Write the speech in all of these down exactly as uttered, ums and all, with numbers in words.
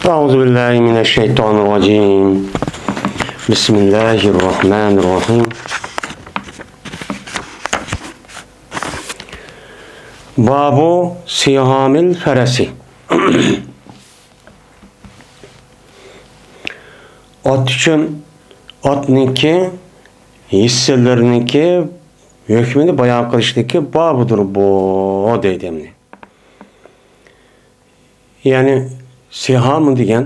أعوذ بالله من الشيطان الرجيم. بسم الله الرحمن الرحيم. باب سهام الفرس. ئات ئۈچۈن ئاتنىڭكى ھىسسىلىرىنىڭكى ھۆكمىنى بايان قىلىشتىكى بابىدۇر بۇ، دەيدۇ ئەمدى. يەنى سىھامۇن دېگەن،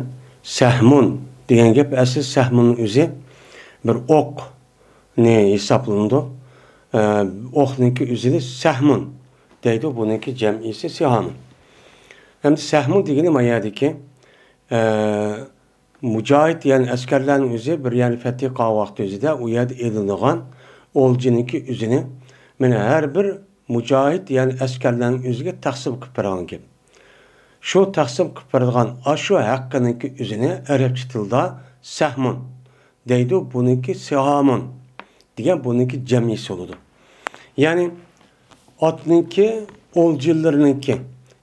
سەھمۇن دېگەن گەپ، ئەسلى سەھمۇننىڭ ئۆزى بىر ئوقنى ھېسابلىنىدۇ. ئە، ئوقنىڭكى ئۆزىنى سەھمۇن دەيدۇ، بۇنىڭكى جەمئىيسى سىھامۇن. ئەمدى سەھمۇن دېگىنى ما يەردىكى، ئە، مۇجاھىد، يەنى ئەسكەرلەرنىڭ ئۆزى بىر يەرنى فەتھى قىلغان ۋاقتى ئۆزىدە ئۇ يەردە ئېلىنغان ئولجىنىڭكى ئۆزىنى، مانا، ھەر بىر مۇجاھىد، يەنى ئەسكەرلەرنىڭ ئۆزىگە تەقسىم قىلىپ بېرىدىغان گەپ. شۇ تەقسىم قىلىپ بېرىدىغان ئاشۇ ھەققىنىڭكى ئۆزىنى ئەرەبچە تىلدا سەھمۇن دەيدۇ، بۇنىڭكى سىھامۇن دېگەن بۇنىڭكى جەمئىيسى بولىدۇ. يەنى ئاتنىڭكى ئولجىلىرىنىڭكى،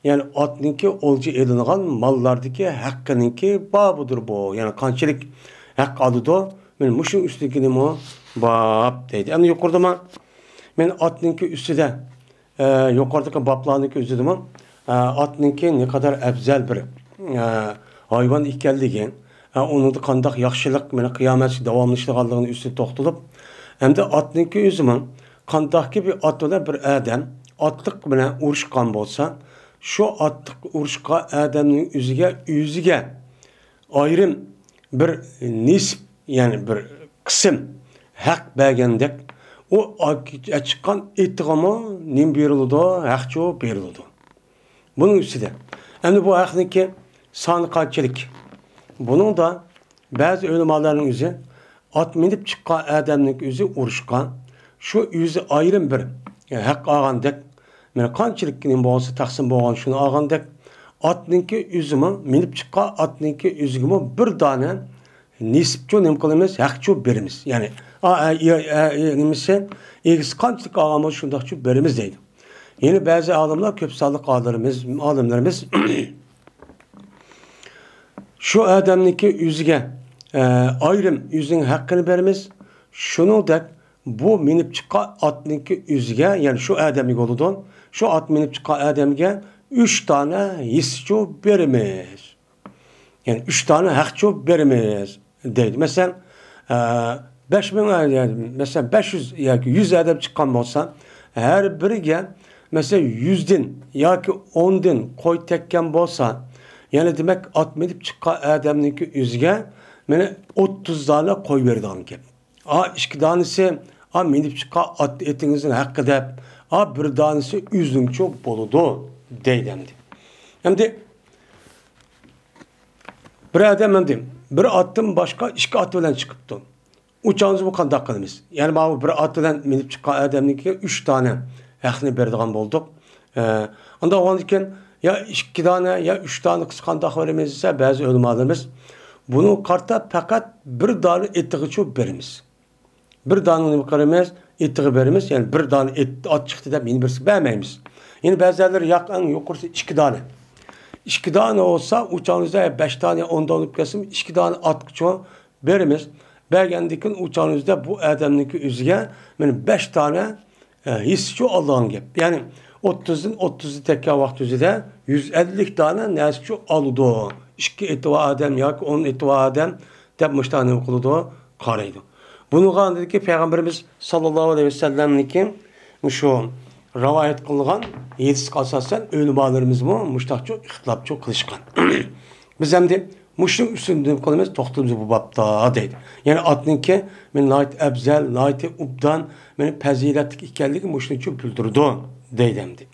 يەنى ئاتنىڭكى ئولجا ئېلىنغان ماللاردىكى ھەققىنىڭكى بابىدۇر بۇ. يەنى قانچىلىك ھەق ئالىدۇ، مانا مۇشۇنىڭ ئۈستىدىكىنىمۇ باب دەيدۇ. ئەمدى يۇقىرىدىمۇ مانا ئاتنىڭكى ئۈستىدە، ئە، يۇقىرىدىكى بابلارنىڭكى ئۆزىدىمۇ، ئە، ئاتنىڭكى نەقەدەر ئەۋزەل بىر، ئە، ھايۋان ئىكەنلىكى، ئە، ئۇنىڭدا قانداق ياخشىلىق، مانا، قىيامەتكىچە داۋاملىشىدىغانلىقىنىڭ ئۈستىدە توختىلىپ، ھەمدە ئاتنىڭكى ئۆزىمۇ قانداقكى بىر ئات بىلەن بىر ئادەم ئاتلىق بىلەن ئۇرۇشقان بولسا، شۇ ئاتلىق ئۇرۇشقان ئادەمنىڭ ئۆزىگە، ئۆزىگە ئايرىم بىر نېسىپ، يەنى بىر قىسىم ھەق بەرگەندەك، ئۇ ئا-، چىققان ئېتىغىمۇ نېمە بېرىلىدۇ؟ ھەقچۇ بېرىلىدۇ. بۇنىڭ ئۈستىدە، ئەمدى بۇ ھەقنىڭكى سانى قانچىلىك؟ بۇنىڭدا بەزى ئۆلىمالارنىڭ ئۆزى ئات مىنىپ چىققان ئادەمنىڭ ئۆزى ئۇرۇشقان، شۇ ئۆزى ئايرىم بىر ھەق ئالغاندەك، مانا قانچىلىك نېمە بولسا تەقسىم بولغان شۇنى ئالغاندەك، ئاتنىڭكى ئۆزىمۇ، مىنىپ چىققان ئاتنىڭكى ئۆزىگىمۇ بىر دانە نېسىپچۇ نېمە قىلىمىز، ھەقچۇ بېرىمىز. يەنى، ئا، ئە، ئە، ئە، ئە، نېمىسى، ئىگىسى قانچىلىك ئالغان بولسا شۇنداقچۇ بېرىمىز دەيدۇ. يەنە بەزى ئالىملار، كۆپ سانلىق ئالىملىرىمىز، ئالىملىرىمىز شۇ ئادەمنىڭكى ئۆزىگە، ئە، ئايرىم ئۆزىنىڭ ھەققىنى بېرىمىز. شۇنىڭدەك بۇ مىنىپ چىققان ئاتنىڭكى ئۆزىگە، يەنى شۇ ئادەمگە بولىدۇ. شۇ ئات مىنىپ چىققان ئادەمگە ئۈچ دانە ھېسسىچۇ بېرىمىز. يەنى ئۈچ دانە ھەقچۇ بېرىمىز دەيدۇ. مەسىلەن، ئە، بەش مىڭ، ئە، يەنى مەسىلەن، بەش يۈز ياكى يۈز ئادەم چىققان بولسا، ھەر بىرىگە، مەسىلەن، يۈزدىن ياكى ئوندىن قوي تەگكەن بولسا، يەنى دېمەك، ئات مىنىپ چىققان ئادەمنىڭكى ئۆزىگە، مانا، ئوتتۇز دانە قوي بېرىدىغان گەپ. ئا، ئىككى دانىسى، ئا، مىنىپ چىققان ئات، ئېتىڭىزنىڭ ھەققى دەپ، ئا، بىر دانىسى ئۆزىنىڭچۇ بولىدۇ دەيدۇ ئەمدى. ئەمدى بىر ئادەم ئەمدى بىر ئاتتىن باشقا ئىككى ئات بىلەن چىقىپتۇ. ئۇ چاغدا بۇ قانداق قىلىمىز؟ يەنى ماۋۇ بىر ئات بىلەن مىنىپ چىققان ئادەمنىڭكى ئۈچ دانە ھەقنى بېرىدىغان بولدۇق. ئە، ئانداق بولغاندىكىن يا ئىككى دانە، يا ئۈچ دانە قىلسا قانداق بېرىمىز دېسە، بەزى ئۆلىمالىرىمىز بۇنىڭغا قارىتا پەقەت بىر دانە ئېتىغىچۇ بېرىمىز. بىر دانە نېمە قىلىمىز؟ ئېتىغا بېرىمىز. يەنى بىر دانە ئېت، ئات چىقتى دەپ يەنە بىرسىگە بەرمەيمىز. يەنە بەزىلەر ياق، ئەڭ يۇقىرىسى ئىككى دانە. ئىككى دانە بولسا، ئۇ چاغنىڭىزدا بەش دانە، ئون دانە بولۇپ كەتسىمۇ، ئىككى دانە ئاتقىچۇ بېرىمىز. بەرگەندىن كېيىن ئۇ چاغنىڭىزدا بۇ ئادەمنىڭكى ئۆزىگە مانا بەش دانە، ئە، ھېسسىچۇ ئالىدىغان گەپ. يەنى ئوتتۇزدىن، ئوتتۇزنى تەگكەن ۋاقىت ئۆزىدە يۈز ئەللىك دانە نەرسىچۇ ئالىدۇ. ئىككى ئېتى بار ئادەم ياكى ئون ئېتى بار ئادەم دەپ مۇشۇنداق نېمە قىلىدۇ؟ قارايدۇ. بۇنىڭغا ئاندىن كېيىن پەيغەمبىرىمىز ساللاللاھۇ ئەلەيھى ۋەسەللەمنىڭكى مۇشۇ رىۋايەت قىلغان ھەدىسكە ئاساسەن ئۆلىمالىرىمىزمۇ مۇشۇنداقچۇ ئىختىلاپچۇ قىلىشقان. بىز ئەمدى مۇشۇنىڭ ئۈستىدە نېمە قىلىمىز؟ توختىلىمىز بۇ بابتا، دەيدۇ. يەنى ئاتنىڭكى مانا ناھايىتى ئەۋزەل، ناھايىتى ئوبدان، مانا پەزىلەتلىك ئىكەنلىكى مۇشۇنىچۇ بىلدۈرىدۇ، دەيدۇ ئەمدى.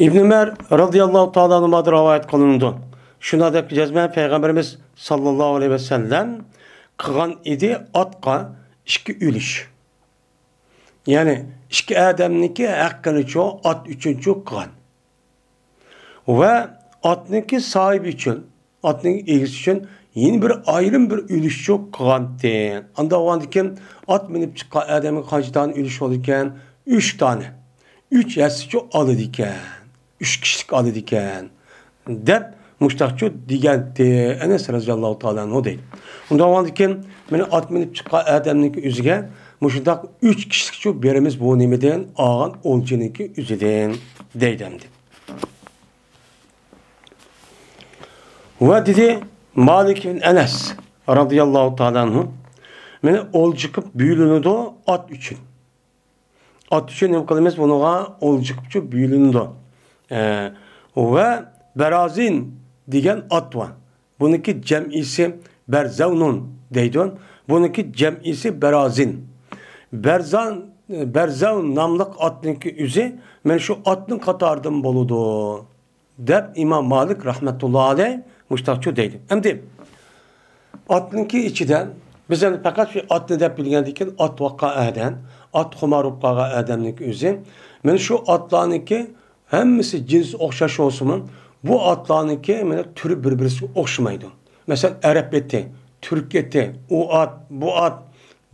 ئىبن ئۆمەر رازىياللاھۇ تائالا ئەنھۇدىن رىۋايەت قىلىنىدۇ. شۇنداق دەپ جەزمەن پەيغەمبىرىمىز ساللاللاھۇ ئەلەيھى ۋەسەللەم قىلغان ئىدى ئاتقا ئىككى ئۈلۈش. يەنى ئىككى ئادەمنىڭكى ھەققىنىچۇ ئات ئۈچۈنچۇ قىلغان. ۋە ئاتنىڭكى ساھىبى ئۈچۈن، ئاتنىڭ ئىگىسى ئۈچۈن يەنە بىر ئايرىم بىر ئۈلۈشچۇ قىلغانتى. ئانداق بولغاندىكىن ئات مىنىپ چىققان ئادەمگە قانچە دانە ئۈلۈش بولىدىكەن؟ ئۈچ دانە. ئۈچ ھەسسىچۇ ئالىدىكەن. ئۈچ كىشىلىك ئالىدىكەن، دەپ مۇشتاقچۇ دېگەنتى ئەنەس رەزىياللاھۇ تائالا ئەنھۇ دەيدۇ. ئۇنداق بولغاندىكىن، مېنى ئات مىنىپ چىققان ئادەمنىڭكى ئۆزىگە مۇشۇنداق ئۈچ كىشىلىكچۇ بېرىمىز بۇ نېمىدىن؟ ئالغان ئولجىنىڭكى ئۆزىدىن، دەيدۇ ئەمدى. ۋە دېدى مالىك ئىبن ئەنەس رەزىياللاھۇ تائالا ئەنھۇ، مېنى ئولجا قىلىپ بۆلۈنىدۇ ئات ئۈچۈن. ئات ئۈچۈن نېمە قىلىمىز؟ بۇنىڭغا ئولجا قىلىپچۇ بۆلۈنىدۇ. ئە، ۋە بەرازىن دېگەن ئات بار. بۇنىڭكى جەمئىسى بەرزەۋنۇن دەيدۇ. بۇنىڭكى جەمئىسى بەرازىن. بەرزان، بەرزەۋ ناملىق ئاتنىڭكى ئۆزى مەن شۇ ئاتنىڭ قاتارىدىن بولىدۇ، دەپ ئىمام مالىك رەھمەتۇللا ئەلەي مۇشتاقچۇ دەيدۇ. ئەمدى ئاتنىڭكى ئىچىدە بىز ئەمدى پەقەت شۇ ئاتنى دەپ بىلگەندىن كېيىن، ئات باققان ئادەم، ئات خۇمار بولۇپ قالغان ئادەمنىڭكى ئۆزى، مەن شۇ ئاتلارنىڭكى ھەممىسى جىنسى ئوخشاش بولسىمۇ، بۇ ئاتلارنىڭكى مانا تۈرى بىر-بىرسىگە ئوخشىمايدۇ. مەسىلەن، ئەرەب ئېتى، تۈرك ئېتى، ئۇ ئات، بۇ ئات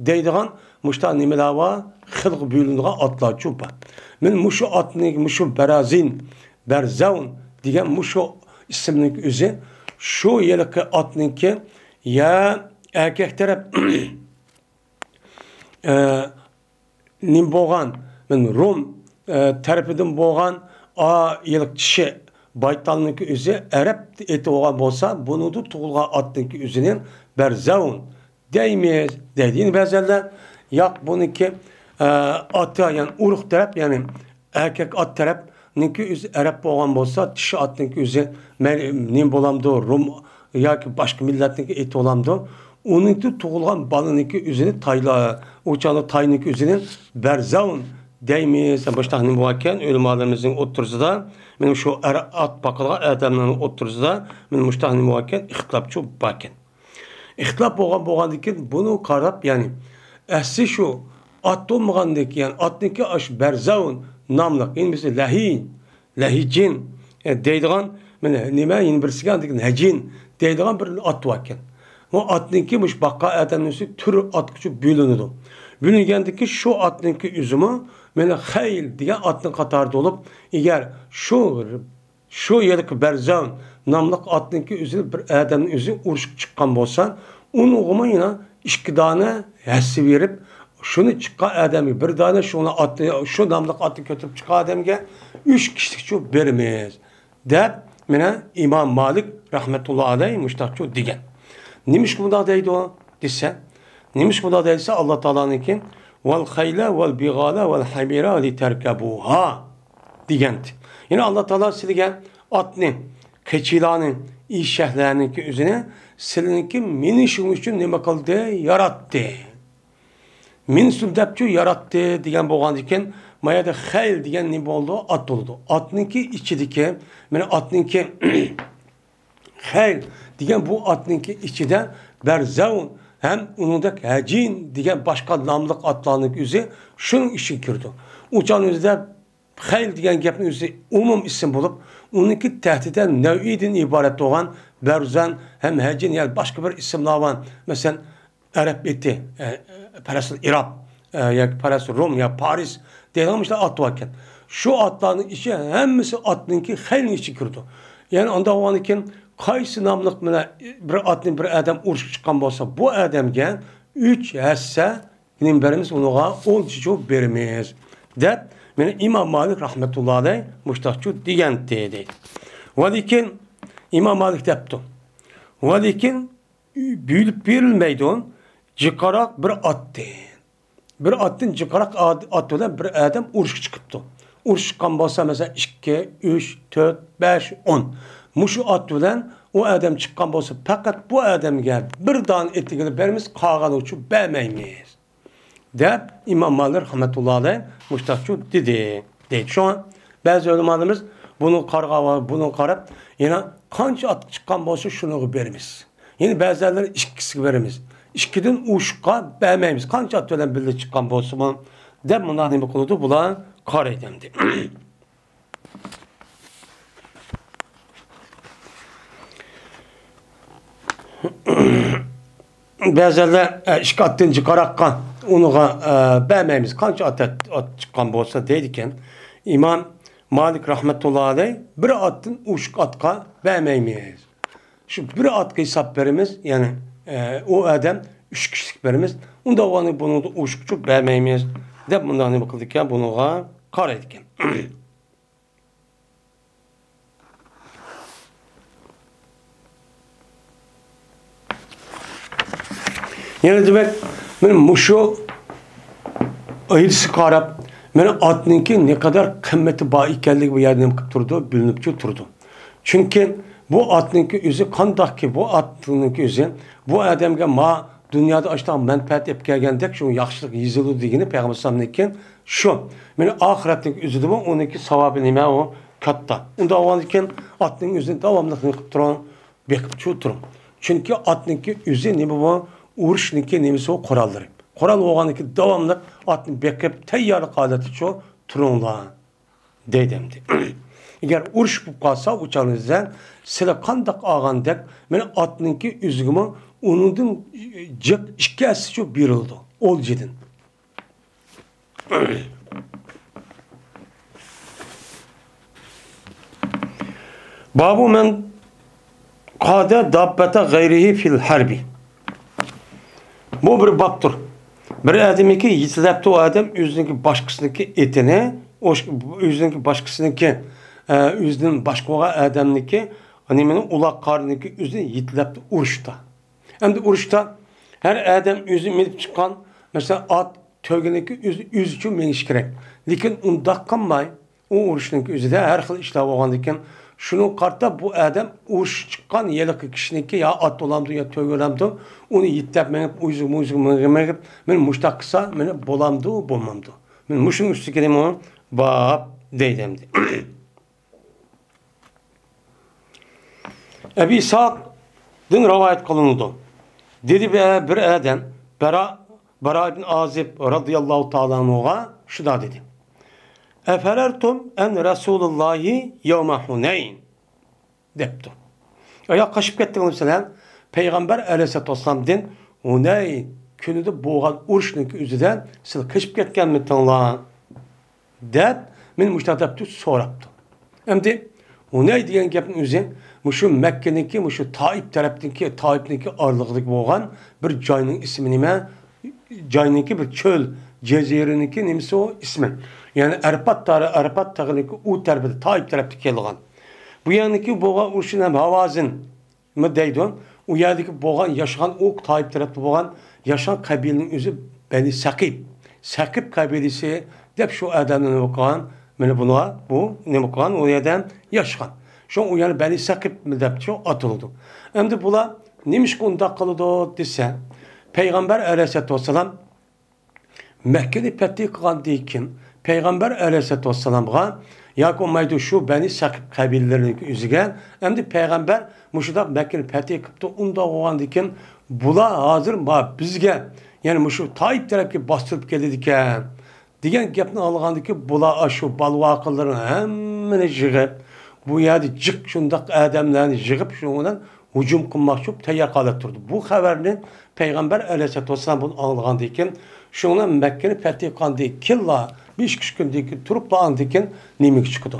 دەيدىغان مۇشۇنداق نېمىلەر بار، خىلغا بۆلۈنىدىغان ئاتلارچۇ بار. مەن مۇشۇ ئاتنى، مۇشۇ بەرازىن، بەرزەۋن دېگەن مۇشۇ ئىسىمنىڭ ئۆزى شۇ ھېلىقى ئاتنىڭكى يا ئەركەك تەرەپ، ئە، نېمە بولغان، مەن روم، ئە، تەرىپىدىن بولغان ئا، ھېلىقى چىشى بايتالنىڭكى ئۆزى ئەرەب ئېتى بولغان بولسا، بۇنىڭدىن تۇغۇلغان ئاتنىڭكى ئۆزىنى بەرزەۋن دەيمىز، دەيدۇ. يەنە بەزىلەر، ياق، بۇنىڭكى، ئە، ئاتا، يەنى ئۇرۇق تەرەپ، يەنى ئەركەك ئات تەرەپنىڭكى ئۆزى ئەرەب بولغان بولسا، چىشى ئاتنىڭكى ئۆزى مەي-، نېمە بولامدۇ، روم ياكى باشقا مىللەتنىڭكى ئېتى بولامدۇ؟ ئۇنىڭكى تۇغۇلغان بالىنىڭكى ئۆزىنى تايلا-، ئۇ چاغدا تاينىڭكى ئۆزىنى بەرزەۋن دەيمىز. مۇشۇنداق نېمە بولغانىكەن، ئۆلىمالىرىمىزنىڭ ئوتتۇرىسىدا، مېنىڭ شۇ ئەر-، ئات باقىدىغان ئادەملەرنىڭ ئوتتۇرىسىدا، مېنىڭ مۇشۇنداق نېمە بولغانىكەن، ئىختىلاپچۇ باركەن. ئىختىلاپ بولغان، بولغاندىن كېيىن بۇنى قاراپ، يەنى ئەسلى شۇ ئات بولمىغاندىن كېيىن، يەنى ئاتنىڭكى ئاشۇ بەرزەۋن ناملىق، يەنى بىز لەھىن، لەھىجىن، ئە، دەيدىغان، مانا نېمە، يەنە بىرسىگە ئاندىن كېيىن ھەجىن دەيدىغان بىر ئات باركەن. بۇ ئاتنىڭكى مۇشۇ باققان ئادەمنىڭ ئۆزى تۈر ئاتقىچە بۆلۈنىدۇ. بۆلۈنگەندىن كېيىن شۇ ئاتنىڭكى ئۆزىمۇ مانا خەيل دېگەن ئاتنىڭ قاتارىدا بولۇپ، ئەگەر شۇ شۇ ھېلىقى بەرزەۋ ناملىق ئاتنىڭكى ئۆزىنى بىر ئادەمنىڭ ئۆزى ئۇرۇشقا چىققان بولسا، ئۇنىڭغىمۇ يەنە ئىككى دانە ھەسسە بېرىپ، شۇنى چىققان ئادەمگە بىر دانە، شۇنى ئاتنى، شۇ ناملىق ئاتنى كۆتۈرۈپ چىققان ئادەمگە ئۈچ كىشىلىكچۇ بېرىمىز، دەپ، مانا ئىمام مالىك رەھمەتۇللا ئەلەي مۇشتاقچۇ دېگەن. نېمىشقا بۇنداق دەيدۇ دېسە، نېمىشقا بۇنداق دەيدۇ دېسە، ئاللا تائالانىڭكى، «ۋەل خەيلە ۋەل بىغالە ۋەل ھەمىرە لىتەركەبۇھا» دېگەنتى. يەنى ئاللا تائالا سىلىگە ئاتنى، قېچىلارنى، ئېشەكلەرنىڭكى ئۆزىنى سىلىنىڭكى مىنىشىڭ ئۈچۈن نېمە قىلدى؟ ياراتتى. مىنسۇن دەپچۇ ياراتتى دېگەن بولغاندىكىن، ما يەردە خەيل دېگەن نېمە بولىدۇ؟ ئات بولىدۇ. ئاتنىڭكى ئىچىدىكى، مانا ئاتنىڭكى خەيل دېگەن بۇ ئاتنىڭكى ئىچىدە بەرزەۋ ھەم ئۇنىڭدەك ھەجىن دېگەن باشقا ناملىق ئاتلارنىڭ ئۆزى شۇنىڭ ئىچىگە كىرىدۇ. ئۇ چاغنىڭ ئۆزىدە خەيل دېگەن گەپنىڭ ئۆزى ئومۇم ئىسىم بولۇپ، ئۇنىڭكى تەھتىدە نەۋئىدىن ئىبارەت بولغان بەرزەن ھەم ھەجىن، يەنى باشقا بىر ئىسىملار بار. مەسىلەن، ئەرەب ئېتى، ئە، پەرەسۇل ئىراب، ئە، ياكى پەرەسۇل روم يا پارىس دەيدىغان مۇشۇنداق ئات باركەن. شۇ ئاتلارنىڭ ئىچى ھەممىسى ئاتنىڭكى خەيلنىڭ ئىچىگە كىرىدۇ. يەنى ئانداق بولغاندىكىن قايسى ناملىق بىلەن بىر ئاتنى بىر ئادەم ئۇرۇشقا چىققان بولسا، بۇ ئادەمگە ئۈچ ھەسسە نېمە بېرىمىز؟ ئۇنىڭغا ئولجىچۇ بېرىمىز، دەپ، مانا ئىمام مالىك رەھمەتۇللا ئەلەي مۇشتاقچۇ دېگەنتى، دەيدۇ. ۋەلىكىن ئىمام مالىك دەپتۇ. ۋەلىكىن بۆلۈپ بېرىلمەيدۇ، جىقراق بىر ئاتتىن. بىر ئاتتىن جىقراق ئات، ئات بىلەن بىر ئادەم ئۇرۇشقا چىقىپتۇ. ئۇرۇش چىققان بولسا، مەسىلەن، ئىككى، ئۈچ، تۆت، بەش، ئون. مۇشۇ ئات بىلەن ئۇ ئادەم چىققان بولسا، پەقەت بۇ ئادەمگە بىر دانە ئېتىگىلا بېرىمىز، قالغانغىچۇ بەرمەيمىز، دەپ ئىمام مالىك رەھمەتۇللا ئەلەي مۇشتاقچۇ دېدى، دەيدۇ. شۇڭا بەزى ئۆلىمالىرىمىز بۇنىڭغا قارىغان، بۇنىڭغا قاراپ، يەنە قانچە ئات چىققان بولسا، شۇنىڭغا بېرىمىز. يەنە بەزىلەر ئىككىسىگە بېرىمىز. ئىككىدىن ئوشۇققا بەرمەيمىز. قانچە ئات بىلەن بىللە چىققان بولسىمۇ، دەپ مۇنداق نېمە قىلىدۇ؟ بۇلار قارايدۇ ئەمدى. بەزىلەر، ئە، ئىككى ئاتتىن جىقراققا ئۇنىڭغا، ئە، بەرمەيمىز. قانچە ئات، ئات چىققان بولسا دەيدىكەن. ئىمام مالىك رەھمەتۇللا ئەلەي، بىر ئاتتىن ئوشۇق ئاتقا بەرمەيمىز. شۇ بىر ئاتقا ھېساب بېرىمىز، يەنى، ئە، ئۇ ئادەم ئۈچ كىشىلىك بېرىمىز. ئۇنداق بولغاندا بۇنىڭدا ئوشۇقچە بەرمەيمىز، دەپ مۇنداق نېمە قىلىدىكەن، بۇنىڭغا قارايدىكەن. يەنە دېمەك، مانا مۇشۇ ئايرىسىغا قاراپ، مانا ئاتنىڭكى نەقەدەر قىممىتى بار ئىكەنلىكى بۇ يەردە نېمە قىلىپ تۇرىدۇ؟ بىلىنىپچۇ تۇرىدۇ. چۈنكى بۇ ئاتنىڭكى ئۆزى قانداقكى، بۇ ئاتنىڭكى ئۆزى بۇ ئادەمگە ما دۇنيادا ئاشۇنداق مەنپەئەت ئېلىپ كەلگەندەك، شۇ ياخشىلىق يېزىلىدۇ دېگىنى پەيغەمبەر ئەلەيھىسسالامنىڭكى شۇ. مانا ئاخىرەتنىڭ ئۆزىدىمۇ ئۇنىڭكى ساۋابى نېمە؟ ئۇ كاتتا. ئۇنداق بولغاندىكىن ئاتنىڭ ئۆزىنى داۋاملىق نېمە قىلىپ تۇرۇڭ؟ بېقىپ چۇ تۇرۇڭ. چۈنكى ئاتنىڭكى ئۆزى نېمە بۇ؟ ئۇرۇشنىڭكى نېمىسى ئۇ؟ قوراللىرى. قورال بولغاندىكىن داۋاملىق ئاتنى بېقىپ، تەييارلىق ھالەتتە چۇ تۇرۇڭلار، دەيدۇ ئەمدى. ئەگەر ئۇرۇش بولۇپ قالسا، ئۇ چاغدا سىلەر قانداق ئالغاندەك، مانا ئاتنىڭكى ئۆزىگىمۇ ئۇنىڭدىن جىق ئىككى ھەسسە چۇ بېرىلىدۇ، ئولجىدىن. بابۇ مەن قادە داببەتە غەيرىھى فىل ھەربى. بۇ بىر بابتۇر. بىر ئادەمنىڭكى يېتىلەپتۇ، ئۇ ئادەم ئۆزىنىڭكى باشقىسىنىڭكى ئېتىنى، ئوش-، ئۆزىنىڭكى باشقىسىنىڭكى، ئە، ئۆزىدىن باشقا بولغان ئادەمنىڭكى، نېمىنى، ئۇلاغ قارىنىڭكى ئۆزىنى يېتىلەپتۇ ئۇرۇشتا. ئەمدى ئۇرۇشتا ھەر ئادەم ئۆزى مىنىپ چىققان، مەسىلەن، ئات، تۆگىنىڭكى ئۆزى، ئۆزى ئۈچۈن مېڭىشى كېرەك. لېكىن ئۇنداق قىلماي، ئۇ ئۇرۇشنىڭكى ئۆزىدە ھەر خىل ئىشلار بولغاندىكىن، شۇنىڭغا قارىتا بۇ ئادەم ئۇرۇشقا چىققان ھېلىقى كىشىنىڭكى يا ئات بولامدۇ، يا تۆگە بولامدۇ، ئۇنى يېتىلەپ مېڭىپ، ئۇيزۇق-مۇيزۇق مېڭىپ، مېنى مۇشتاق قىلسا، مېنى بولامدۇ، بولمامدۇ؟ مېنى مۇشۇنىڭ ئۈستىگە نېمە باب دەيدۇ ئەمدى. ئەبى ئىسھاقتىن رىۋايەت قىلىنىدۇ. دېدى بىر، بىر ئادەم، بەرا، بەرا ئىبن ئازىب رەزىياللاھۇ تائالا ئەنھۇغا شۇنداق دېدى: «ئەفەرەرتۇم ئەن رەسۇلىللاھى يەۋمە ھۇنەين؟» دەپتۇ. «ئايا، قېچىپ كەتتىڭلار سىلەر پەيغەمبەر ئەلەيھىسسالاتۇ ۋەسسالامدىن ھۇنەين كۈنىدە بولغان ئۇرۇشنىڭكى ئۆزىدە سىلەر قېچىپ كەتكەنمىتىڭلار؟» دەپ، مېنى مۇشۇنداق دەپتۇ، سوراپتۇ. ئەمدى ھۇنەي دېگەن گەپنىڭ ئۆزى مۇشۇ مەككىنىڭكى، مۇشۇ تائىپ تەرەپنىڭكى، تائىپنىڭكى ئارىلىقىدىكى بولغان بىر جاينىڭ ئىسمى نېمە؟ جاينىڭكى بىر چۆل، جەزىرىنىڭكى نېمىسى ئۇ ئىسمى. يەنى ئەرپات تارى-، ئەرپات تېغىنىڭكى ئۇ تەرىپىدە، تائىپ تەرەپتە كېلىدىغان. بۇ يەرنىڭكى بولغان ئۇرۇشى ھەم ھاۋازىن نېمە دەيدۇ؟ ئۇ يەردىكى بولغان، ياشىغان، ئۇ تائىپ تەرەپتە بولغان ياشىغان قەبىلىنىڭ ئۆزى بەنى سەقىپ. سەقىپ قەبىلىسى دەپ شۇ ئادەمنى نېمە قىلغان؟ مانا بۇنىڭغا، بۇ نېمە قىلغان؟ ئۇ يەردە ياشىغان. شۇ ئۇ يەرنى بەنى سەقىپ دەپ شۇ ئاتىلىدۇ. ئەمدى بۇلار نېمىشقا ئۇنداق قىلىدۇ دېسە، پەيغەمبەر ئەلەيھىسسالاتۇ ۋەسسالام مەككىنى پەتھى قىلغاندىن كېيىن، پەيغەمبەر ئەلەيھىسسالاتۇ ۋەسسالامغا ياكى بولمايدۇ شۇ بەنى سەقىپ قەبىلىلىرىنىڭ ئۆزىگە، ئەمدى پەيغەمبەر مۇشۇنداق مەككىنى پەتھى قىپتۇ، ئۇنداق بولغاندىن كېيىن، بۇلار ھازىر ما بىزگە، يەنى مۇشۇ تائىپ تەرەپكە باستۇرۇپ كېلىدىكەن، دېگەن گەپنى ئاڭلىغاندىن كېيىن، بۇلار ئاشۇ بالىۋاقىلىرىنى ھەممىنى يىغىپ، بۇ يەردە جىق شۇنداق ئادەملەرنى يىغىپ، شۇنىڭ بىلەن ھۇجۇم قىلماقچى بولۇپ تەييار ھالەتتە تۇردى. بۇ خەۋەرنى پەيغەمبەر ئەلەيھىسسالاتۇ ۋەسسالام بۇنى ئاڭلىغاندىن كېيىن، شۇنىڭ بىلەن مەككىنى پەتھى قىلغاندىن كېيىنلا، بىر ئىككى ئۈچ كۈندىن كېيىن تۇرۇپلا ئاندىن كېيىن نېمىگە چىقىدۇ؟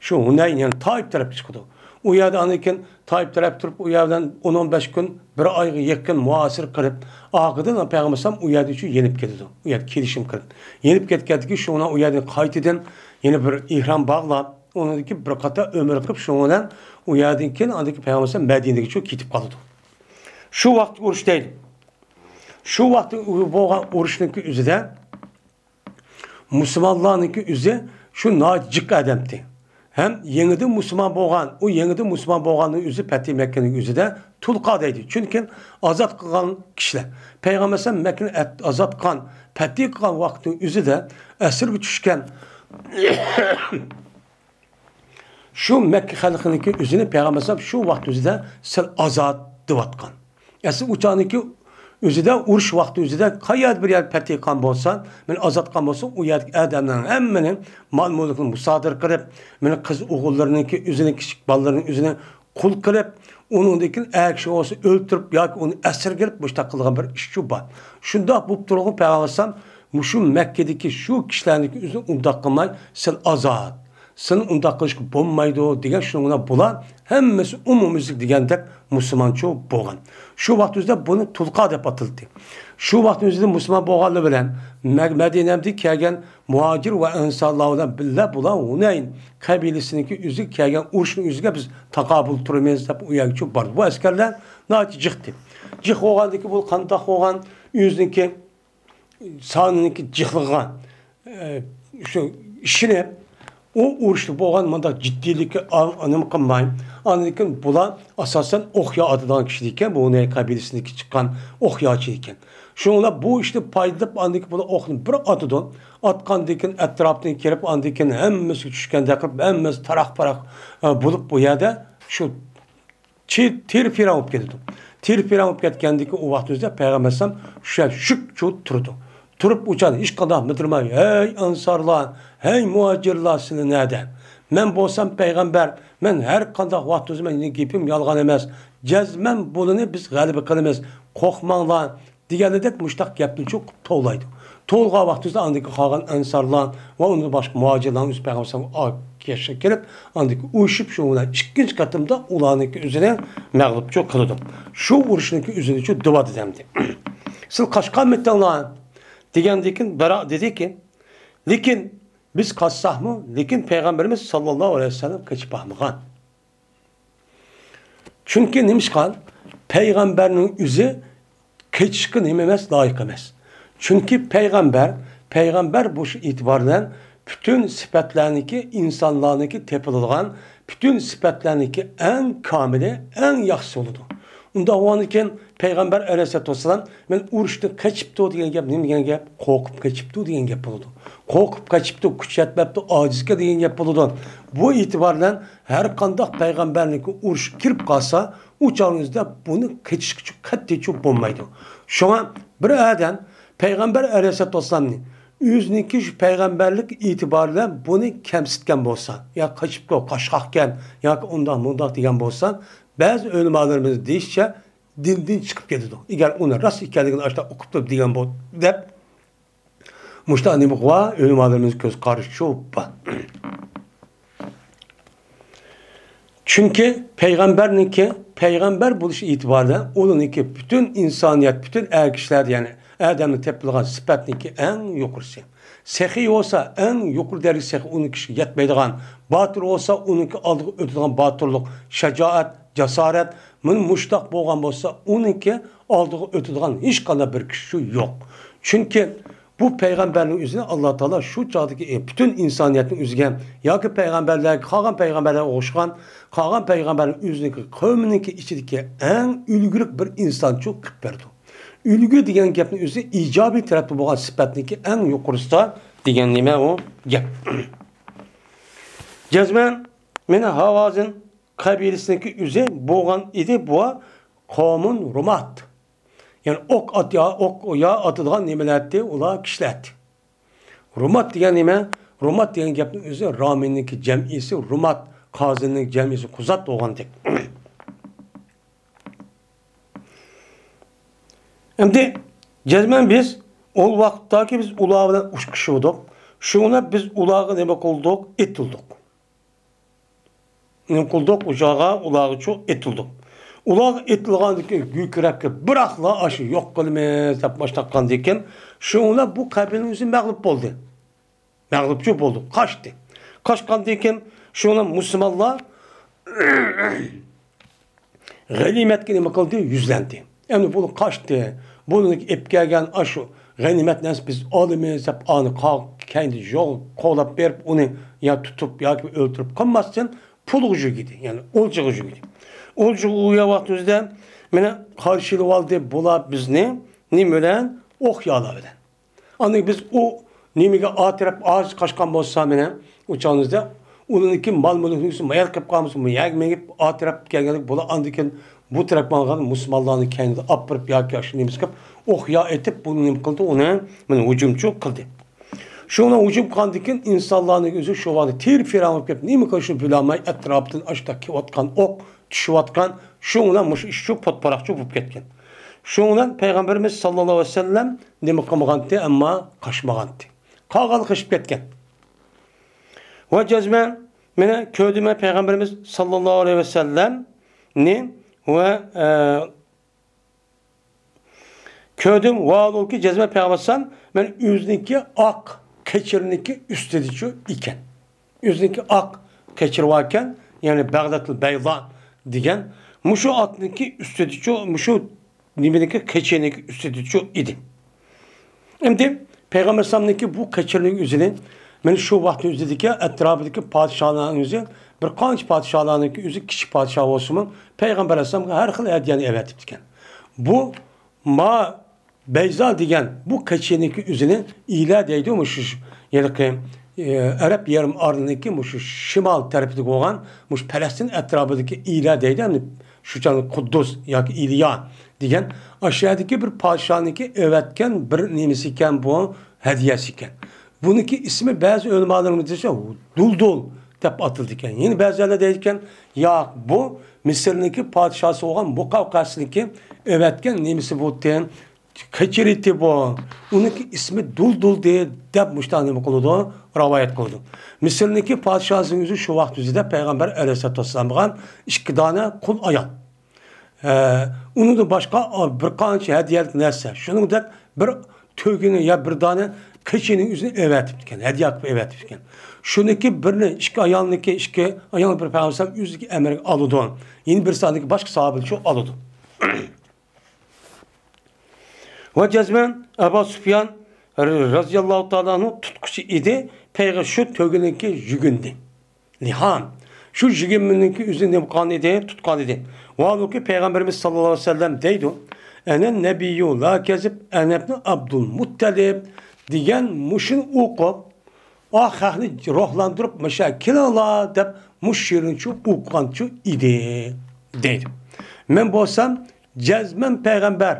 شۇ ھۇنەين، يەنى تائىپ تەرەپكە چىقىدۇ. ئۇ يەردە ئاندىن كېيىن تائىپ تەرەپ تۇرۇپ، ئۇ يەر بىلەن ئون، ئون بەش كۈن، بىر ئايغا يېقىن مۇھاسىرە قىلىپ، ئارقىدىن پەيغەمبەر ئەلەيھىسسالام ئۇ يەردىن شۇ يېنىپ كېتىدۇ. ئۇ يەردە كېلىشىم قىلىپ. يېنىپ كەتكەندىن كېيىن شۇنىڭ ئۇ يەردىن قايتىدىن يەنە بىر ئېھرام باغلاپ، ئۇنىڭدىن كېيىن بىر قاتار ئۆمرە قىلىپ، شۇنىڭ بىلەن ئۇ يەردىن كېيىن ئاندىن كېيىن پەيغەمبەر ئەلەيھىسسالام مەدىنىگە شۇ كېتىپ قالىدۇ. شۇ ۋاقىت ئۇرۇش دەيدۇ. شۇ ۋاقىتتا بولغان ئۇرۇشنىڭكى ئۆزىدە مۇسۇلمانلارنىڭكى ئۆزى شۇ ناھايىتى جىق ئادەمتى. ھەم يېڭىدىن مۇسۇلمان بولغان، ئۇ يېڭىدىن مۇسۇلمان بولغاننىڭ ئۆزى پەتھى مەككىنىڭ ئۆزىدە تۇلقا دەيدۇ. چۈنكى ئازاد قىلغان كىشىلەر. پەيغەمبەر ئەلەيھىسسالام مەككىنى ئەت-، ئازاد قىلغان، پەتھى قىلغان ۋاقىتنىڭ ئۆزىدە ئەسىرگە چۈشكەن شۇ مەككە خەلقىنىڭكى ئۆزىنى پەيغەمبەر ئەلەيھىسسالام شۇ ۋاقىت ئۆزىدە سىلەر ئازاد دەۋاتقان. ئەسلى ئۇ چاغنىڭكى ئۆزىدە، ئۇرۇش ۋاقتى ئۆزىدە قەيەردە بىر يەر پەتھى قىلغان بولسا، مېنى ئازاد قىلغان بولسا، ئۇ يەردىكى ئادەملەرنىڭ ھەممىنى مال-مۈلكىنى مۇسادىرە قىلىپ، مېنى قىز ئوغۇللىرىنىڭكى ئۆزىنى، كىچىك بالىلىرىنى ئۆزىنى قۇل قىلىپ، ئۇنىڭدىن كېيىن ئەر كىشى بولسا ئۆلتۈرۈپ ياكى ئۇنى ئەسىرگە ئېلىپ مۇشۇنداق قىلغان بىر ئىش شۇ بار. شۇنداق بولۇپ تۇرغان پەيغەمبەر ئەلەيھىسسالام مۇشۇ مەككىدىكى شۇ كىشىلەرنىڭكى ئۆزىنى ئۇنداق قىلماي، سىلەر ئازاد. سېنى ئۇنداق قىلىشقا بولمايدۇ دېگەن، شۇنىڭ بىلەن بۇلار ھەممىسى ئومۇميۈزلۈك دېگەندەك مۇسۇلمانچۇ بولغان. شۇ ۋاقىت ئۆزىدە بۇنى تۇلقا دەپ ئاتىلاتتى. شۇ ۋاقىت ئۆزىدە مۇسۇلمان بولغانلىرى بىلەن مە-، مەدىنەمدە كەلگەن مۇھاجىر ۋە ئەنسارلار بىلەن بىللە بۇلار ھۇنەين قەبىلىسىنىڭكى ئۆزىگە كەلگەن ئۇرۇشنىڭ ئۆزىگە بىز تاقابىل تۇرىمىز دەپ ئۇ يەرگىچۇ باردى. بۇ ئەسكەرلەر ناھايىتى جىقتى. جىق بولغاندىكى بۇ قانداق بولغان؟ ئۆزىنىڭكى سانىنىڭكى جىقلىقىغا، ئە، شۇ ئىشىنىپ، ئۇ ئۇرۇشتا بولغان مۇنداق جىددىيلىككە ئا-، نېمە قىلماي، ئاندىن كېيىن بۇلار ئاساسەن ئوقيا ئاتىدىغان كىشى ئىكەن، بۇ ھۇنەي قەبىلىسىدىكى چىققان ئوقياچى ئىكەن. شۇڭا بۇ ئىشتىن پايدىلىنىپ، ئاندىن كېيىن بۇلار ئوقنى بىر ئاتىدۇ. ئاتقاندىن كېيىن ئەتراپتىن كىرىپ، ئاندىن كېيىن ھەممىسىگە چۈشكەندەك قىلىپ، ھەممىسى تاراق-پاراق، ئە، بولۇپ بۇ يەردە شۇ چى-، تىر-پىرەڭ بولۇپ كېتىدۇ. تىر-پىرەڭ بولۇپ كەتكەندىن كېيىن ئۇ ۋاقىت ئۆزىدە پەيغەمبەر ئەلەيھىسسالام شۇ يەردە شۈك چۇ تۇرىدۇ. تۇرۇپ ئۇ چاغدا ھېچقانداق مىدىرلىماي، «ھەي ئەنسارلار، ھەي مۇھاجىرلار، سىلەر نەدە؟ مەن بولسام پەيغەمبەر، مەن ھەر قانداق ۋاقىت ئۆزى مېنىڭ گېپىم يالغان ئەمەس. جەزمەن بۇلىنى بىز غەلىبە قىلىمىز، قورقماڭلار» دېگەندەك مۇشتاق گەپنى چۇ توۋلايدۇ. توۋلىغان ۋاقتىدا ئاندىكى قالغان ئەنسارلار ۋە ئۇندىن باشقا مۇھاجىرلارنىڭ ئۆزى پەيغەمبەر ئەلەيھىسسالام ئاكىشىغا كېلىپ، ئاندىكى ئۇرۇشۇپ، شۇنىڭ بىلەن ئىككىنچى قېتىمدا ئۇلارنىڭكى ئۆزىنى مەغلۇپچۇ قىلىدۇ. شۇ ئۇرۇشنىڭكى ئۆزىنىچۇ دېۋاتىدۇ ئەمدى. «سىز قاچقانمىتىڭلار؟» دېگەندىن كېيىن بەرا دېدىكى، «لېكىن بىز قاچساقمۇ، لېكىن پەيغەمبىرىمىز ساللاللاھۇ ئەلەيھى ۋەسەللەم قېچىپ باقمىغان.» چۈنكى نېمىشقا؟ پەيغەمبەرنىڭ ئۆزى قېچىشقا نېمە ئەمەس، لايىق ئەمەس. چۈنكى پەيغەمبەر، پەيغەمبەر بولۇش ئېتىبارى بىلەن پۈتۈن سۈپەتلەرنىڭكى، ئىنسانلارنىڭكى تېپىلىدىغان پۈتۈن سۈپەتلەرنىڭكى ئەڭ كامىلى، ئەڭ ياخشىسى بولىدۇ. ئۇنداق بولغاندىكىن پەيغەمبەر ئەلەيھىسسالاتۇ ۋەسسالام، «مەن ئۇرۇشتىن قېچىپتۇ» دېگەن گەپ نېمە دېگەن گەپ؟ «قورقۇپ قېچىپتۇ» دېگەن گەپ بولىدۇ. «قورقۇپ قېچىپتۇ، كۈچ يەتمەپتۇ، ئاجىزكەن» دېگەن گەپ بولىدۇ. بۇ ئېتىبار بىلەن ھەر قانداق پەيغەمبەرنىڭكى ئۇرۇشقا كىرىپ قالسا، ئۇ چاغنىڭىزدا بۇنى قېچىشقىچۇ قەتئىيچۇ بولمايدۇ. شۇڭا بىر ئادەم پەيغەمبەر ئەلەيھىسسالاتۇ ۋەسسالامنى ئۆزىنىڭكى شۇ پەيغەمبەرلىك ئېتىبارى بىلەن بۇنى كەمسىتكەن بولسا، يا قېچىپتۇ، قاچقاقكەن ياكى ئۇنداق مۇنداق دېگەن بولسا، بەزى ئۆلىمالىرىمىز دېيىشىچە دىندىن چىقىپ كېتىدۇ. ئەگەر ئۇنى راست ئىكەنلىكىنى ئاشۇنداق ئۇقۇپتۇ دېگەن بول-، دەپ، مۇشۇنداق نېمە بار، ئۆلىمالىرىمىز كۆز قارىشى شۇ بار. چۈنكى پەيغەمبەرنىڭكى، پەيغەمبەر بولۇش ئېتىبارى بىلەن ئۇنىڭكى پۈتۈن ئىنسانىيەت، پۈتۈن ئەر كىشىلەردە، يەنى ئادەمدە تېپىلغان سۈپەتنىڭكى ئەڭ يۇقىرىسى. سېخىي بولسا، ئەڭ يۇقىرى دەرىجە سېخىي ئۇنىڭ كىشىگە يەتمەيدىغان، باتۇر بولسا، ئۇنىڭكى ئالدىغا ئۆتىدىغان باتۇرلۇق، شاجائەت، جاسارەت، مانا مۇشۇنداق بولغان بولسا، ئۇنىڭكى ئالدىغا ئۆتىدىغان ھېچقانداق بىر كىشى يوق. چۈنكى بۇ پەيغەمبەرنىڭ ئۆزىنى ئاللا تائالا شۇ چاغدىكى، ئى، پۈتۈن ئىنسانىيەتنىڭ ئۆزىگە ياكى پەيغەمبەرلەرگە، قالغان پەيغەمبەرلەرگە ئوخشىغان، قالغان پەيغەمبەرنىڭ ئۆزىنىڭكى قەۋمىنىڭكى ئىچىدىكى ئەڭ ئۈلگىلىك بىر ئىنسانچۇ قىلىپ بەردى. ئۈلگە دېگەن گەپنىڭ ئۆزى ئىجابىي تەرەپتە بولغان سۈپەتنىڭكى ئەڭ يۇقىرىسىدا دېگەن نېمە ئۇ گەپ. جەزمەن مېنى ھاۋازىن قەبىلىسىنىڭكى ئۆزى بولغان ئىدى، بۇ قومۇن رۇمات. يەنى ئوق ئات-، يا ئوق، يا ئاتىدىغان نېمىلەتتى، ئۇلار كىشىلەتتى. رۇمات دېگەن نېمە؟ رۇمات دېگەن گەپنىڭ ئۆزى رامىننىڭكى جەمئىسى رۇمات، قازىننىڭ جەمئىسى قۇزات بولغاندەك. ئەمدى جەزمەن بىز ئۇ ۋاقىتتاكى بىز ئۇلار بىلەن ئۇچقۇشۇدۇق. شۇڭا بىز ئۇلارغا نېمە قىلدۇق؟ ئېتىلدۇق. نېمە قىلدۇق؟ ئۇ چاغغا ئۇلارغىچۇ ئېتىلدۇق. ئۇلارغا ئېتىلغاندىن كېيىن گۈلكىرەپكە بىراقلا ئاشۇ يوق قىلىمىز دەپ باشلاققاندىن كېيىن، شۇڭا بۇ قەبىلىنىڭ ئۆزى مەغلۇپ بولدى. مەغلۇپچۇ بولدى، قاچتى. قاچقاندىن كېيىن شۇڭا مۇسۇلمانلار غەنىيمەتكە نېمە قىلدى؟ يۈزلەندى. ئەمدى بۇلار قاچتى. بۇلار ئېلىپ كەلگەن ئاشۇ غەنىيمەت نەرسە بىز ئالىمىز دەپ ئانى قا-، كەينىدە يول قوغلاپ بېرىپ، ئۇنى يا تۇتۇپ ياكى ئۆلتۈرۈپ قالماستىن، پۇلغا يۈگىدى، يەنى ئولجىغا يۈگىدى. ئولجىغا يۈگەن ۋاقتىمىزدا مانا قارشى ئېلىۋالدى بۇلار بىزنى نېمە بىلەن؟ ئوقيالار بىلەن. ئاندىن بىز ئۇ نېمىگە ئاتراپ ئاز قاچقان بولسا، مانا ئۇ چاغىمىزدا ئۇنىڭكى مال مۈلكىنى مايال قىلىپ قالمىسا، بۇ يەرگە مېڭىپ ئاتراپ كەلگەندە، بۇلار ئاندىن كېيىن بۇ تەرەپ ماڭغان مۇسۇلمانلارنى كەينىدە ئاپىرىپ ياكى شۇ نېمىسى قىلىپ، ئوق يا ئېتىپ، بۇنى نېمە قىلدى، ئۇنى مانا ھۇجۇمچۇ قىلدى. شۇنىڭ ھۇجۇم قىلغاندىن كېيىن ئىنسانلارنىڭ ئۆزى شۇ ۋاقىتتا تىر-پىرەڭ بولۇپ كېتىپ، نېمە قىلىشنى بىلەلمەي، ئەتراپتىن ئاشتا كېلىۋاتقان ئوق، چۈشۈۋاتقان، شۇ بىلەن مۇشۇ ئىشچۇ پوتپاراقچۇ بولۇپ كەتكەن. شۇنىڭ بىلەن پەيغەمبىرىمىز ساللاللاھۇ ئەلەيھى ۋەسەللەم نېمە قىلمىغانتى، ئەمما قاچمىغانتى. قالغانلار قېچىپ كەتكەن. ۋە جەزمەن مانا كۆردۈم مەن پەيغەمبىرىمىز ساللاللاھۇ ئەلەيھى ۋەسەللەمنى ۋە، ئە، كۆردۈم، ۋاھالۇكى جەزمەن پەيغەمبەر مەن ئۆزىنىڭكى ئاق كېچىرنىڭكى ئۈستىدىچۇ ئىكەن. ئۆزىنىڭكى ئاق كېچىرى باركەن، يەنى بەغدەتۇل بەيزا دېگەن، مۇشۇ ئاتنىڭكى ئۈستىدىچۇ، مۇشۇ نېمىنىڭكى، كېچىرنىڭكى ئۈستىدىچۇ ئىدى. ئەمدى پەيغەمبەر ئەلەيھىسسالامنىڭكى بۇ كېچىرنىڭ ئۆزىنى، مانا شۇ ۋاقىتنىڭ ئۆزىدىكى ئەتراپىدىكى پادىشاھلارنىڭ ئۆزى، بىر قانچە پادىشاھلارنىڭكى ئۆزى، كىچىك پادىشاھ بولسىمۇ، پەيغەمبەر ئەلەيھىسسالامغا ھەر خىل ھەدىيەنى ئەۋەتىپتىكەن. بۇ ما بەيزا دېگەن بۇ كېچىنىڭكى ئۆزىنى ئىلا دەيدۇ، مۇشۇ ش-، ھېلىقى، ئە، ئەرەب يېرىم ئارىلىنىڭكى مۇشۇ شىمال تەرىپىدە بولغان مۇشۇ پەلەستىن ئەتراپىدىكى ئىلا دەيدۇ، ھەم شۇ چاغدا قۇددۇس ياكى ئىليا دېگەن ئاشۇ يەردىكى بىر پادىشاھنىڭكى ئەۋەتكەن بىر نېمىسى ئىكەن، بۇ ھەدىيەسى ئىكەن. بۇنىڭكى ئىسمى بەزى ئۆلىمالىرىمىز دېسە دۇلدۇل دەپ ئاتىلىدىكەن. يەنە بەزىلەر دەيدىكەن، ياق، بۇ مىسىرنىڭكى پادىشاھسى بولغان مۇقەۋقەسنىڭكى ئەۋەتكەن نېمىسى بولدى، كېچىرى ئىدى بۇ. ئۇنىڭكى ئىسمى دۇلدۇلدى دەپ مۇشۇنداق نېمە قىلىدۇ، رىۋايەت قىلىدۇ. مىسىرنىڭكى پادىشاھسىنىڭ ئۆزى شۇ ۋاقىت ئۆزىدە پەيغەمبەر ئەلەيھىسسالاتۇ ۋەسسالامغا ئىككى دانە قۇل ئايال. ئە، ئۇنىڭدىن باشقا بىر قانچە ھەدىيەلىك نەرسە، شۇنىڭدەك بىر تۆگىنى يا بىر دانە كېچىنىڭ ئۆزىنى ئەۋەتىپتىكەن، ھەدىيە قىلىپ ئەۋەتىپتىكەن. شۇنىڭكى بىرنى، ئىككى ئايالنىڭكى، ئىككى ئايال بىر پەيغەمبەر ئۆزىگە ئەمرىگە ئالىدۇ. يەنە بىرسىنىڭكى باشقا ساھابىلىرى شۇ ئالىدۇ. ۋە جەزمەن ئەبۇ سۇفيان رەزىياللاھۇ تائالا ئەنھۇ تۇتقۇچى ئىدى، پەيغە شۇ تۆگىنىڭكى يۈگۈننى. لىھام. شۇ يىگىرمىنىڭكى ئۆزىنى نېمە قىلغان ئىدى؟ تۇتقان ئىدى. ۋاھالۇكى پەيغەمبىرىمىز ساللاللاھۇ ئەلەيھى ۋەسەللەم دەيدۇ، «ئەنە نەبىييۇ لا كەزىب، ئەنە ئىبنۇ ئابدۇل مۇتتەلىب» دېگەن مۇشۇنى ئوقۇپ، ئا خەقنى روھلاندۇرۇپ، مۇشۇ كېلىڭلار دەپ مۇشۇ شېئىرنىچۇ ئوقۇغانچۇ ئىدى دەيدۇ. مەن بولسام جەزمەن پەيغەمبەر.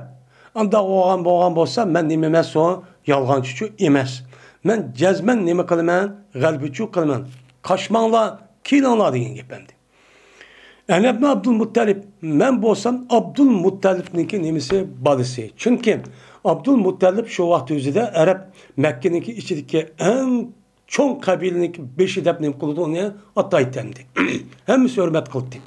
ئانداق بولغان، بولغان بولسا، مەن نېمە ئەمەس ئۇ؟ يالغانچىچۇ ئەمەس. مەن جەزمەن نېمە قىلىمەن؟ غەلىبىچۇ قىلىمەن. قاچماڭلار، كېلىڭلار دېگەن گەپ ئەمدى. ئەنە ئىبنى ئابدۇل مۇتتەلىپ، مەن بولسام ئابدۇل مۇتتەلىپنىڭكى نېمىسى؟ بالىسى. چۈنكى ئابدۇل مۇتتەلىپ شۇ ۋاقىت ئۆزىدە ئەرەب مەككىنىڭكى ئىچىدىكى ئەڭ چوڭ قەبىلىنىڭكى بېشى دەپ نېمە قىلىدۇ، ئۇنى ئاتايتتى ئەمدى. ھەممىسى ھۆرمەت قىلاتتى.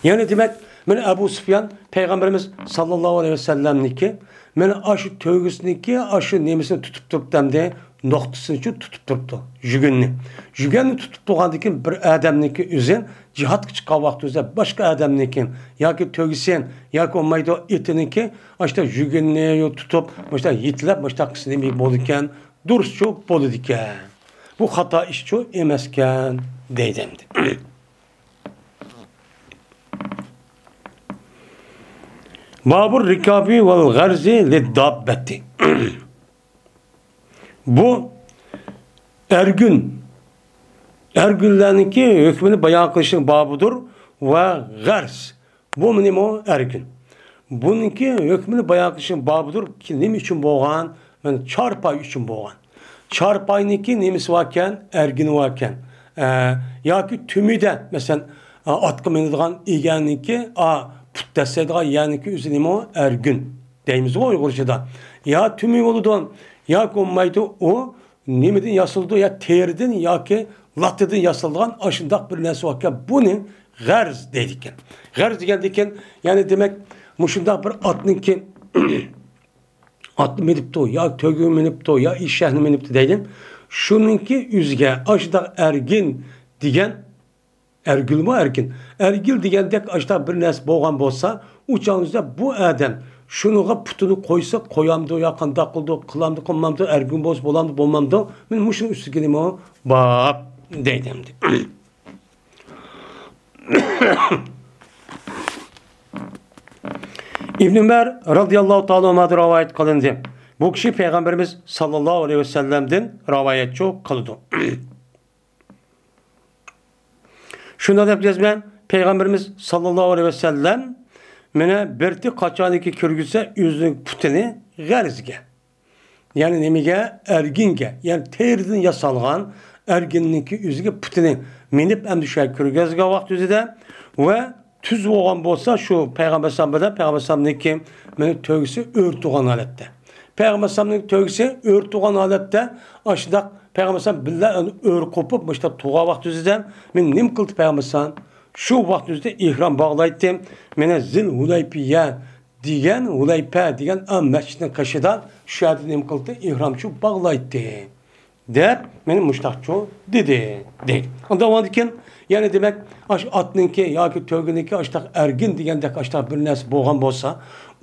يەنى دېمەك، مانا ئەبۇ سۇفيان پەيغەمبىرىمىز ساللاللاھۇ ئەلەيھى ۋەسەللەمنىڭكى مانا ئاشۇ تۆگىسىنىڭكى ئاشۇ نېمىسىنى تۇتۇپ تۇرۇپتۇ ئەمدى، نۇقتىسىنىچۇ تۇتۇپ تۇرۇپتۇ، يۈگۈننى. يۈگەننى تۇتۇپ تۇرغاندىن كېيىن بىر ئادەمنىڭكى ئۆزى جىھادقا چىققان ۋاقتىدا باشقا ئادەمنىڭكى ياكى تۆگىسى ياكى بولمايدۇ ئېتىنىڭكى ئاشۇنداق يۈگۈننى تۇتۇپ، مۇشۇنداق يېتىلەپ، مۇشۇنداق قىلسا نېمە بولىدىكەن؟ دۇرۇسچۇ بولىدىكەن. بۇ خاتا ئىشچۇ ئەمەسكەن دەيدۇ ئەمدى. بابۇر رىكابى ۋەل غەرزى لىدداببەتى. بۇ ئەرگۈن، ئەرگۈنلەرنىڭكى ھۆكمىنى بايان قىلىشنىڭ بابىدۇر ۋە غەرز. بۇ نېمە ئەرگۈن؟ بۇنىڭكى ھۆكمىنى بايان قىلىشنىڭ بابىدۇر. نېمە ئۈچۈن بولغان؟ مانا چارپاي ئۈچۈن بولغان. چارپاينىڭكى نېمىسى باركەن؟ ئەرگۈنى باركەن. ئە، ياكى تۈمىدە، مەسىلەن، ئە، ئاتقا مىنىدىغان ئىگەنىڭكى، ئا، پۇت دەسسەيدىغان يەرنىڭكى ئۆزى نېمە ئۇ؟ ئەرگۈن دەيمىزغۇ ئۇيغۇرچىدا. يا تۈمى بولىدۇ، ياكى بولمايدۇ، ئۇ نېمىدىن ياسىلىدۇ؟ يا تېرىدىن ياكى لاتىدىن ياسىلىدىغان ئاشۇنداق بىر نەرسە باركەن، بۇنى غەرز دەيدىكەن. غەرز دېگەندىكىن، يەنى دېمەك، مۇشۇنداق بىر ئاتنىڭكى ئاتنى مىنىپتۇ، يا تۆگە مىنىپتۇ، يا ئېشەكنى مىنىپتۇ دەيدۇ. شۇنىڭكى ئۆزىگە ئاشۇنداق ئەرگىن دېگەن، ئەرگۈلمۇ ئەركىن. ئەرگۈل دېگەندەك ئاشۇنداق بىر نەرسە بولغان بولسا، ئۇ چاغدا بۇ ئادەم شۇنىڭغا پۇتىنى قويسا قويامدۇ يا قانداق قىلىدۇ، قىلامدۇ قىلمامدۇ، ئەرگۈن بولسا بولامدۇ بولمامدۇ، مانا مۇشۇنىڭ ئۈستىگە نېمە باب دەيدۇ ئەمدى. ئىبن ئۆمەر رازىياللاھۇ تائالا ئەنھۇدىن رىۋايەت قىلىندى. بۇ كىشى پەيغەمبىرىمىز ساللاللاھۇ ئەلەيھى ۋەسەللەمدىن رىۋايەتچۇ قىلىدۇ. شۇنداق دەپ يازىمەن، پەيغەمبىرىمىز ساللاللاھۇ ئەلەيھى ۋەسەللەم مانا بىرتى قاچانكى كىرگۈزسە ئۆزىنىڭ پۇتىنى غەرزگە. يەنى نېمىگە؟ ئەرگىنگە. يەنى تېرىدىن ياسالغان ئەرگىننىڭكى ئۆزىگە پۇتىنى مىنىپ، ئەمدى شۇ يەرگە كىرگۈزگەن ۋاقىت ئۆزىدە ۋە تۈز بولغان بولسا، شۇ پەيغەمبەر ئەلەيھىسسالام بىلەن پەيغەمبەر ئەلەيھىسسالامنىڭكى مانا تۆگىسى ئۆرە تۇرغان ھالەتتە. پەيغەمبەر ئەلەيھىسسالامنىڭ تۆگىسى ئۆرە تۇرغان ھالەتتە ئاشۇنداق پەيغەمبەر بىللە ئۆرە قوپۇپ، مۇشۇنداق تۇرغان ۋاقتىمىزدا مەن نېمە قىلدى پەيغەمبەر؟ شۇ ۋاقتىمىزدا ئېھرام باغلايتتىم. مانا زىل ھۇلەيپىيە دېگەن، ھۇلەيپە دېگەن ئا مەسچىتنىڭ قېشىدا شۇ يەردە نېمە قىلدى؟ ئېھرامچۇ باغلايتتى. دەپ، مانا مۇشتاقچۇ دېدى، دەيدۇ. ئاندىن ئاندىن كېيىن، يەنە دېمەك، ئاشۇ ئاتنىڭكى ياكى تۆگىنىڭكى ئاشتاق ئەرگىن دېگەندەك ئاشتاق بىر نەرسە بولغان بولسا،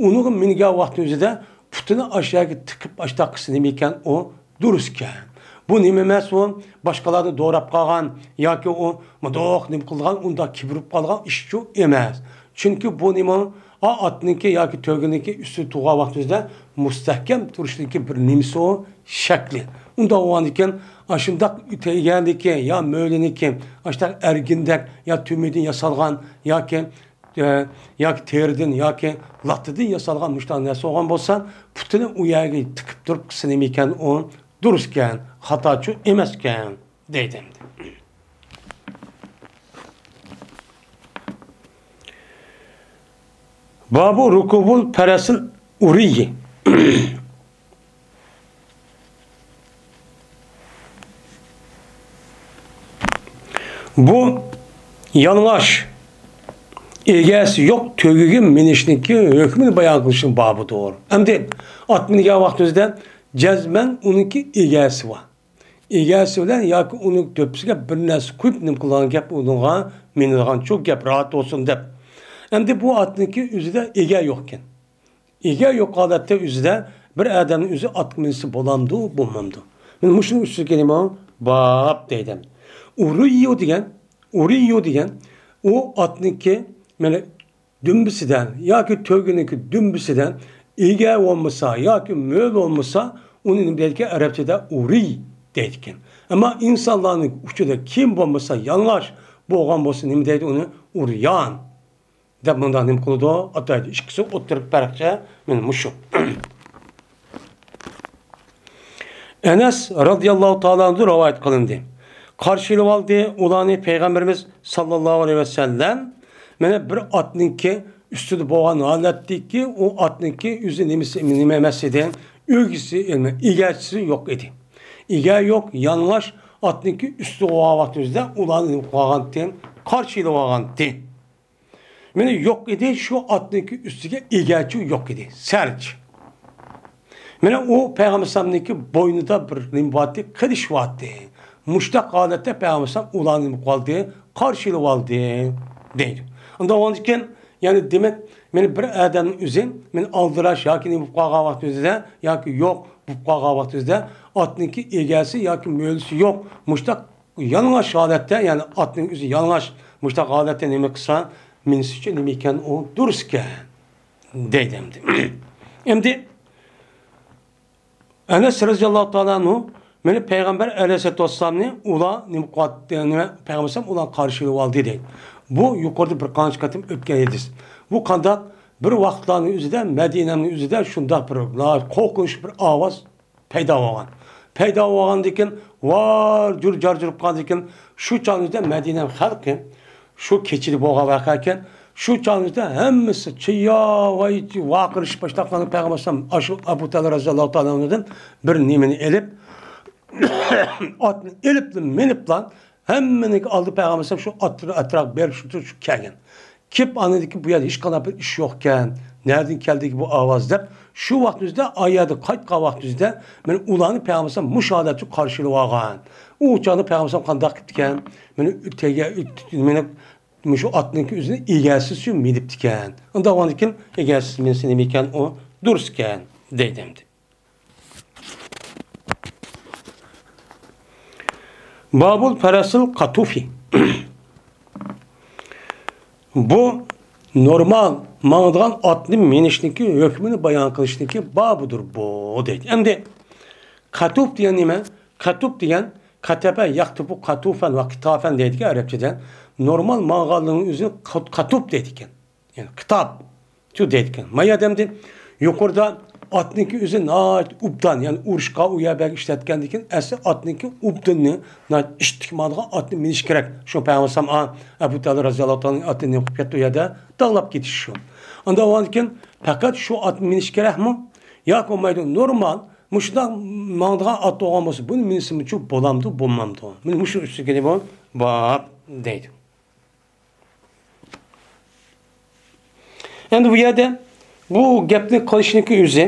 ئۇنىڭغا مىنگەن ۋاقتى ئۆزىدە پۇتىنى ئاشۇ يەرگە تىقىپ ئاشتاق قىلسا نېمە ئىكەن، ئۇ دۇرۇس ئىكەن. بۇ نېمە ئەمەس ئۇ؟ باشقىلارنى دوراپ قالغان ياكى ئۇ مۇنداق نېمە قىلغان، ئۇنداق كىبىر بولۇپ قالغان ئىشچۇ ئەمەس. چۈنكى بۇ نېمە؟ ئا، ئاتنىڭكى ياكى تۆگىنىڭكى ئۈستىدە تۇرغان ۋاقتىمىزدا مۇستەھكەم تۇرۇشنىڭكى بىر نېمىسى ئۇ، شەكلى. ئۇنداق بولغاندىكىن، ئاشۇنداق تەييارنىكى يا مۆلىنىكى، ئاشۇنداق ئەرگىندەك يا تۈمىدىن ياسالغان ياكى، ئە، ياكى تېرىدىن ياكى لاتتىدىن ياسالغان مۇشۇنداق نەرسە بولغان بولسا، پۇتىنى ئۇ يەرگە تىقىپ تۇرۇپ قىلسا نېمە ئىكەن ئۇ؟ دۇرۇس ئىكەن، خاتاچۇ ئەمەس ئىكەن. دەيدۇ ئەمدى. بابۇ رۇكۇبۇل پەرەسىل ئۇرىيى. بۇ يالىڭاچ ئىگەسى يوق تۆگىگە مىنىشنىڭكى ھۆكمىنى بايان قىلىشنىڭ بابىدۇر. ئەمدى ئات مىنگەن ۋاقتىمىزدا جەزمەن ئۇنىڭكى ئىگەسى بار. ئىگەسى بىلەن ياكى ئۇنىڭ دۆپپىسىگە بىر نەرسە قويۇپ نېمە قىلىدىغان گەپ، ئۇنىڭغا مىنىدىغان چوق گەپ، راھەت بولسۇن دەپ. ئەمدى بۇ ئاتنىڭكى ئۆزىدە ئىگە يوقكەن. ئىگە يوق ھالەتتە ئۆزىدە بىر ئادەمنىڭ ئۆزى ئاتقا مىنسە بولامدۇ، بولمامدۇ؟ مانا مۇشۇنىڭ ئۈستىگە نېمە باب دەيدۇ. ئۇرۇييۇ دېگەن، ئۇرىييۇ دېگەن ئۇ ئاتنىڭكى، مانا دۈمبىسىدە ياكى تۆگىنىڭكى دۈمبىسىدە ئىگە بولمىسا ياكى مۆل بولمىسا، ئۇنى نېمە دەيدىكەن؟ ئەرەبچىدە ئۇرىي دەيدىكەن. ئەمما ئىنسانلارنىڭ ئۇچىدا كىيىم بولمىسا، يالىڭاچ بولغان بولسا نېمە دەيدۇ؟ ئۇنى ئۇريان دەپ مۇنداق نېمە قىلىدۇ؟ ئاتايدۇ. ئىككىسى ئوتتۇرىدىكى پەرقچە مانا مۇشۇ. ئەنەس رازىياللاھۇ تائالا ئەنھۇ رىۋايەت قىلىندى. قارشى ئېلىۋالدى ئۇلارنى پەيغەمبىرىمىز ساللاللاھۇ ئەلەيھى ۋەسەللەم. مانا بىر ئاتنىڭكى ئۈستىدە بولغان ھالەتتىكى ئۇ ئاتنىڭكى ئۆزى نېمىسى، نېمە ئەمەس ئىدى؟ ئۆگىسى، يەنى ئىگەچىسى يوق ئىدى. ئىگە يوق، يالىڭاچ ئاتنىڭكى ئۈستىدە بولغان ۋاقتىمىزدا ئۇلارنى نېمە قىلىۋالغانتى؟ قارشى ئېلىۋالغانتى. مانا يوق ئىدى، شۇ ئاتنىڭكى ئۈستىگە ئىگەچۇ يوق ئىدى، سەرچ. مانا ئۇ پەيغەمبەر ئەلەيھىسسالامنىڭكى بوينىدا بىر نېمە بارتى، قىلىچ بارتى. مۇشتاق ھالەتتە پەيغەمبەر ئەلەيھىسسالام ئۇلارنى نېمە قىلىۋالدى؟ قارشى ئېلىۋالدى، دەيدۇ. ئۇنداق بولغاندىكىن، يەنى دېمەك، مانا بىر ئادەمنىڭ ئۆزى، مانا ئالدىراش ياكى نېمە بولۇپ قالغان ۋاقتىمىزدا ياكى يوق بولۇپ قالغان ۋاقتىمىزدا ئاتنىڭكى ئىگەسى ياكى مۆلىسى يوق، مۇشتاق يالىڭاچ ھالەتتە، يەنى ئاتنىڭ ئۆزى يالىڭاچ مۇشۇنداق ھالەتتە نېمە قىلسا، مىنىسىچۇ نېمە ئىكەن، ئۇ دۇرۇس ئىكەن، دەيدۇ ئەمدى. ئەمدى ئەنەس رەزىياللاھۇ تائالا ئەنھۇ مانا پەيغەمبەر ئەلەيھىسسالاتۇ ۋەسسالامنى ئۇلار نېمە قىلىۋاتتى، نېمە، پەيغەمبەر ئەلەيھىسسالام ئۇلارنى قارشى ئېلىۋالدى دەيدۇ. بۇ يۇقىرىدا بىر قانچە قېتىم ئۆتكەن ھەدىس. بۇ قانداق؟ بىر ۋاقىتلارنىڭ ئۆزىدە، مەدىنەنىڭ ئۆزىدە شۇنداق بىر ناھايىتى قورقۇنچلۇق بىر ئاۋاز پەيدا بولغان. پەيدا بولغاندىكىن، ۋار جۇر جار جۇرۇپ قالغاندىكىن، شۇ چاغنىڭدا مەدىنە خەلقى، شۇ كېچىدە بولغان ۋەقە ئىكەن، شۇ چاغنىڭدا ھەممىسى چىيا ۋاي ۋارقىرىشىپ باشلاپ قالغان. پەيغەمبەر ئەلەيھىسسالام ئاشۇ ئەبۇ تەلھە رەزىياللاھۇ تائالا ئەنھۇدىن بىر نېمىنى ئېلىپ، ئاتنى ئېلىپلا مىنىپلا، ھەممىنىڭ ئالدى پەيغەمبەر ئەلەيھىسسالام شۇ ئەتراق بېرىپ شۇ، شۇ كەلگەن. كېلىپ ئاندىكى بۇ يەردە ھېچقانداق بىر ئىش يوقكەن، نەدىن كەلدىكى بۇ ئاۋاز دەپ، شۇ ۋاقتىمىزدا ئا يەردە قايتقان ۋاقتىمىزدا مانا ئۇلارنى پەيغەمبەر ئەلەيھىسسالام مۇشۇ ھالەتتە قارشى ئېلىۋالغان. ئۇ چاغدا پەيغەمبەر ئەلەيھىسسالام قانداق قىپتىكەن؟ مانا تېگە-، مانا مۇشۇ ئاتنىڭكى ئۆزىنى ئىگەسىز شۇ مىنىپتىكەن. ئۇنداق بولغاندىكىن ئىگەسىز مىنسە نېمە ئىكەن، ئۇ دۇرۇس ئىكەن، دەيدۇ ئەمدى. بابۇل پەرەسىل قاتۇفى. بۇ نورمال ماڭىدىغان ئاتنى مىنىشنىڭكى ھۆكمىنى بايان قىلىشنىڭكى بابىدۇر بۇ، دەيدۇ. ئەمدى قاتۇف دېگەن نېمە؟ قاتۇف دېگەن، كاتەپە يەقتۇپۇ قاتۇفەن ۋە قىتافەن دەيدىكەن ئەرەبچىدە. نورمال ماڭغانلىقنىڭ ئۆزىنى قات-، قاتۇف دەيدىكەن. يەنى قىتاپ شۇ دەيدىكەن. ما يەردە ئەمدى يۇقىرىدا ئاتنىڭكى ئۆزى ناھايىتى ئوبدان، يەنى ئۇرۇشقا ئۇ يەر بەرگە ئىشلەتكەندىكىن، ئەسلى ئاتنىڭكى ئوبدىنى ناھايىتى ئىشتىك ماڭىدىغان ئاتنى مىنىش كېرەك. شۇ پەيغەمبەر ئەلەيھىسسالام ئەبۇ تەلھە رەزىياللاھۇ تائالا ئاتنى نېمە قىلىپ كەتتى، ئۇ يەردە داغلاپ كېتىش شۇ. ئاندىن ئاۋۋالدىن كېيىن پەقەت شۇ ئاتنى مىنىش كېرەكمۇ؟ ياكى بولمايدۇ، نورمال مۇشۇنداق ماڭىدىغان ئات بولغان بولسا، بۇنى مىنسىمۇچۇ بولامدۇ، بولمامدۇ؟ مانا مۇشۇ ئۈستىگە نېمە بار دەيدۇ. ئەمدى بۇ يەردە بۇ گەپنى قىلىشنىڭكى ئۆزى،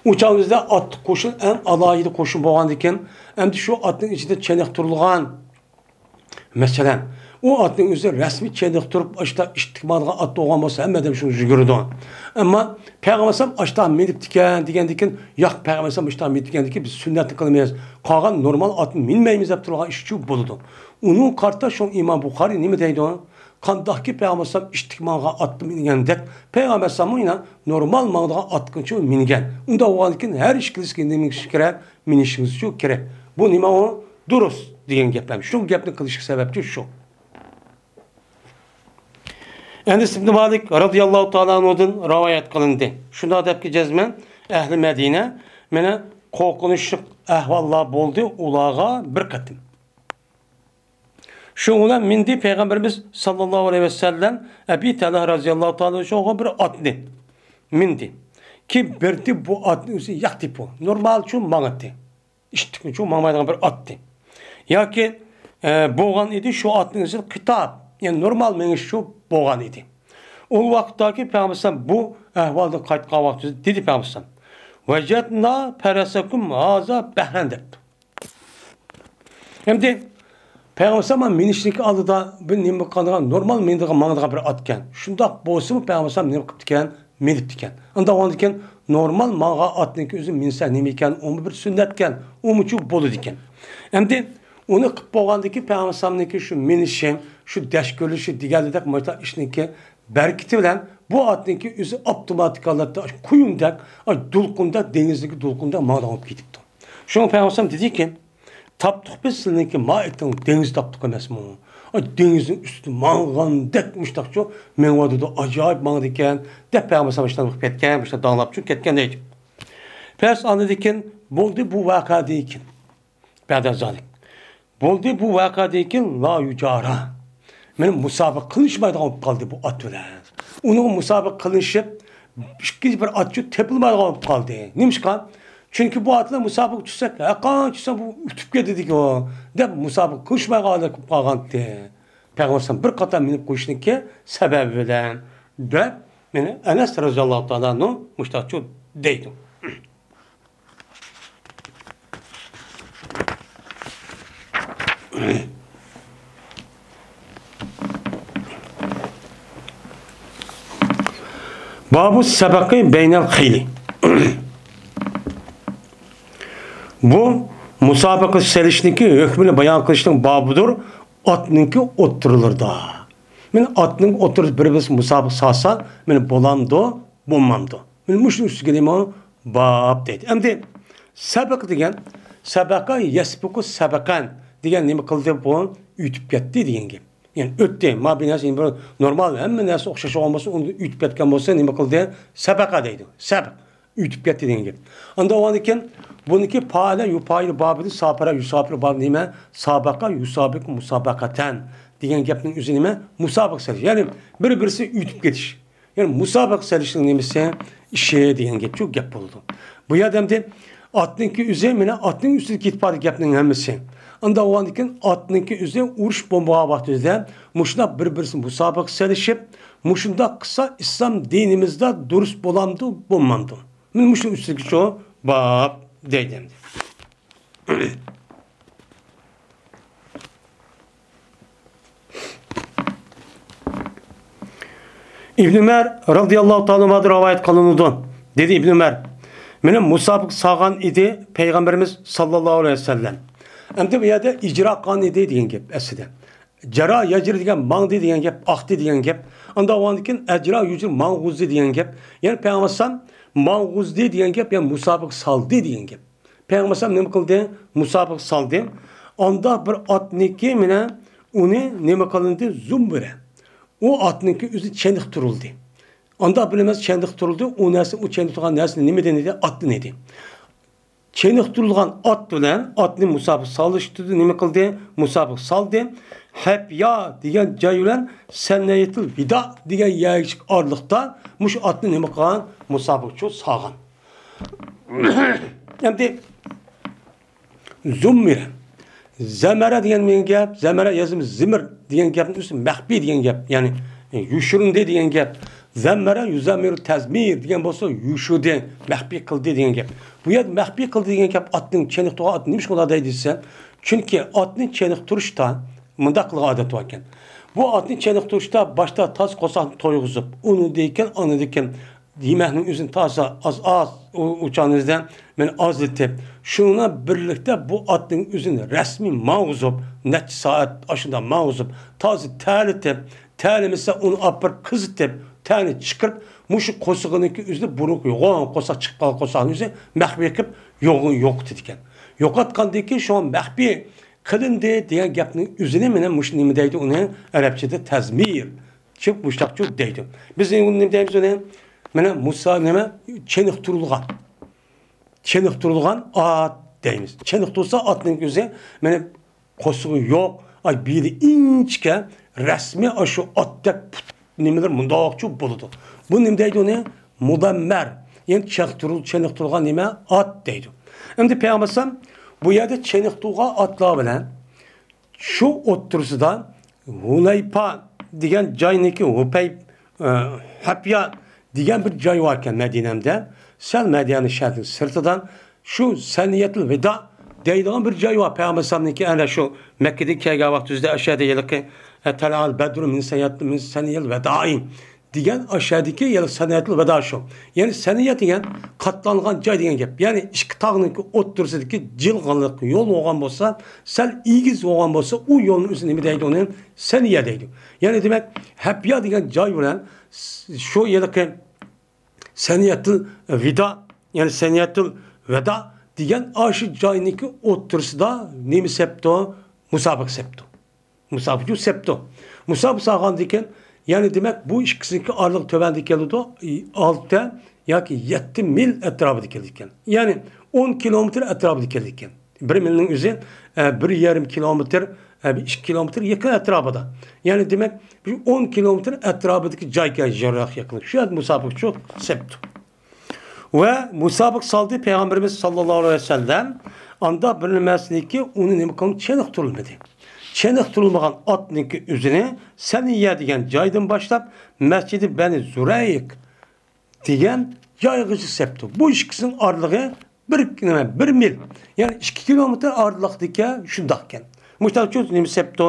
ئۇ چاغدا ئاتلىق قوشۇن ئەڭ ئالاھىدە قوشۇن بولغاندىكىن، ئەمدى شۇ ئاتنىڭ ئىچىدە چېنىقتۇرۇلغان، مەسىلەن، ئۇ ئاتنىڭ ئۆزى رەسمىي چېنىقتۇرۇپ، ئاشتا ئىتتىك ماڭىدىغان ئات بولغان بولسا، ھەممە ئادەم شۇنى يۈگۈرىدۇ. ئەمما پەيغەمبەر ئەلەيھىسسالام ئاشتا مىنىپتىكەن دېگەندىكىن، ياق، پەيغەمبەر ئەلەيھىسسالام ئاشتا مىنىپتىكەندىكىن بىز سۈننەتنى قىلىمىز، قالغان نورمال ئاتنى مىنمەيمىز دەپ تۇرغان ئىشچۇ بولىدۇ. ئۇنىڭغا قارىتا شۇ ئىمام بۇخارىي نېمە دەيدۇ؟ قانداقكى پەيغەمبەر ئەلەيھىسسالام ئىتتىك ماڭغان ئاتتا مىنگەندەك، پەيغەمبەر ئەلەيھىسسالاممۇ يەنە نورمال ماڭىدىغان ئاتقىچۇ مىنگەن. ئۇنداق بولغاندىكىن ھەر ئىككىلىسىگە نېمە كېرەك؟ مىنىشىڭىزچۇ كېرەك. بۇ نېمە ئۇ؟ دۇرۇس دېگەن گەپ ھەم. شۇ گەپنى قىلىشقا سەۋەبچى شۇ. ئەنەس ئىبنى مالىك رازىياللاھۇ تائالا ئەنھۇدىن رىۋايەت قىلىندى. شۇنداق دەپكى جەزمەن، ئەھلى مەدىنە، مانا، قورقۇنچلۇق ئەھۋاللار بولدى ئۇلارغا بىر قېتىم. شۇنىڭ بىلەن مىندى پەيغەمبىرىمىز ساللاللاھۇ ئەلەيھى ۋەسەللەم ئەبى تەلھە رازىياللاھۇ تائالا ئەنھۇغا بىر ئاتنى مىندى. كېيىن بەردى بۇ ئاتنى ئۆزى ياق دېپۇ. نورمالچۇ ماڭاتتى. ئىتتىكچۇ ماڭمايدىغان بىر ئاتتى. ياكى، ئە، بولغان ئىدى، شۇ ئاتنىڭ ئىزى قىتاب، يەنى نورمال مېڭىشچۇ بولغان ئىدى. ئۇ ۋاقىتتاكى پەيغەمبەر بۇ ئەھۋالدىن قايتقان ۋاقتىدا دېدى پەيغەمبەر، ۋەجەدنا پەرەسەكۇم ھازا بەھرەن دەپتۇ. ئەمدى پەيغەمبەر مانا مىنىشنىڭكى ئالدىدا بىر نېمە قىلىدىغان، نورمال مىنىدىغان، ماڭىدىغان بىر ئاتكەن. شۇنداق بولسىمۇ پەيغەمبەر نېمە قىپتىكەن؟ مىنىپتىكەن. ئۇنداق بولغاندىكىن نورمال ماڭغان ئاتنىڭكى ئۆزى مىنسە نېمە ئىكەن؟ ئۇمۇ بىر سۈننەتكەن، ئۇمۇچۇ بولىدىكەن. ئەمدى ئۇنى قىپ بولغاندىكىن پەيغەمبەرنىڭكى شۇ مىنىشى، شۇ دەش كۆرۈلۈشى دېگەنلىدەك مۇشۇنداق ئىشنىڭكى بەرىكىتى بىلەن بۇ ئاتنىڭكى ئۆزى ئاپتوماتىك ھالەتتە قۇيۇندەك، دولقۇندەك، دېڭىزدىكى دولقۇندەك ماڭىدىغان بولۇپ كېتىپتۇ. شۇڭا پەيغەمبەر دېدىكى، تاپتۇق بىز سىلىنىڭكى ما ئېتىڭ دېڭىز تاپتۇق ئەمەسمۇ؟ ئاي، دېڭىزنىڭ ئۈستىدە ماڭغاندەك مۇشتاقچۇ مېڭىۋاتىدۇ، ئاجايىپ ماڭىدىكەن، دەپ پەيغەمبەر مۇشۇنداق قىلىپ كەتكەن، مۇشۇنداق داڭلاپ چۈشۈپ كەتكەن دەيدۇ. پەس ئاندىن كېيىن بولدى بۇ ۋەقەدىن كېيىن. بەدە زالىك. بولدى بۇ ۋەقەدىن كېيىن لا يۇجارا. مانا مۇسابىقە قىلىشمايدىغان بولۇپ قالدى بۇ ئات بىلەن. ئۇنىڭغا مۇسابىقە قىلىشىپ، ئىككىنچى بىر ئاتچۇ تېپىلمايدىغان بولۇپ قالدى. نېمىشقا؟ چۈنكى بۇ ئات بىلەن مۇسابىقە چۈشسەك، ھەرقانچە چۈشسە بۇ ئۇتۇپ كېتىدىكەن دەپ مۇسابىقە قىلىشمايدىغان ھالەتكە كېلىپ قالغانتى. پەيغەمبەر بىر قاتار مىنىپ قويۇشنىڭكى سەۋەبى بىلەن دەپ، مانا ئەنەس رازىياللاھۇ تائالا ئەنھۇ مۇشتاقچۇ دەيدۇ. بابۇ سەبەقى بەينەل خەيلى. بۇ مۇسابىقە سېلىشنىڭكى ھۆكمىنى بايان قىلىشنىڭ بابىدۇر، ئاتنىڭكى ئوتتۇرىلىرىدا. مانا ئاتنىڭ ئوتتۇرىدا بىر-بىرسى مۇسابىقە سالسا، مانا بولامدۇ، بولمامدۇ؟ مانا مۇشۇنىڭ ئۈستىگە نېمە؟ باب دەيدۇ. ئەمدى سەبەق دېگەن، سەبەقە يەسبىقۇ سەبەقەن دېگەن نېمە قىلدى بۇ؟ ئۆتۈپ كەتتى دېگەن گەپ. يەنى ئۆتتى. ما بىر نەرسە، بىر نورمال ھەممە نەرسە ئوخشاش بولغان بولسا، ئۇنى ئۆتۈپ كەتكەن بولسا نېمە قىلدى؟ سەبەقە دەيدۇ. سەبەق. ئۆتۈپ كەتتى دېگەن گەپ. ئاندىن كېيىن بۇنىڭكى پائىلە يۇپائىلۇ بابىدىن ساپىرە يۇساپىرۇ باب نېمە؟ ساباقە يۇسابىقۇ مۇساباقەتەن دېگەن گەپنىڭ ئۆزى نېمە؟ مۇسابىقە سېلىش. يەنى بىر-بىرسى ئۆتۈپ كېتىش. يەنى مۇسابىقە سېلىشنىڭ نېمىسى؟ ئىشى دېگەن گەپچۇ گەپ بولىدۇ. بۇ يەردە ئەمدى ئاتنىڭكى ئۆزى، مانا ئاتنىڭ ئۈستىدە كېتىپ بارىدۇ گەپنىڭ ھەممىسى. ئاندىن كېيىن ئاتنىڭكى ئۆزى ئۇرۇش بولمىغان ۋاقتىدا مۇشۇنداق بىر-بىرسى مۇسابىقە سېلىشىپ، مۇشۇنداق قىلسا ئىسلام دىنىمىزدا دۇرۇس بولامدۇ، بولمامدۇ؟ مانا مۇشۇ ئۈستىدىكىچۇ باب دەيدۇ ئەمدى. ئىبن ئۆمەر رازىياللاھۇ تائالا ئەنھۇدىن رىۋايەت قىلىنىدۇ. دېدى ئىبن ئۆمەر، مېنى مۇسابىقە سالغان ئىدى پەيغەمبىرىمىز ساللاللاھۇ ئەلەيھى ۋەسەللەم. ئەمدى بۇ يەردە ئىجرا قىلغان ئىدى دېگەن گەپ ئەسلىدە. جەرا يەجرى دېگەن ماڭدى دېگەن گەپ، ئاقتى دېگەن گەپ. ئاندىن كېيىن ئەجرا يۇجرى ماڭغۇزدى دېگەن گەپ. يەنى پەيغەمبەر ئەلەيھىسسالام ماڭغۇزدى دېگەن گەپ، يەنى مۇسابىقە سالدى دېگەن گەپ. پەيغەمبەر ئەلەيھىسسالام نېمە قىلدى؟ مۇسابىقە سالدى. ئانداق بىر ئاتنىكى مانا ئۇنى نېمە قىلىندى؟ زۇمبىرە. ئۇ ئاتنىڭكى ئۆزى چېنىقتۇرۇلدى. ئانداق بىلىمىز چېنىقتۇرۇلدى. ئۇ نەرسە، ئۇ چېنىقتۇرغان نەرسە نېمە دېدى؟ ئات دېدى. چېنىقتۇرۇلغان ئات بىلەن ئاتنى مۇسابىقە سالىشتۇردى. نېمە قىلدى؟ مۇسابىقە سالدى. ھەپيا دېگەن جاي بىلەن سەنەيەتۇل ۋىدا دېگەن يەرگىچە ئارىلىقتا مۇشۇ ئاتنى نېمە قىلغان؟ مۇسابىقىچۇ سالغان. ئەمدى زۇممىرە. زەمەرە دېگەن نېمە گەپ؟ زەمەرە يازىمىز زىمىر دېگەن گەپنىڭ ئۆزى مەخپىي دېگەن گەپ. يەنى يوشۇرۇندى دېگەن گەپ. زەممەرە يۇزەممىرۇ تەزمىر دېگەن بولسا يوشۇردى، مەخپىي قىلدى دېگەن گەپ. بۇ يەردە مەخپىي قىلدى دېگەن گەپ ئاتنىڭ چېنىقتۇرغان ئاتنى نېمىشقا ئۇنداق دەيدۇ دېسە، چۈنكى ئاتنى چېنىقتۇرۇشتا مۇنداق قىلغان ئادەت بار ئىكەن. بۇ ئاتنى چېنىقتۇرۇشتا باشتا تازا قورساقنى تويغۇزۇپ، ئۇنىڭدىن كېيىن، ئاندىن كېيىن يېمەكنىڭ ئۆزىنى تازا ئاز-ئاز ئۇ-، ئۇ چاغنىڭىزدا مانا ئازلىتىپ، شۇنىڭ بىلەن بىرلىكتە بۇ ئاتنىڭ ئۆزىنى رەسمىي ماڭغۇزۇپ، نەچچە سائەت ئاشۇنداق ماڭغۇزۇپ، تازا تەرلىتىپ، تەرلىمىسە ئۇنى ئاپىرىپ قىزىتىپ، تەرنى چىقىرىپ، مۇشۇ قورسىقىنىڭكى ئۆزىنى بۇرۇنقى يوغان قورساق چىقىپ قالغان قورساقنىڭ ئۆزى مەخپىي قىلىپ يوق-، يوقىتىدىكەن. يوقاتقاندىن كېيىن شۇڭا مەخپىي قىلىندى دېگەن گەپنىڭ ئۆزىنى مانا مۇشۇ نېمە دەيدۇ ئۇنى ئەرەبچىدە تەزمىر. چۈپ مۇشتاقچۇ دەيدۇ. بىز ئۇنى نېمە دەيمىز ئۇنى؟ مانا مۇسا نېمە؟ چېنىقتۇرۇلغان. چېنىقتۇرۇلغان ئات دەيمىز. چېنىقتۇرسا ئاتنىڭ ئۆزى مانا قورسىقى يوق، ئاي بېلى ئىنچىكە، رەسمىي ئاشۇ ئاتتەك پۇت نېمىلەر مۇنداقچۇ بولىدۇ. بۇ نېمە دەيدۇ ئۇنى؟ مۇدەممەر. يەنى چېنىقتۇرۇل-، چېنىقتۇرۇلغان نېمە؟ ئات دەيدۇ. ئەمدى پەيغەمبەر ئەلەيھىسسالام بۇ يەردە چېنىقتۇرۇلغان ئاتلار بىلەن شۇ ئوتتۇرىسىدا ھۇنەيپا دېگەن جاينىڭكى ھۇپەي-، ئە، ھەپيا دېگەن بىر جاي باركەن مەدىنەمدە. سەل مەدىنە شەھىرىنىڭ سىرتىدا شۇ سەنىيەتۇل ۋىدا دەيدىغان بىر جاي بار. پەيغەمبەر ئەلەيھىسسالامنىڭكى ئەنە شۇ مەككىدىن كەلگەن ۋاقتى ئۆزىدە ئەشەدە ھېلىقى، ئە، تەلەئەل بەدرۇ مىن سەنىيەت-، مىن سەنىيەل ۋەدائى دېگەن ئاشەدىكى يەنى سەنىيەتۇل ۋىدا شۇ. يەنى سەنىيە دېگەن قاتلانغان جاي دېگەن گەپ. يەنى ئىككى تاغنىڭكى ئوتتۇرىسىدىكى جىلغىلىق يول بولغان بولسا، سەل ئېگىز بولغان بولسا، ئۇ يولنىڭ ئۆزىنى نېمە دەيدۇ؟ ئۇنى سەنىيە دەيدۇ. يەنى دېمەك، ھەپيا دېگەن جاي بىلەن شۇ ھېلىقى سەنىيەتۇل ۋىدا، يەنى سەنىيەتۇل ۋەدا دېگەن ئاشۇ جاينىڭكى ئوتتۇرىسىدا نېمە سەپتۇ؟ مۇسابىقە سەپتۇ. مۇسابىقە سەپتۇ. مۇسابىقە سالغاندىكىن، يەنى دېمەك، بۇ ئىككىسىنىڭكى ئارىلىقى تۆۋەندە كېلىدۇ، ئالتە ياكى يەتتە مىل ئەتراپىدا كېلىدىكەن. يەنى ئون كىلومېتىر ئەتراپىدا كېلىدىكەن. بىر مىلنىڭ ئۆزى، ئە، بىر يېرىم كىلومېتىر، ئە، بىر ئىككى كىلومېتىر يېقىن ئەتراپىدا. يەنى دېمەك، بىر ئون كىلومېتىر ئەتراپىدىكى جايكەن يىراق يېقىنلىق. شۇ يەردە مۇسابىقە سەپتۇ. ۋە مۇسابىقە سالدى پەيغەمبىرىمىز ساللاللاھۇ ئەلەيھى ۋەسەللەم. ئاندا بىر نېمىسىنىڭكى ئۇنى نېمە قىلىپ چېنىقتۇرۇلمىدى. چېنىقتۇرۇلمىغان ئاتنىڭكى ئۆزىنى سەنىيە دېگەن جايدىن باشلاپ مەسچىدى بەنى زۇرەيق دېگەن جايغىچە سەپتۇ. بۇ ئىككىسىنىڭ ئارىلىقى بىر، نېمە، بىر مىل، يەنى ئىككى كىلومېتىر ئارىلىقتىكەن شۇنداقكەن. مۇشۇنداق نېمە سەپتۇ؟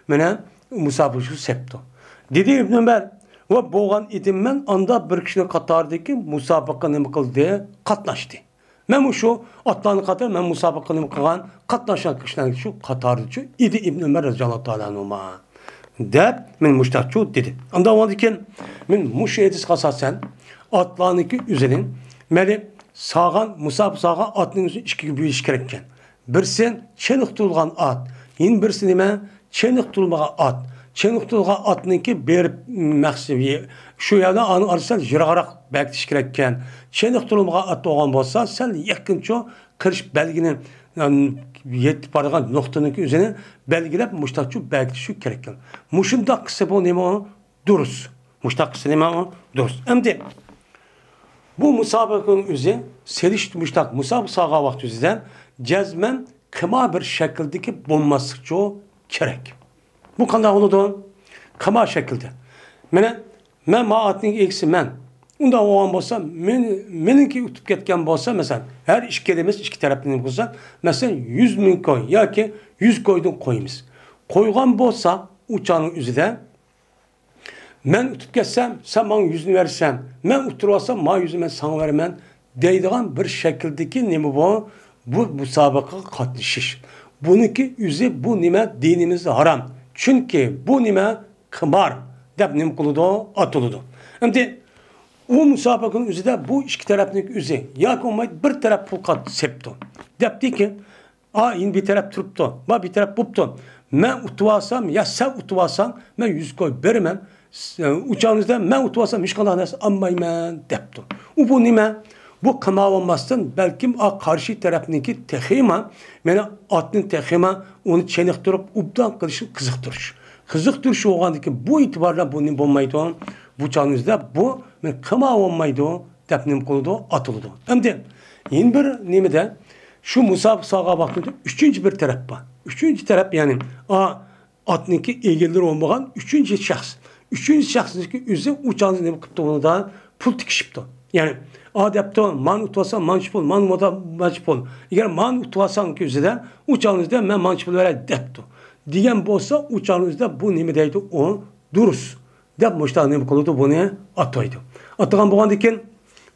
مانا مۇسابىقە شۇ سەپتۇ. دېدى ئىبن ئۆمەر، ۋە بولغان ئىدىم مەن ئاندا بىر كىشىنىڭ قاتارىدىكى مۇسابىقە نېمە قىلدى؟ قاتناشتى. مەنمۇ شۇ ئاتلارنىڭ قاتارى، مەن مۇسابىقە نېمە قىلغان، قاتناشقان كىشىلەرنىڭ شۇ قاتارىدىچۇ ئىدى ئىبن ئۆمەر رەزىياللاھۇ تائالا ئانھۇما. دەپ، مەن مۇشتاقچۇ دېدى. ئاندىن ئاندىن كېيىن مەن مۇشۇ ھەدىسكە ئاساسەن ئاتلارنىڭكى ئۆزىنى، مەيلى سالغان، مۇسابىقە سالغان ئاتنىڭ ئۆزىنى ئىككىگە بۆلۈش كېرەككەن. بىرسى چېنىقتۇرۇلغان ئات، يەنە بىرسى نېمە؟ چېنىقتۇرۇلمىغان ئات. چېنىقتۇرۇلغان ئاتنىڭكى بېرىپ مەقسىتى شۇ يەردە ئانىڭ ئارىسىدا يىراقراق بەكىتىش كېرەككەن. چېنىقتۇرۇلمىغان ئات بولغان بولسا، سەل يېقىنچۇ قىلىش بەلگىنى، ئەم، يېتىپ بارغان نۇقتىنىڭكى ئۆزىنى بەلگىلەپ، مۇشتاقچۇ بەكىتىشى كېرەككەن. مۇشۇنداق قىلسا بۇ نېمە ئۇ؟ دۇرۇس. مۇشتاق قىلسا نېمە ئۇ؟ دۇرۇس. ئەمدى بۇ مۇسابىقىنىڭ ئۆزى سېلىش مۇشتاق مۇسابىقە سالغان ۋاقتى ئۆزىدە جەزمەن قىما بىر شەكىلدىكى بولماسلىقچۇ كېرەك. بۇ قانداق بولىدۇ؟ قىما شەكىلدە. مانا، مەن ما ئاتنىڭ ئىگىسى مەن. ئۇنداق بولغان بولسا، مېنى، مېنىڭكى ئۇتۇپ كەتكەن بولسا، مەسىلەن، ھەر ئىككىلىمىز ئىككى تەرەپتىن نېمە قىلسا، مەسىلەن، يۈز مىڭ كوي ياكى يۈز كويدىن قويىمىز. قويغان بولسا، ئۇ چاغنىڭ ئۆزىدە مەن ئۇتۇپ كەتسەم، سەن ماڭا يۈزنى بېرىسەن، مەن ئۇتتۇرۇۋالسام، ما يۈزنى مەن ساڭا بېرىمەن دەيدىغان بىر شەكىلدىكى نېمە بۇ؟ بۇ مۇسابىقىگە قاتنىشىش. بۇنىڭكى ئۆزى بۇ نېمە؟ دىنىمىزدا ھارام. چۈنكى بۇ نېمە؟ قىمار دەپ نېمە قىلىدۇ؟ ئاتىلىدۇ. ئەمدى ئۇ مۇسابىقىنىڭ ئۆزىدە بۇ ئىككى تەرەپنىڭ ئۆزى ياكى بولمايدۇ بىر تەرەپ پۇل قات سېپىپتۇ. دەپتىكى، ئا، يەنە بىر تەرەپ تۇرۇپتۇ. ما بىر تەرەپ بوپتۇ. مەن ئۇتۇۋالسام يا سەن ئۇتۇۋالساڭ، مەن يۈز كوي بېرىمەن. س-، ئۇ چاغىڭىزدا مەن ئۇتۇۋالسام ھېچقانداق نەرسە ئالمايمەن، دەپتۇ. ئۇ بۇ نېمە؟ بۇ قىما بولماستىن، بەلكىم ئا قارشى تەرەپنىڭكى تېخىمۇ، مانا ئاتنى تېخىمۇ ئۇنى چېنىقتۇرۇپ، ئوبدان قىلىشنى قىزىقتۇرۇش. قىزىقتۇرۇش بولغاندىكىن بۇ ئېتىبار بىلەن بۇ نېمە بولمايدۇ؟ بۇ چاغىڭىزدا بۇ، مانا، قىما بولمايدۇ. دەپ نېمە قىلىدۇ؟ ئاتىلىدۇ. ئەمدى يەنە بىر نېمىدە، شۇ مۇسابىقە سالغان ۋاقتىدا ئۈچىنچى بىر تەرەپ بار. ئۈچىنچى تەرەپ، يەنى ئا، ئاتنىڭكى ئىگىلىرى بولمىغان ئۈچىنچى شەخس. ئۈچىنچى شەخسنىڭكى ئۆزى ئۇ چاغدا نېمە قىپتۇ، ئۇنىدا پۇل تىكىشىپتۇ. يەنى، ئا دەپتۇ، مانا ئۇتۇۋالساڭ مانچە پۇل، مانا مۇدا مانچە پۇل. ئەگەر مانا ئۇتۇۋالساڭ ئۆزىدە، ئۇ چاغدا مەن مانچە پۇل بېرەي دەپتۇ. دېگەن بولسا، ئۇ چاغدا ئۆزىدە بۇ نېمە دەيدۇ، ئۇ دۇرۇس دەپ مۇشۇنداق نېمە قىلىدۇ، بۇنى ئاتايدۇ. ئاتىغان بولغاندىن كېيىن،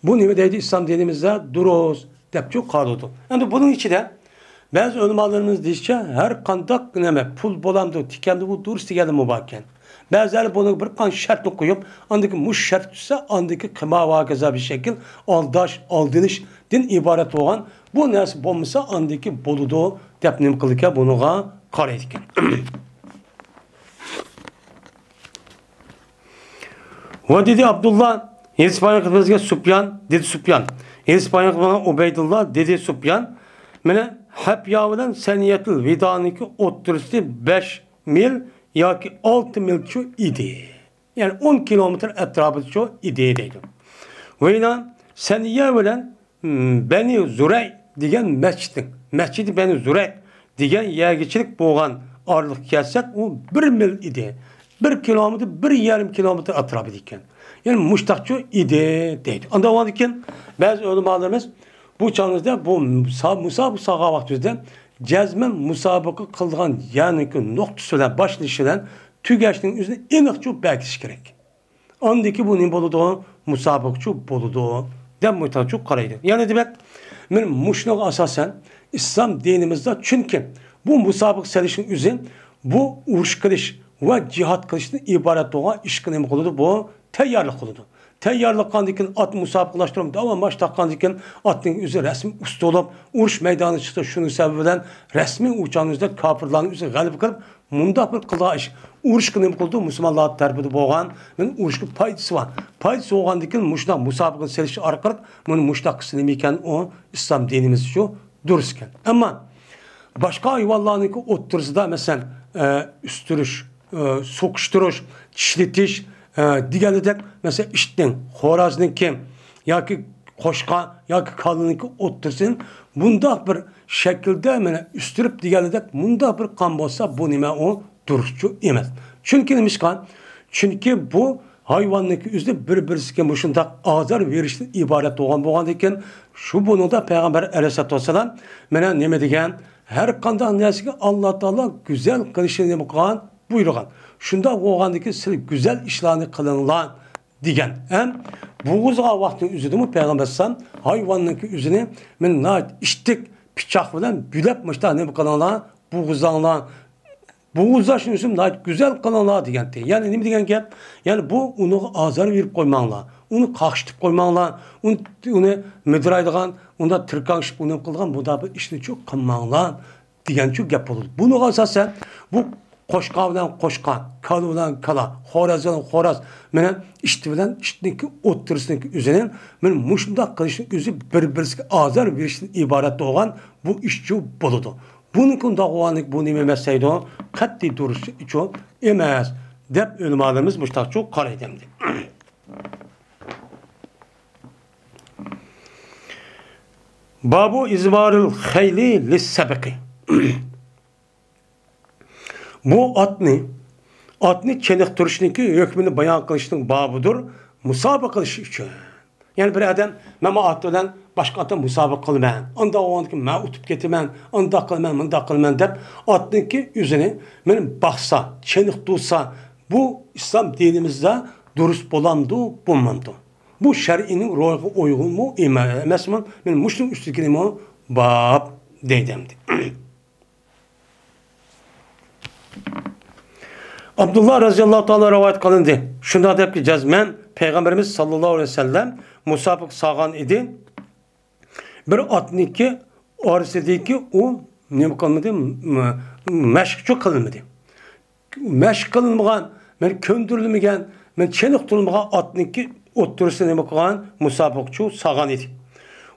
بۇ نېمە دەيدۇ، ئىسلام دىنىمىزدا دۇرۇس دەپچۇ قالىدۇ. ئەمدى بۇنىڭ ئىچىدە بەزى ئۆلىمالىرىمىز دېيىشىچە، ھەر قانداق نېمە، پۇل بولامدۇ، تىكەمدۇ، بۇ دۇرۇس دېگەنلىرىمۇ باركەن. بەزىلەر بۇنىڭغا بىر قانچە شەرتنى قويۇپ، ئاندىن كېيىن مۇشۇ شەرت تۈزسە، ئاندىن كېيىن قىما ۋە ھاكازا بىر شەكىل ئالداش، ئالدىنىشتىن ئىبارەت بولغان بۇ نەرسە بولمىسا، ئاندىن كېيىن بولىدۇ دەپ نېمە قىلىدىكەن، بۇنىڭغا قارايدىكەن. ۋە دېدى ئابدۇللا، ھېلىسى پايان قىلىپ بىزگە سۇپيان، دېدى سۇپيان. ھېلىسى پايان قىلىپ بىزگە ئۇبەيدۇللا، دېدى سۇپيان. مانا، ھەپيا بىلەن سەنىيەتۇل ۋىدانىڭكى ئوتتۇرىسى بەش مىل ياكى ئالتە مىلچۇ ئىدى. يەنى ئون كىلومېتىر ئەتراپىدىچۇ ئىدى دەيدۇ. ۋە يەنە سەنىيە بىلەن، م، بەنى زۇرەي دېگەن مەسچىتنىڭ، مەسچىدى بەنى زۇرەي دېگەن يەرگىچىلىك بولغان ئارىلىققا كەلسەك، ئۇ بىر مىل ئىدى. بىر كىلومېتىر، بىر يېرىم كىلومېتىر ئەتراپىدا ئىكەن. يەنى مۇشتاقچۇ ئىدى دەيدۇ. ئاندىن كېيىن بەزى ئۆلىمالىرىمىز بۇ چاغىمىزدا بۇ مۇسا-، مۇسابىقە سالغان ۋاقتىمىزدا جەزمەن مۇسابىقە قىلىدىغان يەرنىڭكى نۇقتىسى بىلەن باشلىنىشى بىلەن تۈگەشنىڭ ئۆزىنى ئېنىقچۇ بەكىتىش كېرەك. ئاندىكى بۇ نېمە بولىدۇ؟ مۇسابىقىچۇ بولىدۇ دەپ مۇشۇنداقچۇ قارايدۇ. يەنى دېمەك، مەن مۇشۇنىڭغا ئاساسەن ئىسلام دىنىمىزدا، چۈنكى بۇ مۇسابىقە سېلىشنىڭ ئۆزى بۇ ئۇرۇش قىلىش ۋە جىھاد قىلىشتىن ئىبارەت بولغان ئىشقا نېمە قىلىدۇ؟ بۇ تەييارلىق قىلىدۇ. تەييارلىق قىلغاندىن كېيىن ئاتنى مۇسابىقىلەشتۈرۈپ، داۋام ماش تاققاندىن كېيىن ئاتنىڭ ئۆزى رەسمىي ئۇستا بولۇپ، ئۇرۇش مەيدانىغا چىقسا، شۇنىڭ سەۋەبى بىلەن رەسمىي ئۇ چاغنىڭ ئۆزىدە كاپىرلارنىڭ ئۆزى غەلىبە قىلىپ، مۇنداق بىر قىلغان ئىش، ئۇرۇشقا نېمە قىلىدۇ؟ مۇسۇلمانلار تەرىپىدە بولغان، مەن ئۇرۇشقا پايدىسى بار. پايدىسى بولغاندىن كېيىن مۇشۇنداق مۇسابىقىنى سېلىش ئارقىلىق، مۇنى مۇشۇنداق قىلسا نېمە ئىكەن، ئۇ ئىسلام دىنىمىزچۇ دۇرۇس ئىكەن. ئەمما باشقا ھايۋانلارنىڭكى ئوتتۇرىسىدا، مەسىلەن، ئە، ئۈستۈرۈش، ئە، سوقۇشتۇرۇش، چىشلىتىش، ئە، دېگەندەك، مەسىلەن، ئىتنىڭ، خورازنىڭكى ياكى قوشقا ياكى كالىنىڭكى ئوتتۇرىسىنى بۇنداق بىر شەكىلدە، مانا، ئۈستۈرۈپ دېگەندەك، مۇنداق بىر قان بولسا، بۇ نېمە، ئۇ دۇرۇسچۇ ئەمەس. چۈنكى نېمىشقا؟ چۈنكى بۇ ھايۋاننىڭكى ئۆزى بىر-بىرسىگە مۇشۇنداق ئازار بېرىشتىن ئىبارەت بولغان بولغاندىكىن، شۇ بۇنىڭدا پەيغەمبەر ئەلەيھىسسالاتۇ ۋەسسالام مانا نېمە دېگەن؟ ھەر قانداق نەرسىگە ئاللا تائالا گۈزەل قىلىشنى نېمە قىلغان؟ بۇيرۇغان. شۇنداق بولغاندىكىن، سىلەر گۈزەل ئىشلارنى قىلىڭلار دېگەن. ھەم بوغۇزلىغان ۋاقتىنىڭ ئۆزىدىمۇ پەيغەمبەر ئەلەيھىسسالام ھايۋاننىڭكى ئۆزىنى، مانا ناھايىتى ئىتتىك پىچاق بىلەن بۆلەپ، مۇشۇنداق نېمە قىلىڭلار، بوغۇزلاڭلار. بوغۇزلاشنى ئۆزۈم ناھايىتى گۈزەل قىلىڭلار دېگەنتى. يەنى نېمە دېگەن گەپ؟ يەنى بۇ ئۇنىڭغا ئازار بېرىپ قويماڭلار. ئۇنى قاقشىتىپ قويماڭلار. ئۇنى، ئۇنى مىدىرايدىغان، ئۇندا تىركاڭشىپ، ئۇنى قىلغان، بۇنداق بىر ئىشنىچۇ قىلماڭلار دېگەنچۇ گەپ بولىدۇ. بۇنىڭغا ئاساسەن بۇ قوشقا بىلەن قوشقا، كالا بىلەن كالا، خوراز بىلەن خوراز، مانا ئىت بىلەن ئىتنىڭكى ئوتتۇرىسىدىكى ئۆزىنى، مانا مۇشۇنداق قىلىشنىڭ ئۆزى بىر-بىرسىگە ئازار بېرىشتىن ئىبارەت بولغان بۇ ئىشچۇ بولىدۇ. بۇنىڭكى ئۇنداق بولغاندىكىن بۇ نېمە ئەمەس دەيدۇ؟ قەتئىي دۇرۇسچۇ ئەمەس دەپ ئۆلىمالىرىمىز مۇشۇنداقچۇ قارايدۇ ئەمدى. بابۇ ئىزۋارىل خەيلى لىسسەبىقى. بۇ ئاتنى، ئاتنى چېنىقتۇرۇشنىڭكى ھۆكمىنى بايان قىلىشنىڭ بابىدۇر، مۇسابىقە قىلىش ئۈچۈن. يەنى بىر ئادەم، مەن بۇ ئات بىلەن باشقا ئاتتا مۇسابىقە قىلىمەن، ئانداق بولغاندىكىن مەن ئۇتۇپ كېتىمەن، ئانداق قىلىمەن، مۇنداق قىلىمەن دەپ، ئاتنىڭكى ئۆزىنى مانا باقسا، چېنىقتۇرسا، بۇ ئىسلام دىنىمىزدا دۇرۇس بولامدۇ، بولمامدۇ؟ بۇ شەرئىينىڭ روھىغا ئۇيغۇنمۇ، ئەمەسمۇ؟ مانا مۇشۇنىڭ ئۈستىدىكى نېمە؟ باب دەيدۇ ئەمدى. ئابدۇللا رەزىياللاھۇ تائالا رىۋايەت قىلىندى. شۇنداق دەپكى، جەزمەن پەيغەمبىرىمىز ساللاللاھۇ ئەلەيھى ۋەسەللەم مۇسابىقە سالغان ئىدى. بىر ئاتنىڭكى ئارىسىدىكى ئۇ نېمە قىلمىدى؟ م-، مەشىقچۇ قىلمىدى. مەشىق قىلىنمىغان، مەن كۆندۈرۈلمىگەن، مەن چېنىقتۇرۇلمىغان ئاتنىڭكى ئوتتۇرىسىدا نېمە قىلغان؟ مۇسابىقىچۇ سالغان ئىدى.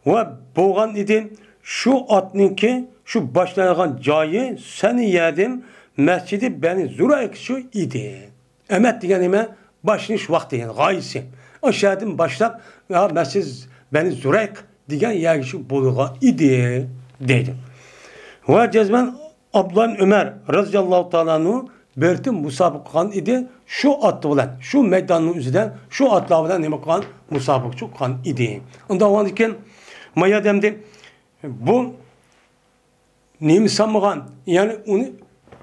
ۋە بولغان ئىدى، شۇ ئاتنىڭكى شۇ باشلايدىغان جايى سەنىيەدىن مەسچىدى بەنى زۇرەيقچۇ ئىدى. ئەمەت دېگەن نېمە؟ باشلىنىش ۋاقتى، يەنى غايىسى. ئاشۇ يەردىن باشلاپ، يا مەسچىد بەنى زۇرەيق دېگەن يەرگىچە بولغان ئىدى، دەيدۇ. ۋە جەزمەن ئابدۇللا ئۆمەر رەزىياللاھۇ تائالا ئەنھۇ بىر قېتىم مۇسابىقە قىلغان ئىدى، شۇ ئات بىلەن، شۇ مەيداننىڭ ئۆزىدە شۇ ئاتلار بىلەن نېمە قىلغان، مۇسابىقىچە قىلغان ئىدى. ئۇنداق بولغاندىكىن، ما يەردە ئەمدى بۇ نېمە سالمىغان، يەنى ئۇنى،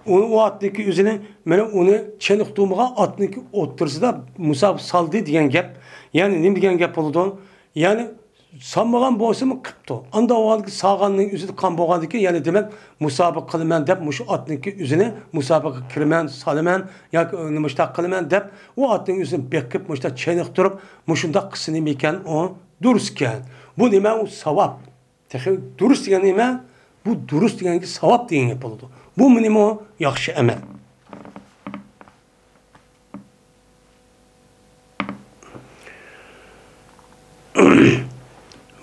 ئۇنى، ئۇ ئاتنىڭكى ئۆزىنى، مانا ئۇنى چېنىقتۇرمىغان ئاتنىڭكى ئوتتۇرىسىدا مۇسابىقە سالدى دېگەن گەپ. يەنى نېمە دېگەن گەپ بولىدۇ؟ يەنى سالمىغان بولسىمۇ قىپتۇ. ئانداق بولغاندىكىن سالغاننىڭ ئۆزىدە قان بولغاندىكىن، يەنى دېمەك، مۇسابىقە قىلىمەن دەپ مۇشۇ ئاتنىڭكى ئۆزىنى مۇسابىقىگە كىرىمەن، سالىمەن ياكى مۇشۇنداق قىلىمەن دەپ ئۇ ئاتنىڭ ئۆزىنى بېقىپ، مۇشۇنداق چېنىقتۇرۇپ، مۇشۇنداق قىلسا نېمە ئىكەن، ئۇ دۇرۇس ئىكەن. بۇ نېمە؟ ئۇ ساۋاب. تېخى دۇرۇس دېگەن نېمە؟ بۇ دۇرۇس دېگەنگە ساۋاب دېگەن گەپ بولىدۇ. بۇمۇ نېمە؟ ياخشى ئەمەل.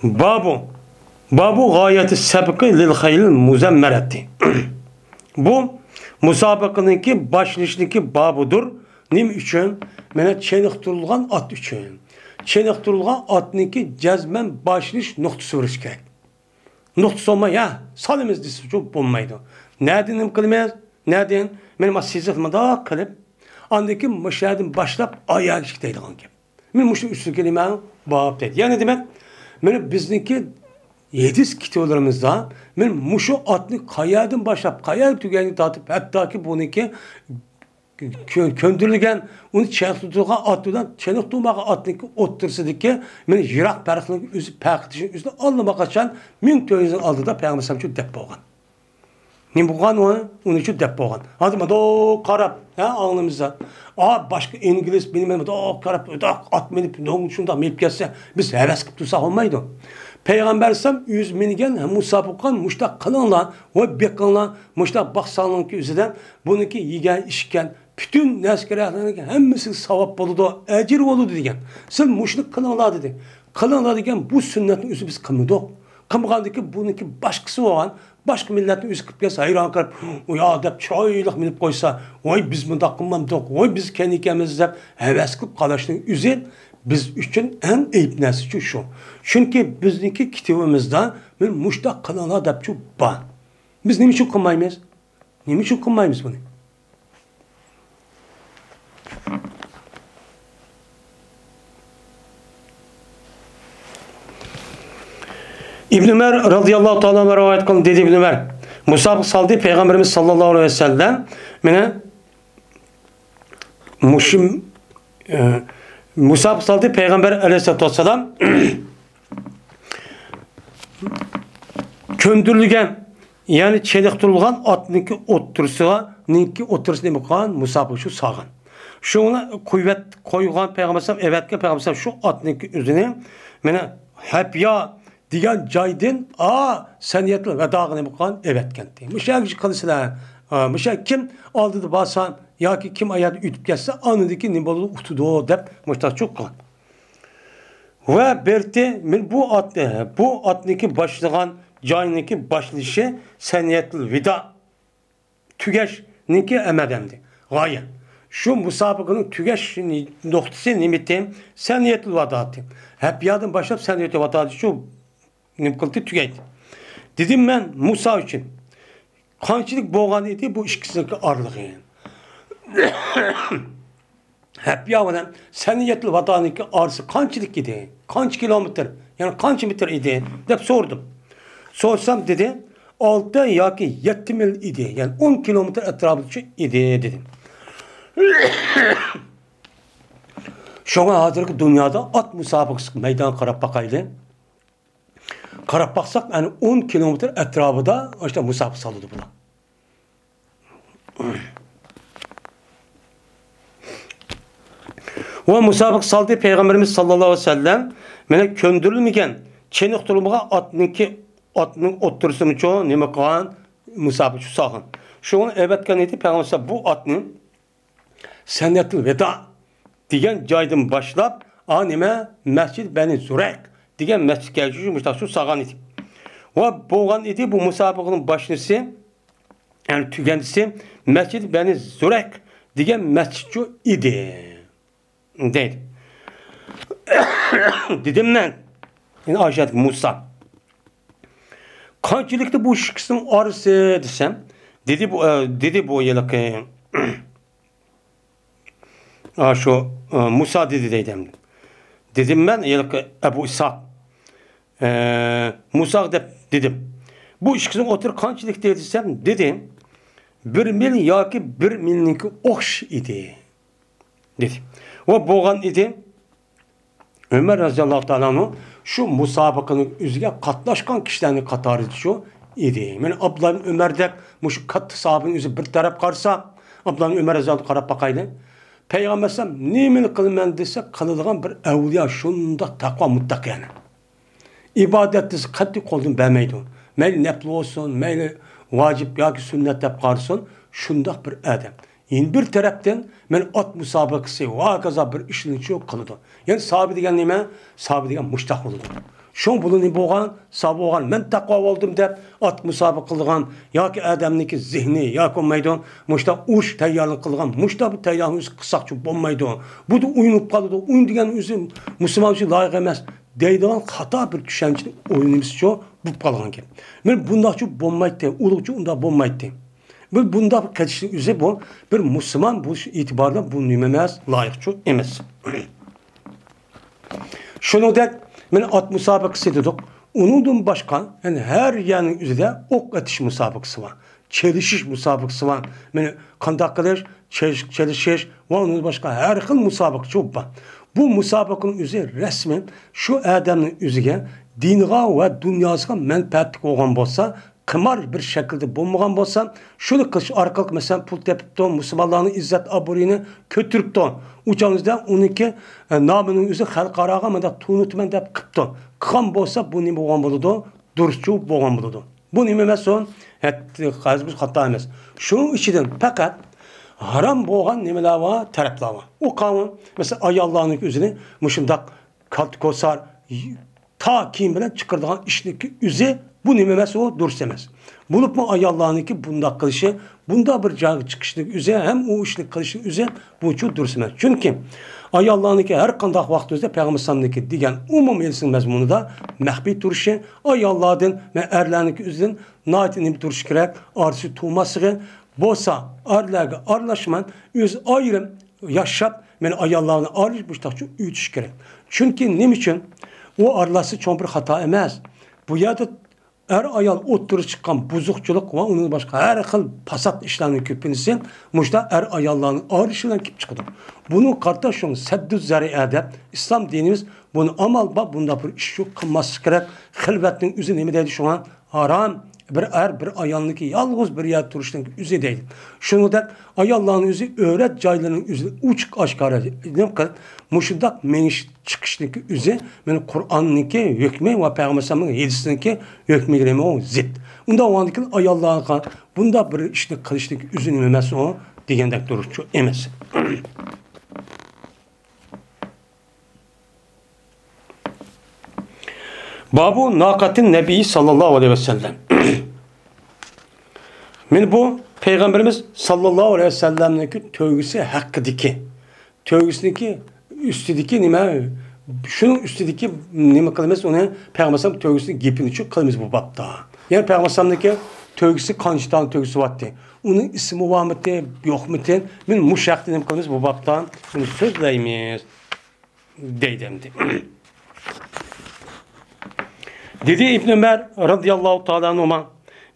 بابۇ، بابۇ غايەتى سەبقى لىل خەيلىل مۇزەممەرەتى. بۇ مۇسابىقىنىڭكى باشلىنىشىدىكى بابىدۇر. نېمە ئۈچۈن؟ مانا چېنىقتۇرۇلغان ئات ئۈچۈن. چېنىقتۇرۇلغان ئاتنىڭكى جەزمەن باشلىنىش نۇقتىسى بولۇشى كېرەك. نۇقتىسى بولماي، ھە، سالىمىز دېسە بولمايدۇ. نەدىن نېمە قىلىمىز؟ نەدىن؟ مانا سىزىق مۇنداق قىلىپ، ئاندىن كېيىن مۇشۇ يەردىن باشلاپ ئاياغىچە دەيدىغان گەپ. مەن مۇشۇ ئۈستىگە كېلىمەن، باب دەيدۇ. يەنى دېمەك، مانا بىزنىڭكى ھېدىس كىتابلىرىمىزدا مانا مۇشۇ ئاتنى قەيەردىن باشلاپ، قەيەردە تۈگەنگە تارتىپ، ھەتتاكى بۇنىڭكى كۆ-، كۆندۈرۈلگەن، ئۇنى چېنىقتۇرغان ئات بىلەن چېنىقتۇرمىغان ئاتنىڭكى ئوتتۇرىسىدىكى مانا يىراق پەرقنىڭ ئۆزى، پەرقىدىشىنىڭ ئۆزىنى ئاللىماقاچان مىڭ تۆت يۈز يىل ئالدىدا پەيغەمبەر ئەلەيھىسسالام شۇ دەپ بولغان. نېمە بولغان ئۇ؟ ئۇنى شۇ دەپ بولغان. ھازىر مۇنداق قاراپ، ھە، ئاڭلىمىزدا. ئا، باشقا ئىنگلىز بىلمەيمەن، مۇنداق قاراپ، مۇنداق ئات مىنىپ، شۇنداق مىنىپ كەتسە، بىز ھەۋەس قىلىپ تۇرساق بولمايدۇ. پەيغەمبەر ئەلەيھىسسالام ئۆزى مىنگەن، مۇسابىقە قىلغان، مۇشۇنداق قىلىڭلار، ۋاي بېقىڭلار، مۇشۇنداق باقساڭلاركى ئۆزىدە بۇنىڭكى يېگەن، ئىچكەن، پۈتۈن نەرسە كېرەكلىكنىڭ ھەممىسىگە ساۋاب بولىدۇ، ئەجىر بولىدۇ دېگەن. سىز مۇشۇنى قىلىڭلار دېدى. قىلىڭلار دېگەن بۇ سۈننەتنى ئۆزى بىز قىلمىدۇق. قىلمىغاندىكىن بۇنىڭكى باشقىسى بولغان، باشقا مىللەتنىڭ ئۆزى قىلىپ كەلسە ھەيران قېلىپ، ئۇ يا دەپ چىرايلىق مىنىپ قويسا، ۋاي بىز مۇنداق قىلمامدۇق، ۋاي بىز كەينى ئىكەنمىز دەپ ھەۋەس قىلىپ قالاشنىڭ ئۆزى بىز ئۈچۈن ئەڭ ئەيىب نەرسىچۇ شۇ. چۈنكى بىزنىڭكى كىتابىمىزدا مانا مۇشۇنداق قىلىڭلار دەپچۇ بار. بىز نېمە ئۈچۈن قىلمايمىز؟ نېمە ئۈچۈن قىلمايمىز بۇنى؟ ئىبن ئۆمەر رازىياللاھۇ تائالا ئەنھۇ رىۋايەت قىلدى، دېدى ئىبن ئۆمەر، مۇسابىقە سالدى پەيغەمبىرىمىز ساللاللاھۇ ئەلەيھى ۋەسەللەم، مانا مۇشۇ، ئە، مۇسابىقە سالدى پەيغەمبەر ئەلەيھىسسالاتۇ ۋەسسالام. كۆندۈرۈلگەن، يەنى چېنىقتۇرۇلغان ئاتنىڭكى ئوتتۇرىسىغا، نىڭكى ئوتتۇرىسىنى نېمە قىلغان؟ مۇسابىقە شۇ سالغان. شۇڭا قۇۋۋەت قويغان پەيغەمبەر ئەلەيھىسسالام، ئەۋەتكەن پەيغەمبەر ئەلەيھىسسالام شۇ ئاتنىڭكى ئۆزىنى، مانا، ھەپيا دېگەن جايدىن، ئا، سەنىيەتۇل ۋەداغا نېمە قىلغان؟ ئەۋەتكەنتى. مۇشۇ يەرگىچە قىلىسىلەر. ئا، مۇشۇ يەر كىم ئالدىدا بارسا ياكى كىم ئاياغدا ئۆتۈپ كەتسە، ئاندىن كېيىن نېمە بولىدۇ؟ ئۇتىدۇ دەپ مۇشۇنداق قىلغان. ۋە بېرتى، مەن بۇ ئاتنى، بۇ ئاتنىڭكى باشلىغان جاينىڭكى باشلىشى سەنىيەتۇل ۋىدا، تۈگەشنىڭكى ئەمەدەمدى، غايە. شۇ مۇسابىقىنىڭ تۈگەش نۇقتىسى نېمىتى؟ سەنىيەتۇل ۋاداتى. ھەپيادىن باشلاپ سەنىيەتۇل ۋاداتى شۇ نېمە قىلدى؟ تۈگەيدى. دېدىم مەن مۇسا ئۈچۈن، قانچىلىك بولغان ئىدى بۇ ئىككىسىنىڭكى ئارىلىقى؟ ھەپيا بىلەن سەنىيەتۇل ۋادانىڭكى ئارىسى قانچىلىك ئىدى؟ قانچە كىلومېتىر؟ يەنى قانچە مېتىر ئىدى؟ دەپ سورىدىم. سورىسام دېدى، ئالتە ياكى يەتتە مىل ئىدى. يەنى ئون كىلومېتىر ئەتراپىدىچە ئىدى، دېدى. شۇڭا ھازىرقى دۇنيادا ئات مۇسابىقىسىگە مەيدان قاراپ باقايلى. قاراپ باقساق، ئەنە ئون كىلومېتىر ئەتراپىدا ئاشۇنداق مۇسابىقە سالىدۇ بۇلار. ۋە مۇسابىقە سالدى پەيغەمبىرىمىز ساللاللاھۇ ئەلەيھى ۋەسەللەم، مانا كۆندۈرۈلمىگەن، چېنىقتۇرۇلمىغان ئاتنىڭكى، ئاتنىڭ ئوتتۇرىسىنىچۇ نېمە قىلغان؟ مۇسابىقىچۇ سالغان. شۇڭا ئەۋەتكەن ئىدى پەيغەمبەر بۇ ئاتنى سەنىيەتۇل ۋىدا دېگەن جايدىن باشلاپ، ئا، نېمە، مەسچىد بەنى زۇرەيق دېگەن مەسچىتكە مۇشۇنداق شۇ سالغان ئىدى. ۋە بولغان ئىدى بۇ مۇسابىقىنىڭ باشلىنىشى، يەنى تۈگەندىسى مەسچىد بەنى زۇرەيق دېگەن مەسچىتچۇ ئىدى، دەيدۇ. دېدىم مەن، يەنى ئاشۇ مۇسا، قانچىلىكتە بۇ ئىككىسىنىڭ ئارىسى دېسەم، دېدى بۇ، ئە، دېدى بۇ ھېلىقى، ئا، شۇ، ئە، مۇسا دېدى دەيدۇ ئەمدى. دېدىم مەن ھېلىقى ئەبۇ ئىسھاق، ئە، مۇساغا دەپ دېدىم. بۇ ئىككىسىنىڭ ئوتتۇرا قانچىلىكتە دېسەم، دېدى، بىر مىل ياكى بىر مىلنىڭكى ئوخشاش ئىدى، دېدى. ۋە بولغان ئىدى. ئۆمەر رەزىياللاھۇ تائالا ئەنھۇ شۇ مۇسابىقىنىڭ ئۆزىگە قاتناشقان كىشىلەرنىڭ قاتارىدا شۇ ئىدى. مانا ئابدۇللا ئىبن ئۆمەردەك مۇشۇ كاتتا ساھابىنى ئۆزى بىر تەرەپ قارىسا، ئابدۇللا ئىبن ئۆمەر رەزىياللاھۇ قاراپ باقايلى. پەيغەمبەر ئەلەيھىسسالام نېمىنى قىلىمەن دېسە، قىلىدىغان بىر ئەۋلىيا، شۇنداق تەقۋا مۇتتەقى يەنى. ئىبادەت دېسە قەتئىي قولدىن بەرمەيدۇ. مەيلى نەپلى بولسۇن، مەيلى ۋاجىپ ياكى سۈننەت دەپ قارىسۇن، شۇنداق بىر ئادەم. يەنە بىر تەرەپتىن، مەن ئات مۇسابىقىسى ۋە ھاكازا بىر ئىشلارنى شۇ قىلىدۇ. يەنى ساھابە دېگەن نېمە؟ ساھابە دېگەن مۇشتاق بولىدۇ. شۇڭا بۇلار نېمە بولغان؟ ساھابە بولغان، مەن تەقۋا بولدۇم دەپ ئات مۇسابىقە قىلىدىغان ياكى ئادەمنىڭكى زېھنى ياكى بولمايدۇ، مۇشتاق ئۇرۇش تەييارلىق قىلىدىغان، مۇشتاق بىر تەييارلىق ئۆزى قىلساقچۇ بولمايدۇ. بۇ دا ئويۇن بولۇپ قالىدۇ. ئويۇن دېگەن ئۆزى مۇسۇلمان ئۈچۈن لايىق ئەمەس دەيدىغان خاتا بىر چۈشەنچىنى ئويلىنىمىزچۇ بولۇپ قالغانكەن. مەن بۇنداقچۇ بولمايتتى، ئۇلۇغچۇ ئۇنداق بولمايتتى. بۇ، بۇنداق قېتىشنىڭ ئۆزى بۇ بىر مۇسۇلمان بولۇش ئېتىبارىدا بۇ نېمە ئەمەس، لايىقچۇ ئەمەس. شۇنىڭدەك، مانا ئات مۇسابىقىسى دېدۇق. ئۇنىڭدىن باشقا، يەنى ھەر يەرنىڭ ئۆزىدە ئوق ئېتىش مۇسابىقىسى بار، چېلىشىش مۇسابىقىسى بار. مانا قانداق قىلىش، چېلىش، چېلىشىش ۋە ئۇنىڭدىن باشقا ھەر خىل مۇسابىقىچۇ بار. بۇ مۇسابىقىنىڭ ئۆزى رەسمىي شۇ ئادەمنىڭ ئۆزىگە، دىنىغا ۋە دۇنياسىغا مەنپەئەتلىك بولغان بولسا، قىمار بىر شەكىلدە بولمىغان بولسا، شۇنى قىلىش ئارقىلىق، مەسىلەن، پۇل تېپىپتۇ، مۇسۇلمانلارنىڭ ئىززەت ئابرۇيىنى كۆتۈرۈپتۇ. ئۇ چاغنىڭدا ئۇنىڭكى، ئە، نامىنىڭ ئۆزى خەلقئاراغا مۇنداق تونۇتىمەن دەپ قىپتۇ. قىلغان بولسا، بۇ نېمە بولغان بولىدۇ؟ دۇرۇسچۇ بولغان بولىدۇ. بۇ نېمە ئەمەس ئۇ؟ ھەتتا قەرز بۇ خاتا ئەمەس. شۇنىڭ ئىچىدىن پەقەت ھارام بولغان نېمىلەر بار، تەرەپلەر بار. ئۇ قانۇن، مەسىلەن، ئاياللارنىڭ ئۆزىنى مۇشۇنداق كالتا كوسار، تا كىيىم بىلەن چىقىرىدىغان ئىشنىڭكى ئۆزى بۇ نېمە ئەمەس، ئۇ دۇرۇس ئەمەس. بولۇپمۇ ئاياللارنىڭكى بۇنداق قىلىشى، بۇنداق بىر جايغا چىقىشنىڭ ئۆزى ھەم ئۇ ئىشنى قىلىشنىڭ ئۆزى بۇچۇ دۇرۇس ئەمەس. چۈنكى ئاياللارنىڭكى ھەر قانداق ۋاقىت ئۆزىدە پەيغەمبەر ئەلەيھىسسالامنىڭكى دېگەن ئومۇمىي ھەدىسنىڭ مەزمۇنىدا مەخپىي تۇرۇشى، ئاياللاردىن ۋە ئەرلەرنىڭكى ئۆزىدىن ناھايىتى نېمە تۇرۇشى كېرەك، ئارىسى تۇغماسلىقى، بولسا ئەرلەرگە ئارىلاشماي ئۆزى ئايرىم ياشاپ، مانا ئاياللارنى ئايرىش مۇشتاقچۇ ئۆتۈش كېرەك. چۈنكى نېمە ئۈچۈن؟ ئۇ ئارىلاشسا چوڭ بىر خاتا ئەمەس. بۇ يەردە ئەر-ئايال ئوتتۇرىغا چىققان بۇزۇقچىلىق ۋە ئۇنىڭدىن باشقا ھەر خىل پاسات ئىشلارنىڭ كۆپىنچىسى مۇشۇنداق ئەر-ئاياللارنىڭ ئايرىلىشى بىلەن كېلىپ چىقىدۇ. بۇنىڭغا قارىتا شۇڭا سەددۇ زەرىئە دەپ ئىسلام دىنىمىز بۇنى ئامال بار، بۇنداق بىر ئىش يوق، قىلماسلىق كېرەك. خىلۋەتنىڭ ئۆزى نېمە دەيدۇ شۇڭا؟ ھارام، بىر ئەر، بىر ئايالنىڭكى يالغۇز بىر يەردە تۇرۇشنىڭ ئۆزى دەيدۇ. شۇنىڭدەك ئاياللارنىڭ ئۆزى ئۆرە جايلىرىنىڭ ئۆزىنى ئوچۇق ئاشكارا نېمە قىلىپ، مۇشۇنداق مېڭىش چىقىشنىڭكى ئۆزى مانا قۇرئاننىڭكى ھۆكمى ۋە پەيغەمبەر ئەلەيھىسسالامنىڭ ھەدىسىنىڭكى ھۆكمىگە نېمە ئۇ زىت. ئۇنداق بولغاندىكىن ئاياللارغا بۇنداق بىر ئىشنى قىلىشنىڭكى ئۆزى نېمە ئەمەس ئۇ دېگەندەك دۇرۇسچۇ ئەمەس. بابۇ ناقەتىن نەبىي ساللاللاھۇ ئەلەيھى ۋەسەللەم. مانا بۇ پەيغەمبىرىمىز ساللاللاھۇ ئەلەيھى ۋەسەللەمنىڭكى تۆگىسى ھەققىدىكى، تۆگىسىنىڭكى ئۈستىدىكى نېمە، شۇنىڭ ئۈستىدىكى نېمە قىلىمىز، ئۇنى پەيغەمبەر ئەلەيھىسسالام تۆگىسىنىڭ گېپىنى شۇ قىلىمىز بۇ بابتا. يەنى پەيغەمبەر ئەلەيھىسسالامنىڭكى تۆگىسى قانچە دانە تۆگىسى بارتى؟ ئۇنىڭ ئىسمى بارمىتى، يوقمىتى؟ مانا مۇشۇ ھەقتە نېمە قىلىمىز بۇ بابتا؟ بۇنى سۆزلەيمىز. دەيدۇ ئەمدى. دېدى ئىبن ئۆمەر رەزىياللاھۇ تائالا ئەنھۇما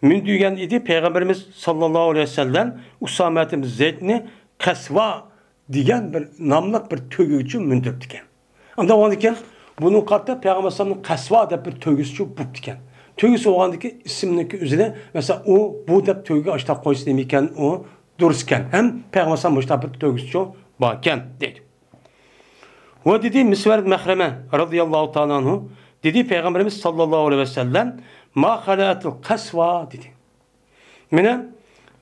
مىندۈرگەن ئىدى پەيغەمبىرىمىز ساللاللاھۇ ئەلەيھى ۋەسەللەم ئۇسامە ئىبن زەيدنى قەسۋا دېگەن بىر ناملىق بىر تۆگىگىچۇ مىندۈرۈپتىكەن. ئانداق بولغاندىكىن بۇنىڭغا قارىتا پەيغەمبەر ئەلەيھىسسالامنىڭ قەسۋا دەپ بىر تۆگىسىچۇ بوپتىكەن. تۆگىسى بولغاندىكىن ئىسىمنىڭكى ئۆزىنى، مەسىلەن، ئۇ بۇ دەپ تۆگىگە ئاشتاق قويسا نېمىكەن ئۇ دۇرۇسكەن. ھەم پەيغەمبەر ئەلەيھىسسالام مۇشۇنداق بىر تۆگىسىچۇ باركەن دەيدۇ. ۋە دېدى مىسۋەر مەخرەمە رەزىياللاھۇ تائالا ئەنھۇ، دېدى پەيغەمبىرىمىز ساللاللاھۇ ئەلەيھى ۋەسەللەم، ما خەلەئەتىل قەسۋا دېدى. مانا،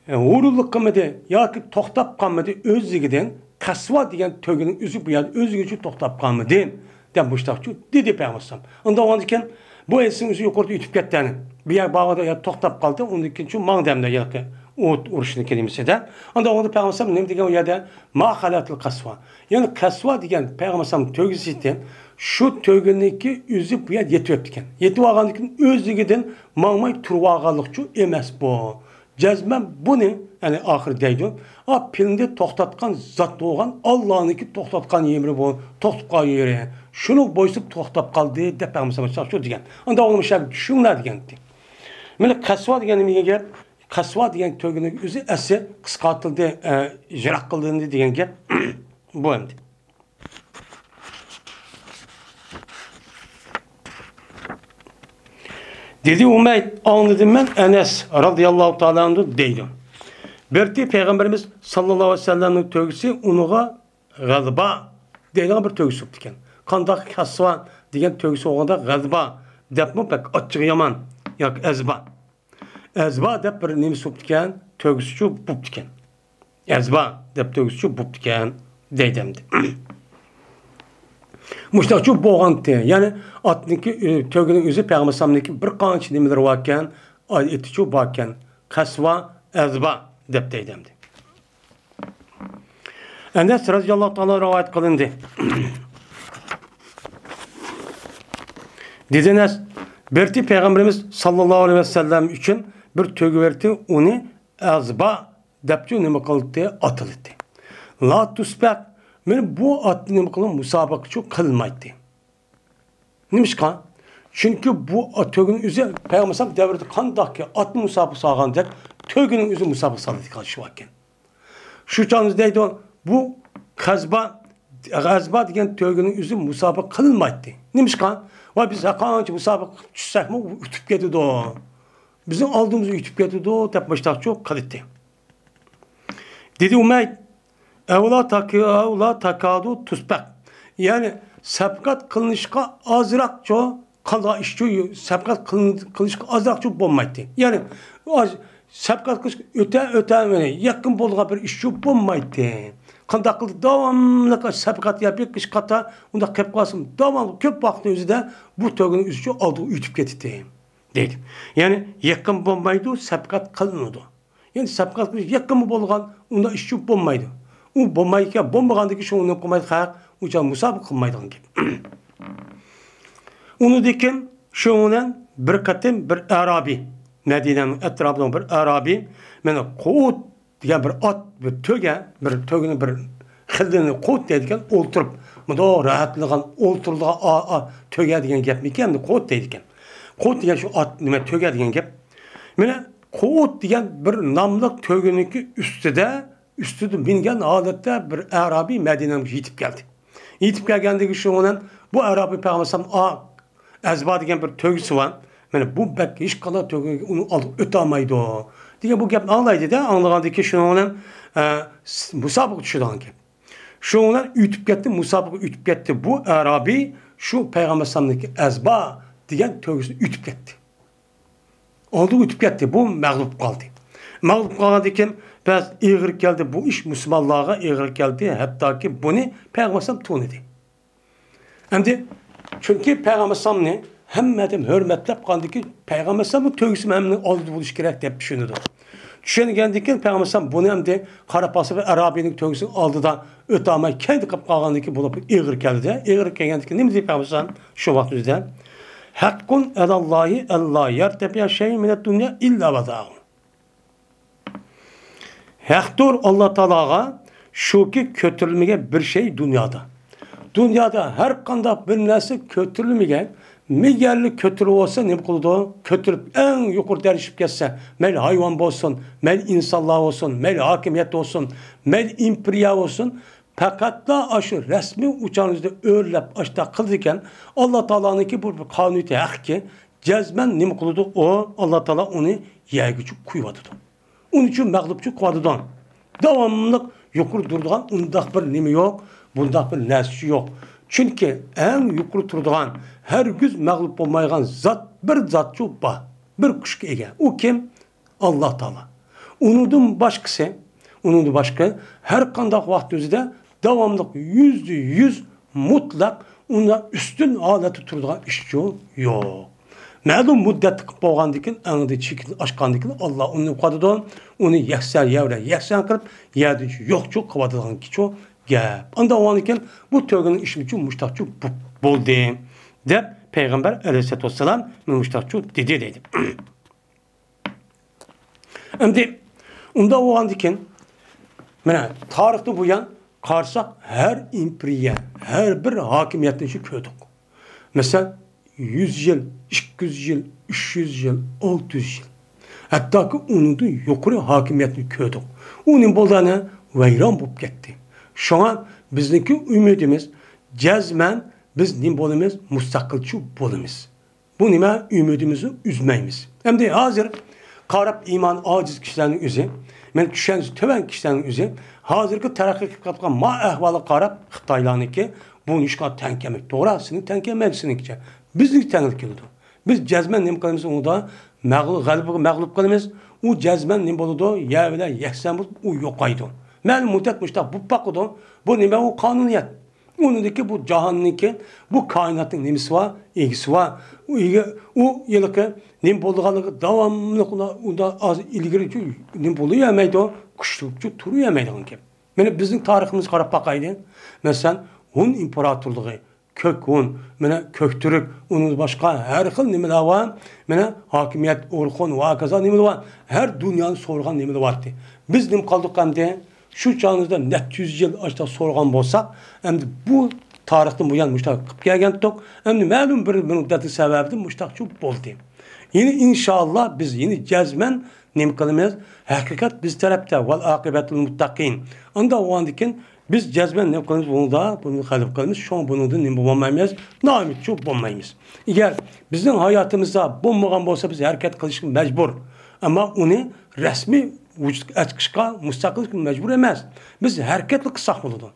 ئە، ھۇرۇنلۇق قىلمىدى ياكى توختاپ قالمىدى ئۆزلۈكىدىن، قەسۋا دېگەن تۆگىنىڭ ئۆزى بۇ يەردە ئۆزلۈكىچە توختاپ قالمىدى دەپ مۇشتاقچۇ دېدى پەيغەمبەر ئەلەيھىسسالام. ئۇنداق بولغاندىكىن بۇ ھەدىسنىڭ ئۆزى يۇقىرىدا ئۆتۈپ كەتتى، يەنى بۇ يەر بارغاندا يا توختاپ قالدى، ئۇندىن كېيىنچۇ ماڭدى ھەمدە ياقى ئوت ئۇرۇشنىڭ كەلىمىسىدە. ئاندىن ئۇندا پەيغەمبەر ئەلەيھىسسالام نېمە دېگەن ئۇ يەردە؟ ما خەلەتىل قەسۋا. يەنى قەسۋا دېگەن پەيغەمبەر ئەلەيھىسسالام تۆگىسى ئىكەن. شۇ تۆگىنىڭكى ئۆزى بۇ يەردە يېتىۋەپتىكەن. يېتىۋالغاندىن كېيىن ئۆزلۈكىدىن ماڭماي تۇرۇۋالغانلىقچۇ ئەمەس بۇ. جەزمەن بۇنى، يەنى ئاخىرى دەيدۇ، ئا، پىلنى توختاتقان زات بولغان ئاللانىڭكى توختاتقان يېرى بۇ، توختىتىپ قالغان يېرى. شۇنىڭ بويسۇن توختاپ قالدى دەپ پەيغەمبەر ئەلەيھىسسالام شۇ دېگەن. ئاندىن ئۇنىڭ مۇشۇ چۈشۈڭلار دېگەنتى. مانا قەسۋا دېگەن نېمە دېگەن گەپ؟ قەسۋا دېگەن تۆگىنىڭ ئۆزى ئەسلى قىسقارتىلدى، ئە، يىراق قىلىندى دېگەن گەپ بۇ ئەمدى. دېدى ئۇمەيد، ئاڭلىدىم مەن ئەنەس رازىياللاھۇ تائالا ئەنھۇ دەيدۇ. بىرتى پەيغەمبىرىمىز ساللاللاھۇ ئەلەيھى ۋەسەللەمنىڭ تۆگىسى ئۇنىڭغا غەزبا دەيدىغان بىر تۆگىسى بوپتىكەن. قانداق قەسۋا دېگەن تۆگىسى بولغاندا غەزبا دەپمۇ بەك ئاچچىقى يامان ياكى ئەزبا. ئەزبا دەپ بىر نېمىسى بوپتىكەن، تۆگىسىچۇ بوپتىكەن. ئەزبا دەپ تۆگىسىچۇ بوپتىكەن دەيدۇ ئەمدى. مۇشۇنداقچۇ بولغانتى. يەنى ئاتنىڭكى، ئۆ، تۆگىنىڭ ئۆزى پەيغەمبەر ئەلەيھىسسالامنىڭكى بىر قانچە نېمىلىرى باركەن، ئېتىچۇ باركەن. قەسۋا، ئەزبا دەپ دەيدۇ ئەمدى. ئەنەس رازىياللاھۇ تائالا رىۋايەت قىلىندى. دېدى ئەنەس، بىرتى پەيغەمبىرىمىز ساللاللاھۇ ئەلەيھى ۋەسەللەم ئۈچۈن بىر تۆگە بەردى، ئۇنى ئەزبا دەپچۇ نېمە قىلدى؟ ئاتىلىدى. لا تۇسبەق، مانا بۇ ئاتنى نېمە قىلىپ مۇسابىقىچۇ قىلمايتتى. نېمىشقا؟ چۈنكى بۇ تۆگىنىڭ ئۆزى پەيغەمبەر ئەلەيھىسسالام دەۋرىدە قانداقكى ئاتنى مۇسابىقە سالغاندەك، تۆگىنىڭ ئۆزى مۇسابىقە سالىدىغان ئىش باركەن. شۇ چاغدا دەيدۇ، بۇ قەزبا، غەزبا دېگەن تۆگىنىڭ ئۆزى مۇسابىقە قىلىنمايتتى. نېمىشقا؟ ۋاي، بىز ھەرقانچە مۇسابىقە چۈشسەكمۇ، ئۇ ئۇتۇپ كېتىدۇ. بىزنىڭ ئالدىمىزغا ئۆتۈپ كېتىدۇ دەپ مۇشۇنداقچۇ قىلاتتى. دېدى ئۇمەيد، ئەۋلا تاكا-، ئەۋلا تاكادۇ تۇسبەق. يەنى سەپقەت قىلىنىشقا ئازراقچۇ قالغان ئىشچۇ، سەپقەت قىلىن-، قىلىنىشقا ئازراقچۇ بولمايتتى. يەنى ئاز-، سەپقەت قىلىش ئۆتە-، ئۆتە، يەنى يېقىن بولىدىغان بىر ئىشچۇ بولمايتتى. قانداق قىلدى؟ داۋاملىق سەپقەت يا بىر ئىش قاتا، ئۇنداق قىلىپ قالسىمۇ، داۋاملىق كۆپ ۋاقىتنىڭ ئۆزىدە بۇ تۆگىنىڭ ئۆزىچۇ ئالدىغا ئۆتۈپ كېتەتتى. دەيدۇ. يەنى يېقىن بولمايدۇ، سەپقەت قىلىنىدۇ. يەنى سەپقەت قىلىش يېقىنمۇ بولغان، ئۇنداق ئىشچۇ بولمايدۇ. ئۇ بولمايدىكەن، بولمىغاندىكىن شۇ نېمە قىلمايدۇ خەق، ئۇ چاغ مۇسابىقە قىلمايدىغان گەپ. ئۇنىڭدىن كېيىن شۇنىڭ بىلەن بىر قېتىم بىر ئەرابىي، مەدىنەنىڭ ئەتراپىدا بىر ئەرابىي، مانا قۇت دېگەن بىر ئات، بىر تۆگە، بىر تۆگىنىڭ بىر خىلىنى قۇت دەيدىكەن، ئولتۇرۇپ، مۇنداق راھەتلىنىدىغان، ئولتۇرىدىغان ئا-، ئا-، تۆگە دېگەن گەپمىكەن، قۇت دەيدىكەن. قۇت دېگەن شۇ ئات، نېمە، تۆگە دېگەن گەپ. مانا قۇت دېگەن بىر ناملىق تۆگىنىڭكى ئۈستىدە، ئۈستىدە مىنگەن ھالەتتە بىر ئەرابىي مەدىنەگە يېتىپ كەلدى. يېتىپ كەلگەندىكىن شۇنىڭ بىلەن بۇ ئەرابىي پەيغەمبەر ئەلەيھىسسالام، ئا، ئەزبا دېگەن بىر تۆگىسى بار. مانا بۇ بەك ھېچقانداق تۆگە ئۇنىڭ ئالدىغا ئۆتەلمەيدۇ دېگەن بۇ گەپنى ئاڭلايدۇ-دە، ئاڭلىغاندىكىن شۇنىڭ بىلەن، ئە، س-، مۇسابىقە چۈشىدىغان گەپ. شۇنىڭ بىلەن ئۆتۈپ كەتتى، مۇسابىقە ئۆتۈپ كەتتى. بۇ ئەرابىي شۇ پەيغەمبەر ئەلەيھىسسالامنىڭكى ئەزبا دېگەن تۆگىسىدىن ئۆتۈپ كەتتى. ئالدىغا ئۆتۈپ كەتتى، بۇ مەغلۇپ قالدى. مەغلۇپ قالغاندىكىن بەس ئېغىر كەلدى، بۇ ئىش مۇسۇلمانلارغا ئېغىر كەلدى، ھەتتاكى بۇنى پەيغەمبەر ئەلەيھىسسالام تونۇدى. ئەمدى، چۈنكى پەيغەمبەر ئەلەيھىسسالامنى ھەممە ئادەم ھۆرمەتلەپ قالغاندىكىن، پەيغەمبەر ئەلەيھىسسالامنىڭ تۆگىسى ھەممىنىڭ ئالدىدا بولۇشى كېرەك دەپ چۈشىنىدۇ. چۈشەنگەندىكىن پەيغەمبەر ئەلەيھىسسالام بۇنى ئەمدى قاراپ قالسا بىر ئەرابىينىڭ تۆگىسىنىڭ ئالدىدا ئۆتەلمەي كەينىدە قېلىپ قالغاندىكىن بۇلار ئېغىر كەلدى. ئېغىر كەلگەندىكىن نېمە دېدى پەيغەمبەر ئەلەيھىسسالام؟ شۇ ۋاقىت ئۆزىدە، ھەققۇن ئەلەللاھى ئەللا يەرتەپىئە شەيئۇن مىنەد دۇنيا ئىللا ۋەزەئەھۇ. ھەقتۇر ئاللا تائالاغا شۇكى، كۆتۈرۈلمىگەن بىر شەي دۇنيادا. دۇنيادا ھەر قانداق بىر نەرسە كۆتۈرۈلمىگەن، مىگەرلىك كۆتۈرۈلۈپ بولسا نېمە قىلىدۇ؟ كۆتۈرۈپ ئەڭ يۇقىرى دەرىجىگە چىقىپ كەتسە، مەيلى ھايۋان بولسۇن، مەيلى ئىنسانلار بولسۇن، مەيلى ھاكىمىيەت بولسۇن، مەيلى ئىمپېرىيە بولسۇن، پەقەتلا ئاشۇ رەسمىي ئۇچارنى ئۆرلەپ ئاشۇنداق قىلىدىكەن، ئاللا تائالانىڭكى بۇ بىر قانۇنىيىتى ھەقكى، جەزمەن نېمە قىلىدۇ؟ ئۇ، ئاللا تائالا ئۇنى يەرگىچە قويۇۋاتىدۇ. ئۇنىڭ ئۈچۈن مەغلۇپچۇ قىلىۋاتىدۇ. داۋاملىق يۇقىرى تۇرىدىغان ئۇنداق بىر نېمە يوق، بۇنداق بىر نەرسىچۇ يوق. چۈنكى ئەڭ يۇقىرى تۇرىدىغان، ھەرگىز مەغلۇپ بولمايدىغان زات، بىر زاتچۇ بار. بىر كۈچكە ئىگە. ئۇ كىم؟ ئاللا تائالا. ئۇنىڭدىن باشقىسى، ئۇنىڭدىن باشقا ھەر قانداق ۋاقىت ئۆزىدە داۋاملىق يۈزدە يۈز مۇتلەق ئۇنىڭ ئۈستۈن ھالەتتە تۇرىدىغان ئىشچۇ يوق. مەلۇم مۇددەتتە قىلىپ بولغاندىن كېيىن، ئەڭدى چېكىنى ئاشقاندىن كېيىن، ئاللا ئۇنى يوقىتىدۇ. ئۇنى يەكسان، يەر بىلەن يەكسان قىلىپ، يەردىن يوقچۇ قىلىۋاتىدىغان كىچۇ گەپ. ئاندىن ئاۋۋالدىن كېيىن بۇ تۆگىنىڭ ئىشىچۇ مۇشتاقچۇ بولدى، دەپ پەيغەمبەر ئەلەيھىسسالاتۇ ۋەسسالام مۇشتاقچۇ دېدى، دەيدۇ. ئەمدى ئۇنداق بولغاندىكىن، مانا تارىختىن بۇيان قارىساق، ھەر ئىمپېرىيە، ھەر بىر ھاكىمىيەتنى شۇ كۆردۇق. مەسىلەن، يۈز يىل، ئىككى يۈز يىل، ئۈچ يۈز يىل، ئالتە يۈز يىل، ھەتتاكى ئۇنىڭدىن يۇقىرى ھاكىمىيەتنى كۆردۇق. ئۇ نېمە بولدى؟ ئەنە ۋەيران بولۇپ كەتتى. شۇڭا بىزنىڭكى ئۈمىدىمىز جەزمەن، بىز نېمە بولىمىز؟ مۇستەقىلچى بولىمىز. بۇ نېمە؟ ئۈمىدىمىزنى ئۈزمەيمىز. ئەمدى ھازىر قاراپ ئىمانى ئاجىز كىشىلەرنىڭ ئۆزى، مەن چۈشەنچىسى تۆۋەن كىشىلەرنىڭ ئۆزى ھازىرقى تەرەققىي قىلىپ كەتكەن ما ئەھۋالغا قاراپ خىتايلارنىڭكى بۇ نېمىشقا تەڭ كەلمەيدۇ؟ توغرا، سېنىڭ تەڭ كەلمەيدۇ سېنىڭكىچە. بىزنىڭكى تەڭ كېلىدۇ. بىز جەزمەن نېمە قىلىمىز؟ ئۇندا مەغلۇ-، غەلىبىگە مەغلۇپ قىلىمىز. ئۇ جەزمەن نېمە بولىدۇ؟ يەر بىلەن يەكسان بولۇپ، ئۇ يوقايدۇ. مەلۇم مۇددەت مۇشتاق بولۇپ باقىدۇ. بۇ نېمە؟ ئۇ قانۇنىيەت. ئۇنىڭدىكى بۇ جاھاننىڭكى، بۇ كائىناتنىڭ نېمىسى بار؟ ئىگىسى بار. ئۇ ئىگە، ئۇ ھېلىقى نېمە بولىدىغانلىقى داۋاملىق ئۇلار ئۇندا ئاز ئىلگىرى نېمە بولۇۋەرمەيدۇ، كۈچلۈكچە تۇرۇۋەرمەيدىغان گەپ. مانا بىزنىڭ تارىخىمىزغا قاراپ باقايلى. مەسىلەن، ھون ئىمپېراتورلۇقى، كۆك ھون، مانا كۆك تۈرك، ئۇنىڭدىن باشقا ھەر خىل نېمىلەر بار. مانا ھاكىمىيەت، ئورخۇن ۋە ھاكازا نېمىلەر بار. ھەر دۇنيانى سورىغان نېمىلەر بارتى. بىز نېمە قىلدۇق ئەمدى؟ شۇ چاغىمىزدا نەچچە يۈز يىل ئاشتا سورىغان بولساق، ئەمدى بۇ تارىختىن بۇيان مۇشۇنداق قىلىپ كەلگەنتۇق. ئەمدى مەلۇم بىر مۇددەتنىڭ سەۋەبىدىن مۇشۇنداقچۇ بولدى. يەنى ئىنشاللا بىز يەنە جەزمەن نېمە قىلىمىز؟ ھەقىقەت بىز تەرەپتە، ۋەل ئاقىبەتۇل مۇتتەقىن. ئانداق بولغاندىكىن بىز جەزمەن نېمە قىلىمىز؟ بۇنىڭدا، بۇنى غەلىبە قىلىمىز. شۇڭا بۇنىڭدىن نېمە بولمايمىز؟ نائۈمىدچۇ بولمايمىز. ئەگەر بىزنىڭ ھاياتىمىزدا بولمىغان بولسا، بىز ھەرىكەت قىلىشقا مەجبۇر. ئەمما ئۇنى رەسمىي ۋۇجۇدقا ئەكىشكە مۇستەقىل مەجبۇر ئەمەس. بىز ھەرىكەتلا قىلساق بولىدۇ.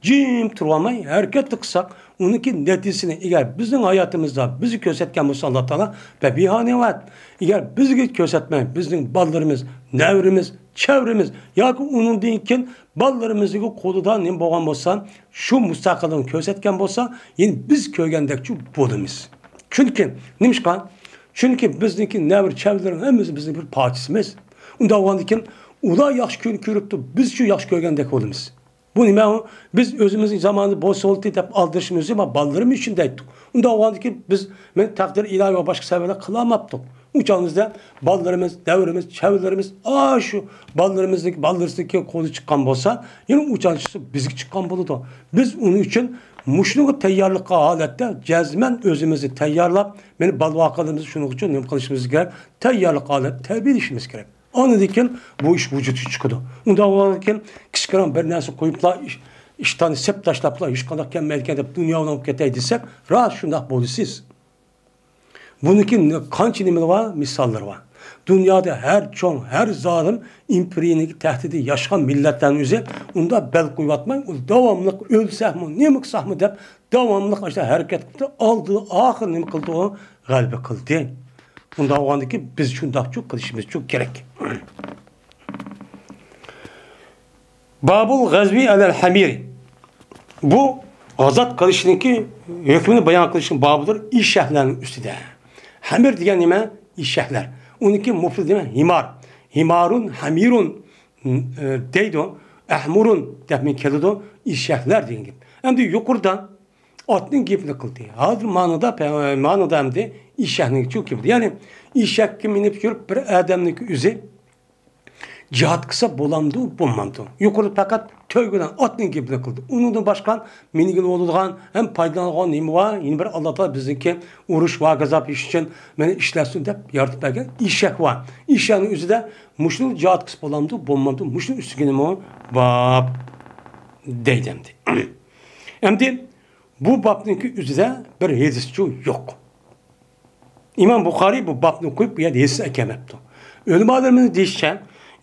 جىم تۇرۇۋالماي ھەرىكەتلا قىلساق، ئۇنىڭكى نەتىجىسىنى ئەگەر بىزنىڭ ھاياتىمىزدا بىزگە كۆرسەتكەن بولسا ئاللا تائالا، فەبىھا نىئمەت. ئەگەر بىزگە كۆرسەتمەي، بىزنىڭ بالىلىرىمىز، نەۋرىمىز، چەۋرىمىز ياكى ئۇنىڭدىن كېيىن بالىلىرىمىزنىڭ قولىدا نېمە بولغان بولسا، شۇ مۇستەقىللىقنى كۆرسەتكەن بولسا، يەنە بىز كۆرگەندەكچۇ بولىمىز. چۈنكى، نېمىشقا؟ چۈنكى بىزنىڭكى نەۋرە چەۋرىلىرىنىڭ ھەممىسى بىزنىڭ بىر پارچىسىمىز. ئۇنداق بولغاندىكىن، ئۇلار ياخشى كۈن كۆرۈپتۇ، بىز شۇ ياخشى كۆرگەندەك بولىمىز. بۇ نېمە ئۇ؟ بىز ئۆزىمىزنىڭ زامانىدا بولسا بولدى دەپ ئالدىرىشىمىز يوق، بالىلىرىمىز ئۈچۈن دەيتتۇق. ئۇنداق بولغاندىكىن بىز، مەن تەقدىر ئىلاھى ۋە باشقا سەۋەبلەر قىلالماپتۇق. ئۇ چاغىمىزدا بالىلىرىمىز، نەۋرىمىز، چەۋرىلىرىمىز ئاشۇ بالىلىرىمىزنىڭ، بالىلىرىمىزنىڭ قولىغا چىققان بولسا، يەنە ئۇ چاغ بىزگە چىققان بولىدۇ. بىز ئۇنىڭ ئۈچۈن مۇشۇنىڭغا تەييارلىق ھالەتتە جەزمەن ئۆزىمىزنى تەييارلاپ، مەن بالىلىرىمىزنى شۇنىڭ ئۈچۈن نېمە قىلىشىمىز كېرەك؟ تەييارلىق ھالەتتە تەربىيەلىشىمىز كېرەك. ئاندىن كېيىن بۇ ئىش ۋۇجۇدقا چىقىدۇ. ئۇنداق بولغاندىن كېيىن كىچىككىنە بىر نەرسە قويۇپلا، ئىش-، ئىشتاننى سېپ تاشلاپلا، ھېچقانداق كەلمەيدىكەن دەپ دۇنيا بىلەن بولۇپ كېتەي دېسەك، راست شۇنداق بولىسىز. بۇنىڭكى قانچە نېمىلەر بار، مىساللىرى بار. دۇنيادا ھەر چوڭ، ھەر زالىم ئىمپېرىيىنىڭكى تەھدىتى ياشىغان مىللەتلەرنىڭ ئۆزى ئۇنداق بەل قويۇۋاتماي، ئۇ داۋاملىق ئۆلسەكمۇ، نېمە قىلساقمۇ دەپ داۋاملىق ئاشۇنداق ھەرىكەت قىلىپ، ئالدى ئاخىر نېمە قىلدى ئۇ؟ غەلىبە قىلدى. ئۇنداق بولغاندىكىن بىز شۇنداقچۇ قىلىشىمىزچۇ كېرەك. بابۇل غەزۋى ئەلەل ھەمىر. بۇ غازات قىلىشنىڭكى ھۆكمىنى بايان قىلىشنىڭ بابىدۇر ئېشەكلەرنىڭ ئۈستىدە. ھەمىر دېگەن نېمە؟ ئېشەكلەر. ئۇنىڭكى مۇفرىدى نېمە؟ ھىمار. ھىمارۇن، ھەمىرۇن، ئە، دەيدۇ. ئەھمۇرۇن دەپمۇ كېلىدۇ. ئېشەكلەر دېگەن گەپ. ئەمدى يۇقىرىدا ئاتنىڭ گېپىنى قىلدى. ھازىر مانىدا، مانىدا ئەمدى ئېشەكنىڭكى گېپى. يەنى ئېشەككە مىنىپ يۈرۈپ بىر ئادەمنىڭكى ئۆزى جىھاد قىلسا بولامدۇ، بولمامدۇ؟ يۇقىرىدا پەقەت تۆگە بىلەن ئاتنىڭ گېپىنى قىلدى. ئۇنىڭدىن باشقا مىنگىلى بولىدىغان ھەم پايدىلانغان نېمە بار؟ يەنە بىر ئاللا تائالا بىزنىڭكى ئۇرۇش ۋە غازات ئىش ئۈچۈن مېنى ئىشلەتسۇن دەپ يارىتىپ بەرگەن ئېشەك بار. ئېشەكنىڭ ئۆزىدە مۇشۇنى جىھاد قىلسا بولامدۇ، بولمامدۇ؟ مۇشۇنىڭ ئۈستىگە نېمە بار؟ دەيدۇ ئەمدى. ئەمدى بۇ بابنىڭكى ئۆزىدە بىر ھەدىسچۇ يوق. ئىمام بۇخارىي بۇ بابنى قويۇپ، بۇ يەردە ھەدىس ئەكەلمەپتۇ. ئۆلىمالىرىمىزنىڭ دېيىشىچە،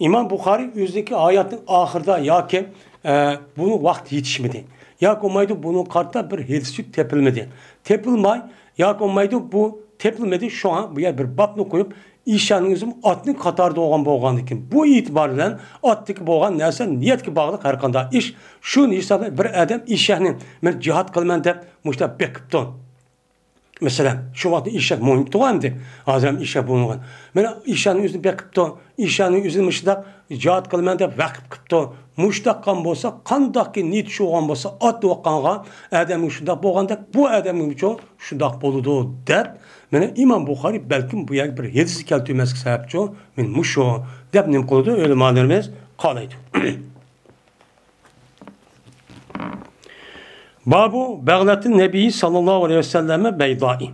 ئىمام بۇخارىي ئۆزىنىڭكى ھاياتىنىڭ ئاخىرىدا ياكى، ئە، بۇنىڭ ۋاقتى يېتىشمىدى. ياكى بولمايدۇ، بۇنىڭغا قارىتا بىر ھەدىسچۇ تېپىلمىدى. تېپىلماي، ياكى بولمايدۇ، بۇ تېپىلمىدى، شۇڭا بۇ يەردە بىر بابنى قويۇپ، ئىشانىڭىزمۇ ئاتنىڭ قاتارىدا بولغان بولغاندىكىن، بۇ ئېتىبار بىلەن ئاتتىكى بولغان نەرسە نىيەتكە باغلىق ھەر قانداق ئىش. شۇ ھېسابتا بىر ئادەم ئېشەكنى، مەن جىھاد قىلىمەن دەپ مۇشۇنداق بېقىپتۇ. مەسىلەن، شۇ ۋاقىتتا ئېشەك مۇھىم تۇغۇن ئەمدى. ھازىر ھەم ئېشەك بولمىغان. مانا ئېشەكنىڭ ئۆزىنى بېقىپتۇ. ئېشەكنىڭ ئۆزىنى مۇشۇنداق جىھاد قىلىمەن دەپ ۋەقىپ قىپتۇ. مۇشۇنداق قىلغان بولسا، قانداقكى نىيىتى شۇ بولغان بولسا، ئاتلىۋاتقانغا ئادەمگە شۇنداق بولغاندەك، بۇ ئادەمگىمۇ شۇنداق بولىدۇ دەپ، مانا ئىمام بۇخارىي بەلكىم بۇ يەرگە بىر ھەدىس كەلتۈرمەسلىك سەۋەبچۇ، مانا مۇشۇ دەپ نېمە قىلىدۇ ئۆلىمالىرىمىز قالايدۇ. بابۇ بەغلەتى نەبىيي ساللاللاھۇ ئەلەيھى ۋەسەللەم بەيدائى.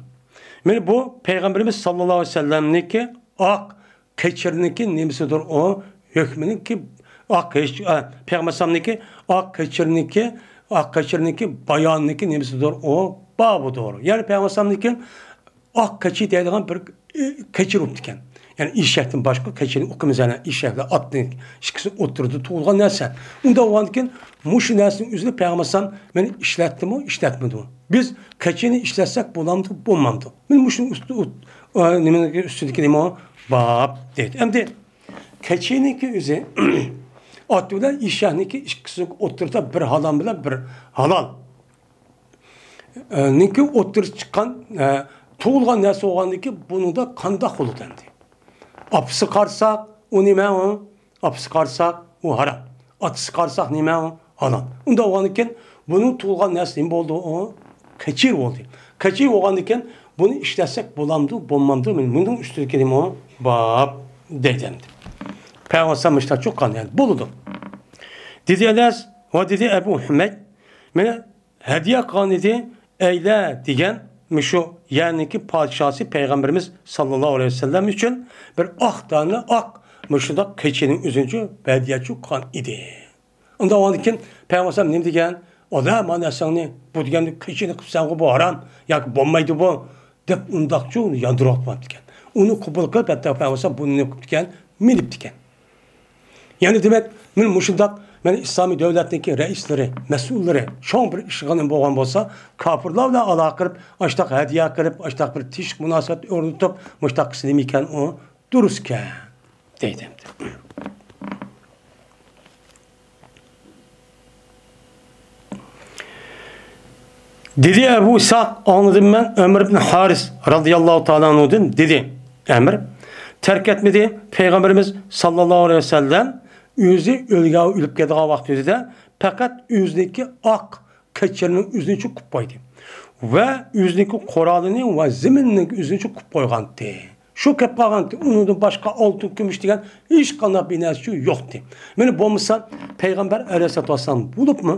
مانا بۇ پەيغەمبىرىمىز ساللاللاھۇ ئەلەيھى ۋەسەللەمنىڭكى ئاق قېچىرنىڭكى نېمىسىدۇر ئۇ؟ ھۆكمىنىڭكى ئاق قېچ-، ئە، پەيغەمبەر ئەلەيھىسسالامنىڭكى ئاق قېچىرنىڭكى، ئاق قېچىرنىڭكى بايانىنىڭكى نېمىسىدۇر ئۇ؟ بابىدۇر. يەنى پەيغەمبەر ئەلەيھىسسالامنىڭكى ئاق قېچى دەيدىغان بىر، ئى، قېچى بولۇپتىكەن. يەنى ئېشەكتىن باشقا قېچىنى ئۇقىمىز، يەنى ئېشەك بىلەن ئاتنىڭ ئىككىسى ئوتتۇرىدا تۇغۇلغان نەرسە. ئۇنداق بولغاندىكىن مۇشۇ نەرسىنىڭ ئۆزىنى پەيغەمبەر ئەلەيھىسسالام مانا ئىشلەتتىمۇ، ئىشلەتمىدىمۇ؟ بىز قېچىنى ئىشلەتسەك بولامدۇ، بولمامدۇ؟ مانا مۇشۇنىڭ ئۈستى، ئۇ، ئا، نېمىنىڭكى ئۈستىدىكى نېمە ئۇ؟ باب دەيدۇ. ئەمدى قېچىنىڭكى ئۆزى ئات بىلەن ئېشەكنىڭكى ئىككىسىنىڭ ئوتتۇرىدا بىر ھالال بىلەن بىر ھالال. ئە، نىڭكى ئوتتۇرىغا چىققان، ئە، تۇغۇلغان نەرسە بولغاندىكىن بۇنىڭدا قانداق بولىدۇ ئەمدى؟ ئاپىسى قارىساق، ئۇ نېمە ئۇ؟ ئاپىسى قارىساق، ئۇ ھارام. ئاتىسى قارىساق، نېمە ئۇ؟ ھالال. ئۇنداق بولغاندىكىن بۇنىڭ تۇغۇلغان نەرسە نېمە بولدى ئۇ؟ قېچىر بولدى. قېچىر بولغاندىكىن بۇنى ئىشلەتسەك بولامدۇ، بولمامدۇ؟ مانا بۇنىڭ ئۈستىدىكى نېمە ئۇ؟ باب دەيدۇ ئەمدى. پەيغەمبەر ئەلەيھىسسالام مۇشۇنداق چوققان، يەنى بولىدۇ. دېدى ئەنەس ۋە دېدى ئەبۇ ھۈمەيد، مانا ھەدىيە قىلغان ئىدى، ئەيلە دېگەن مۇشۇ يەرنىڭكى پادىشاھى پەيغەمبىرىمىز ساللاللاھۇ ئەلەيھى ۋەسەللەم ئۈچۈن بىر ئاق دانە ئاق مۇشۇنداق قېچىنىڭ ئۆزىنىچۇ ھەدىيەچۇ قىلغان ئىدى. ئۇنداق بولغاندىكىن پەيغەمبەر ئەلەيھىسسالام نېمە دېگەن؟ ئالا، مانا نەرسەڭنى، بۇ دېگەندە قېچىنى قىپسەنغۇ، بۇ ھارام ياكى بولمايدۇ بۇ، دەپ ئۇنداقچۇ ياندۇرۇۋاتماپتىكەن. ئۇنى قوبۇل قىلىپ، ھەتتا پەيغەمبەر ئەلەيھىسسالام بۇنى نېمە قىپتىكەن؟ مىنىپتىكەن. يەنى دېمەك، مانا مۇشۇنداق، مانا ئىسلامىي دۆلەتنىڭكى رەئىسلىرى، مەسئۇللىرى چوڭ بىر ئىشقا نېمە بولغان بولسا، كاپىرلار بىلەن ئالاقە قىلىپ، ئاشتاق ھەدىيە قىلىپ، ئاشتاق بىر تېشىق مۇناسىۋەت ئورنىتىپ، مۇشتاق قىلسا نېمە ئىكەن ئۇ؟ دۇرۇسكەن، دەيدۇ ئەمدى. دېدى ئەبۇ ئىسھاق، ئاڭلىدىم مەن ئەمر ئىبن ھارىس رازىياللاھۇ تائالا ئەنھۇدىن، دېدى، ئەمر تەرك ئەتمىدى، پەيغەمبىرىمىز ساللاللاھۇ ئەلەيھى ۋەسەللەم ئۆزى ئۆلگەن، ئۆلۈپ كېتىدىغان ۋاقتىدا پەقەت ئۆزىنىڭكى ئاق قېچىرىنىڭ ئۆزىنى چوقۇپ قويدى ۋە ئۆزىنىڭكى قورالىنى ۋە زىمىنىنىڭ ئۆزىنى چوقۇپ قويغانتى. شۇ كەپ قالغانتى، ئۇنىڭدىن باشقا ئالتۇن، كۈمۈش دېگەن ھېچقانداق بىر نەرسىچۇ يوقتى. مانا بولمىسا، پەيغەمبەر ئەلەيھىسسالاتۇ ۋەسسالام بولۇپمۇ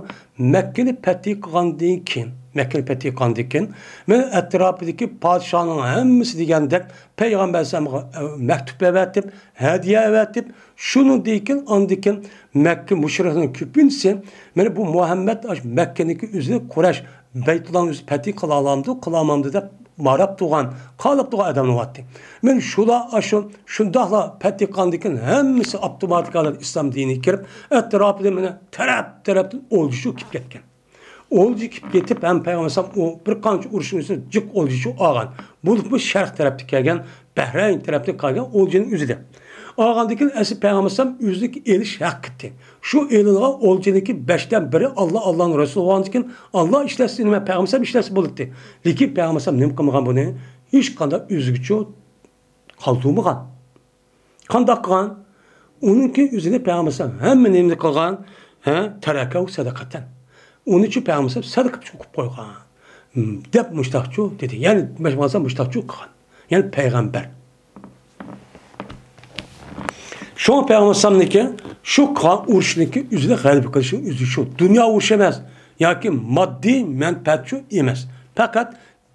مەككىنى پەتھى قىلغاندىن كېيىن، مەككىنى پەتھى قىلغاندىن كېيىن، مانا ئەتراپىدىكى پادىشاھنىڭ ھەممىسى دېگەندەك پەيغەمبەر ئەلەيھىسسالامغا، ئە، مەكتۇپ ئەۋەتىپ، ھەدىيە ئەۋەتىپ، شۇنىڭدىن كېيىن، ئاندىن كېيىن مەككە مۇشرىكلىرىنىڭ كۆپىنچىسى، مانا بۇ مۇھەممەد ئاشۇ مەككىنىڭكى ئۆزىنى قۇرەش، بەيتۇللانى ئۆزى پەتھى قىلالامدۇ، قىلالمامدۇ دەپ ماراپ تۇرغان، قالاپ تۇرغان ئادەملەر بارتى. مانا شۇلار ئاشۇ شۇنداقلا پەتھى قىلغاندىن كېيىن ھەممىسى ئاپتوماتىك ھالەتتە ئىسلام دىنىگە كىرىپ، ئەتراپىدىن مانا تەرەپ-تەرەپتىن ئولجىشىپ كېلىپ كەتكەن. ئولجا كېلىپ كېتىپ ھەم پەيغەمبەر ئەلەيھىسسالام ئۇ بىر قانچە ئۇرۇشنىڭ ئۈستىدە جىق ئولجا شۇ ئالغان. بولۇپمۇ شەرق تەرەپتىن كەلگەن، بەھرەين تەرەپتىن كەلگەن ئولجىنىڭ ئۆزىدە. ئالغاندىن كېيىن ئەسلى پەيغەمبەر ئەلەيھىسسالام ئۆزىنىڭكى ئېلىش ھەققى ئىدى. شۇ ئېلىنغان ئولجىنىڭكى بەشتىن بىرى ئاللا، ئاللانىڭ رەسۇلى بولغاندىن كېيىن ئاللا ئىشلەتسە نېمە، پەيغەمبەر ئەلەيھىسسالام ئىشلەتسە بولاتتى. لېكىن پەيغەمبەر ئەلەيھىسسالام نېمە قىلمىغان بۇنى؟ ھېچقانداق ئۆزىگىچۇ قالدۇرمىغان. قانداق قىلغان؟ ئۇنىڭكى ئۆزىنى پەيغەمبەر ئەلەيھىسسالام ھەممە نېمىنى قىلغان، ھە، تەرەكەۋ سەدەقەتەن. ئۇنىچۇ پەيغەمبەر ئەلەيھىسسالام سەدىقە قىلىپ قويغان. ھىم، دەپ مۇشتاقچۇ دېدى. يەنى پەيغەمبەر ئەلەيھىسسالام مۇشتاقچۇ قىلغان. يەنى پەيغەمبەر. شۇڭا پەيغەمبەر ئەلەيھىسسالامنىڭكى شۇ قىلغان ئۇرۇشنىڭكى ئۆزىدە غەلىبە قىلىشنىڭ ئۆزى شۇ. دۇنيا ئۇرۇشى ئەمەس ياكى ماددىي مەنپەئەتچۇ ئەمەس. پەقەت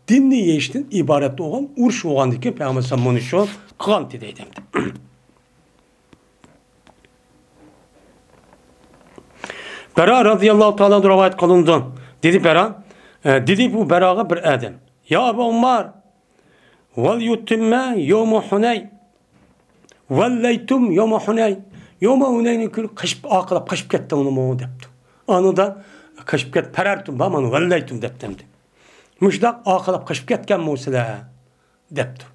دىننى يېيىشتىن ئىبارەت بولغان ئۇرۇش بولغاندىكىن پەيغەمبەر ئەلەيھىسسالام مۇنى شۇ قىلغانتى دەيدۇ ئەمدى. بەرا رازىياللاھۇ تائالا ئەنھۇ رىۋايەت قىلىنىدۇ. دېدى بەرا، ئە، دېدى بۇ بەراغا بىر ئادەم، يا ئەبا ئومار، ۋەل يۇتىممە يومۇ ھۇنەي، ۋەللەيتۇم يومۇ ھۇنەي، يومۇ ھۇنەينىڭ كۈنى قېچىپ، ئارقىلاپ قېچىپ كەتتىڭلىمۇ دەپتۇ. ئانىدا قېچىپ كەت، پەرەرتۇم بار، مانا ۋەللەيتۇم دەپتۇ ئەمدى. مۇشۇنداق ئارقىلاپ قېچىپ كەتكەنمۇ سىلەر؟ دەپتۇ.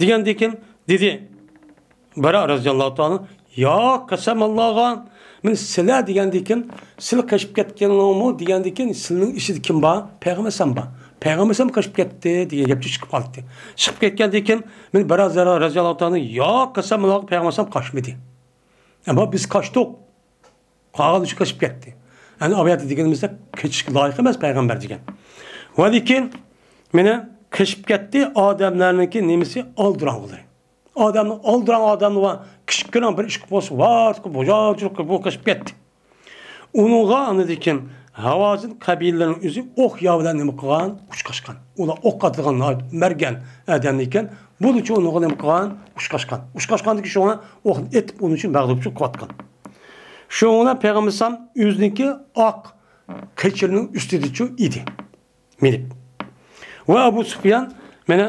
دېگەندىن كېيىن دېدى، بەرا رازىياللاھۇ تائالا، يا قەسەماللاغا، مەن سىلەر دېگەندىن كېيىن، سىلەر قېچىپ كەتكەنلىكىمۇ دېگەندىن كېيىن، سىلەرنىڭ ئىچىدە كىم بار؟ پەيغەمبەر ئەلەيھىسسالام بار. پەيغەمبەر ئەلەيھىسسالام قېچىپ كەتتى دېگەن گەپ چىقىپ قالدى. چىقىپ كەتكەندىن كېيىن، مەن بىراز رازىياللاھۇ تائالا ياق قىلسام، پەيغەمبەر ئەلەيھىسسالام قاچمىدى. ئەمما بىز قاچتۇق. قالغان ئۈچى قېچىپ كەتتى. يەنى ئۇ يەردە دېگىنىمىزدە قېچىشقا لايىق ئەمەس پەيغەمبەر دېگەن. ۋە لېكىن مانا قېچىپ كەتتى، ئادەملەرنىڭكى نېمىسى ئالدىراڭغۇلىرى. ئادەمنىڭ ئالدىراڭ ئادەملىرى بار، كىچىككىنە بىر ئىش قىلىپ بولسا، ۋارقىراپ بۇ قېچىپ كەتتى. ئۇنىڭغا ئاندىن كېيىن ھاۋازىن قەبىلىلىرىنىڭ ئۆزى ئوق ياۋ بىلەن نېمە قىلغان؟ ئۇچقاشقان. ئۇلار ئوق ئاتىدىغان ناھايىتى مەرگەن ئادەم ئىكەن. بۇنىڭ ئۈچۈن ئۇنىڭغا نېمە قىلغان؟ ئۇچقاشقان. ئۇچقاشقاندىكى شۇڭا ئوقنى ئېتىپ، ئۇنىڭ ئۈچۈن مەغلۇپچىلىق قىلىۋاتقان. شۇڭا پەيغەمبەر ئەلەيھىسسالام ئۆزىنىڭكى ئاق قېچىرىنىڭ ئۈستىدىچۇ ئىدى. مىنىپ. ۋە ئەبۇ سۇفيان، مانا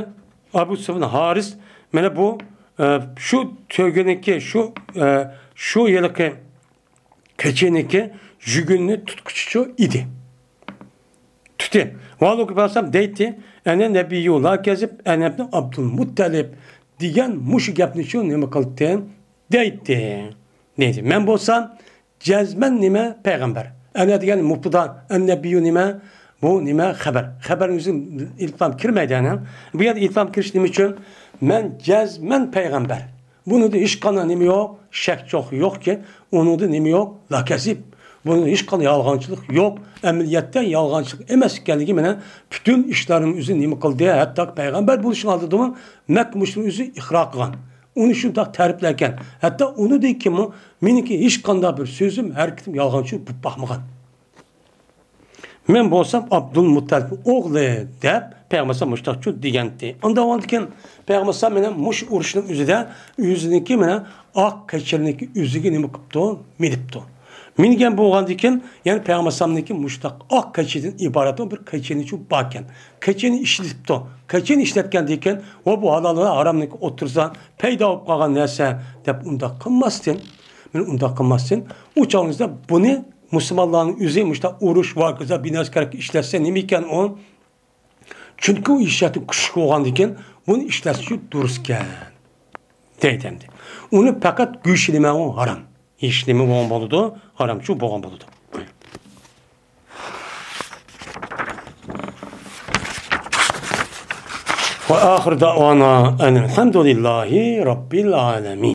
ئەبۇ سۇفيان ھارىس، مانا بۇ، ئە، شۇ تۆگىنىڭكى، شۇ، ئە، شۇ يىلقى قېچىنىڭكى يۈگۈننى تۇتقۇچىچۇ ئىدى. تۇتى. ۋە ئەبۇ سۇفيان دەيتتى، «ئەنە نەبىييۇ لا كەزىب، ئەنە ئىبنى ئابدۇلمۇتتەلىب» دېگەن مۇشۇ گەپنىچۇ نېمە قىلدى؟ دەيتتى. دەيتتى. مەن بولسام، جەزمەن نېمە؟ پەيغەمبەر. ئەنە دېگەن مۇبتىدا، ئەننەبىيۇ نېمە؟ بۇ نېمە؟ خەبەر. خەبەرنىڭ ئۆزى ئېلىپلام كىرمەيدۇ، ئەنە. بۇ يەردە ئېلىپلام كىرىش نېمە ئۈچۈن؟ مەن جەزمەن پەيغەمبەر. بۇنىڭدا ھېچقانداق نېمە يوق؟ شەك چوق يوقكى، ئۇنىڭدا نېمە يوق؟ لاكەزىب. بۇنىڭدا ھېچقانداق يالغانچىلىق يوق. ئەمەلىيەتتە يالغانچىلىق ئەمەس ئىكەنلىكى مانا پۈتۈن ئىشلارنىڭ ئۆزى نېمە قىلدى؟ ھەتتا پەيغەمبەر بولۇشنىڭ ئالدىدىمۇ مەككە مۇشرىكلىرى ئۆزى ئىقرار قىلغان. ئۇنى شۇنداق تەرىپلەركەن. ھەتتا ئۇنىڭدىن كېيىنمۇ مېنىڭكى ھېچقانداق بىر سۆزۈم، ھەرىكىتىم يالغانچى بولۇپ باقمىغان. مەن بولسام ئابدۇلمۇتتەلىپنىڭ ئوغلى دەپ پەيغەمبەر ئەلەيھىسسالام مۇشۇنداقچۇ دېگەنتى. ئاندىن كېيىن پەيغەمبەر ئەلەيھىسسالام مانا مۇشۇ ئۇرۇشنىڭ ئۆزىدە ئۆزىنىڭكى مانا ئاق قېچىرنىڭكى ئۆزىگە نېمە قىپتۇ؟ مىنىپتۇ. مىنگەن بولغاندىن كېيىن، يەنى پەيغەمبەر ئەلەيھىسسالامنىڭكى مۇشۇنداق ئاق قېچىدىن ئىبارەت بىر قېچىنىچۇ باركەن. قېچىنى ئىشلىتىپتۇ. قېچىنى ئىشلەتكەندىن كېيىن، ۋە بۇ ھالال ۋە ھارامنىڭكى ئوتتۇرىسىدا پەيدا بولۇپ قالغان نەرسە دەپ ئۇنداق قىلماستىن، مانا ئۇنداق قىلماستىن، ئۇ چاغىڭىزدا بۇنى مۇسۇلمانلارنىڭ ئۆزى مۇشۇنداق ئۇرۇش، ۋاكىزا، بىناسكارلىققا ئىشلەتسە نېمە ئىكەن ئۇ؟ چۈنكى ئۇ ھېسسىياتى كۈچلۈك بولغاندىكىن، بۇنى ئىشلەتسە دۇرۇسكەن دەيدۇ ئەمدى. ئۇنى پەقەت گۆش يېمەڭ، ئۇ ھارام. ھېچ نېمە بولغان بولىدۇ، ھارامچۇ بولغان بولىدۇ. وآخر دعوانا أن الحمد لله رب العالمين.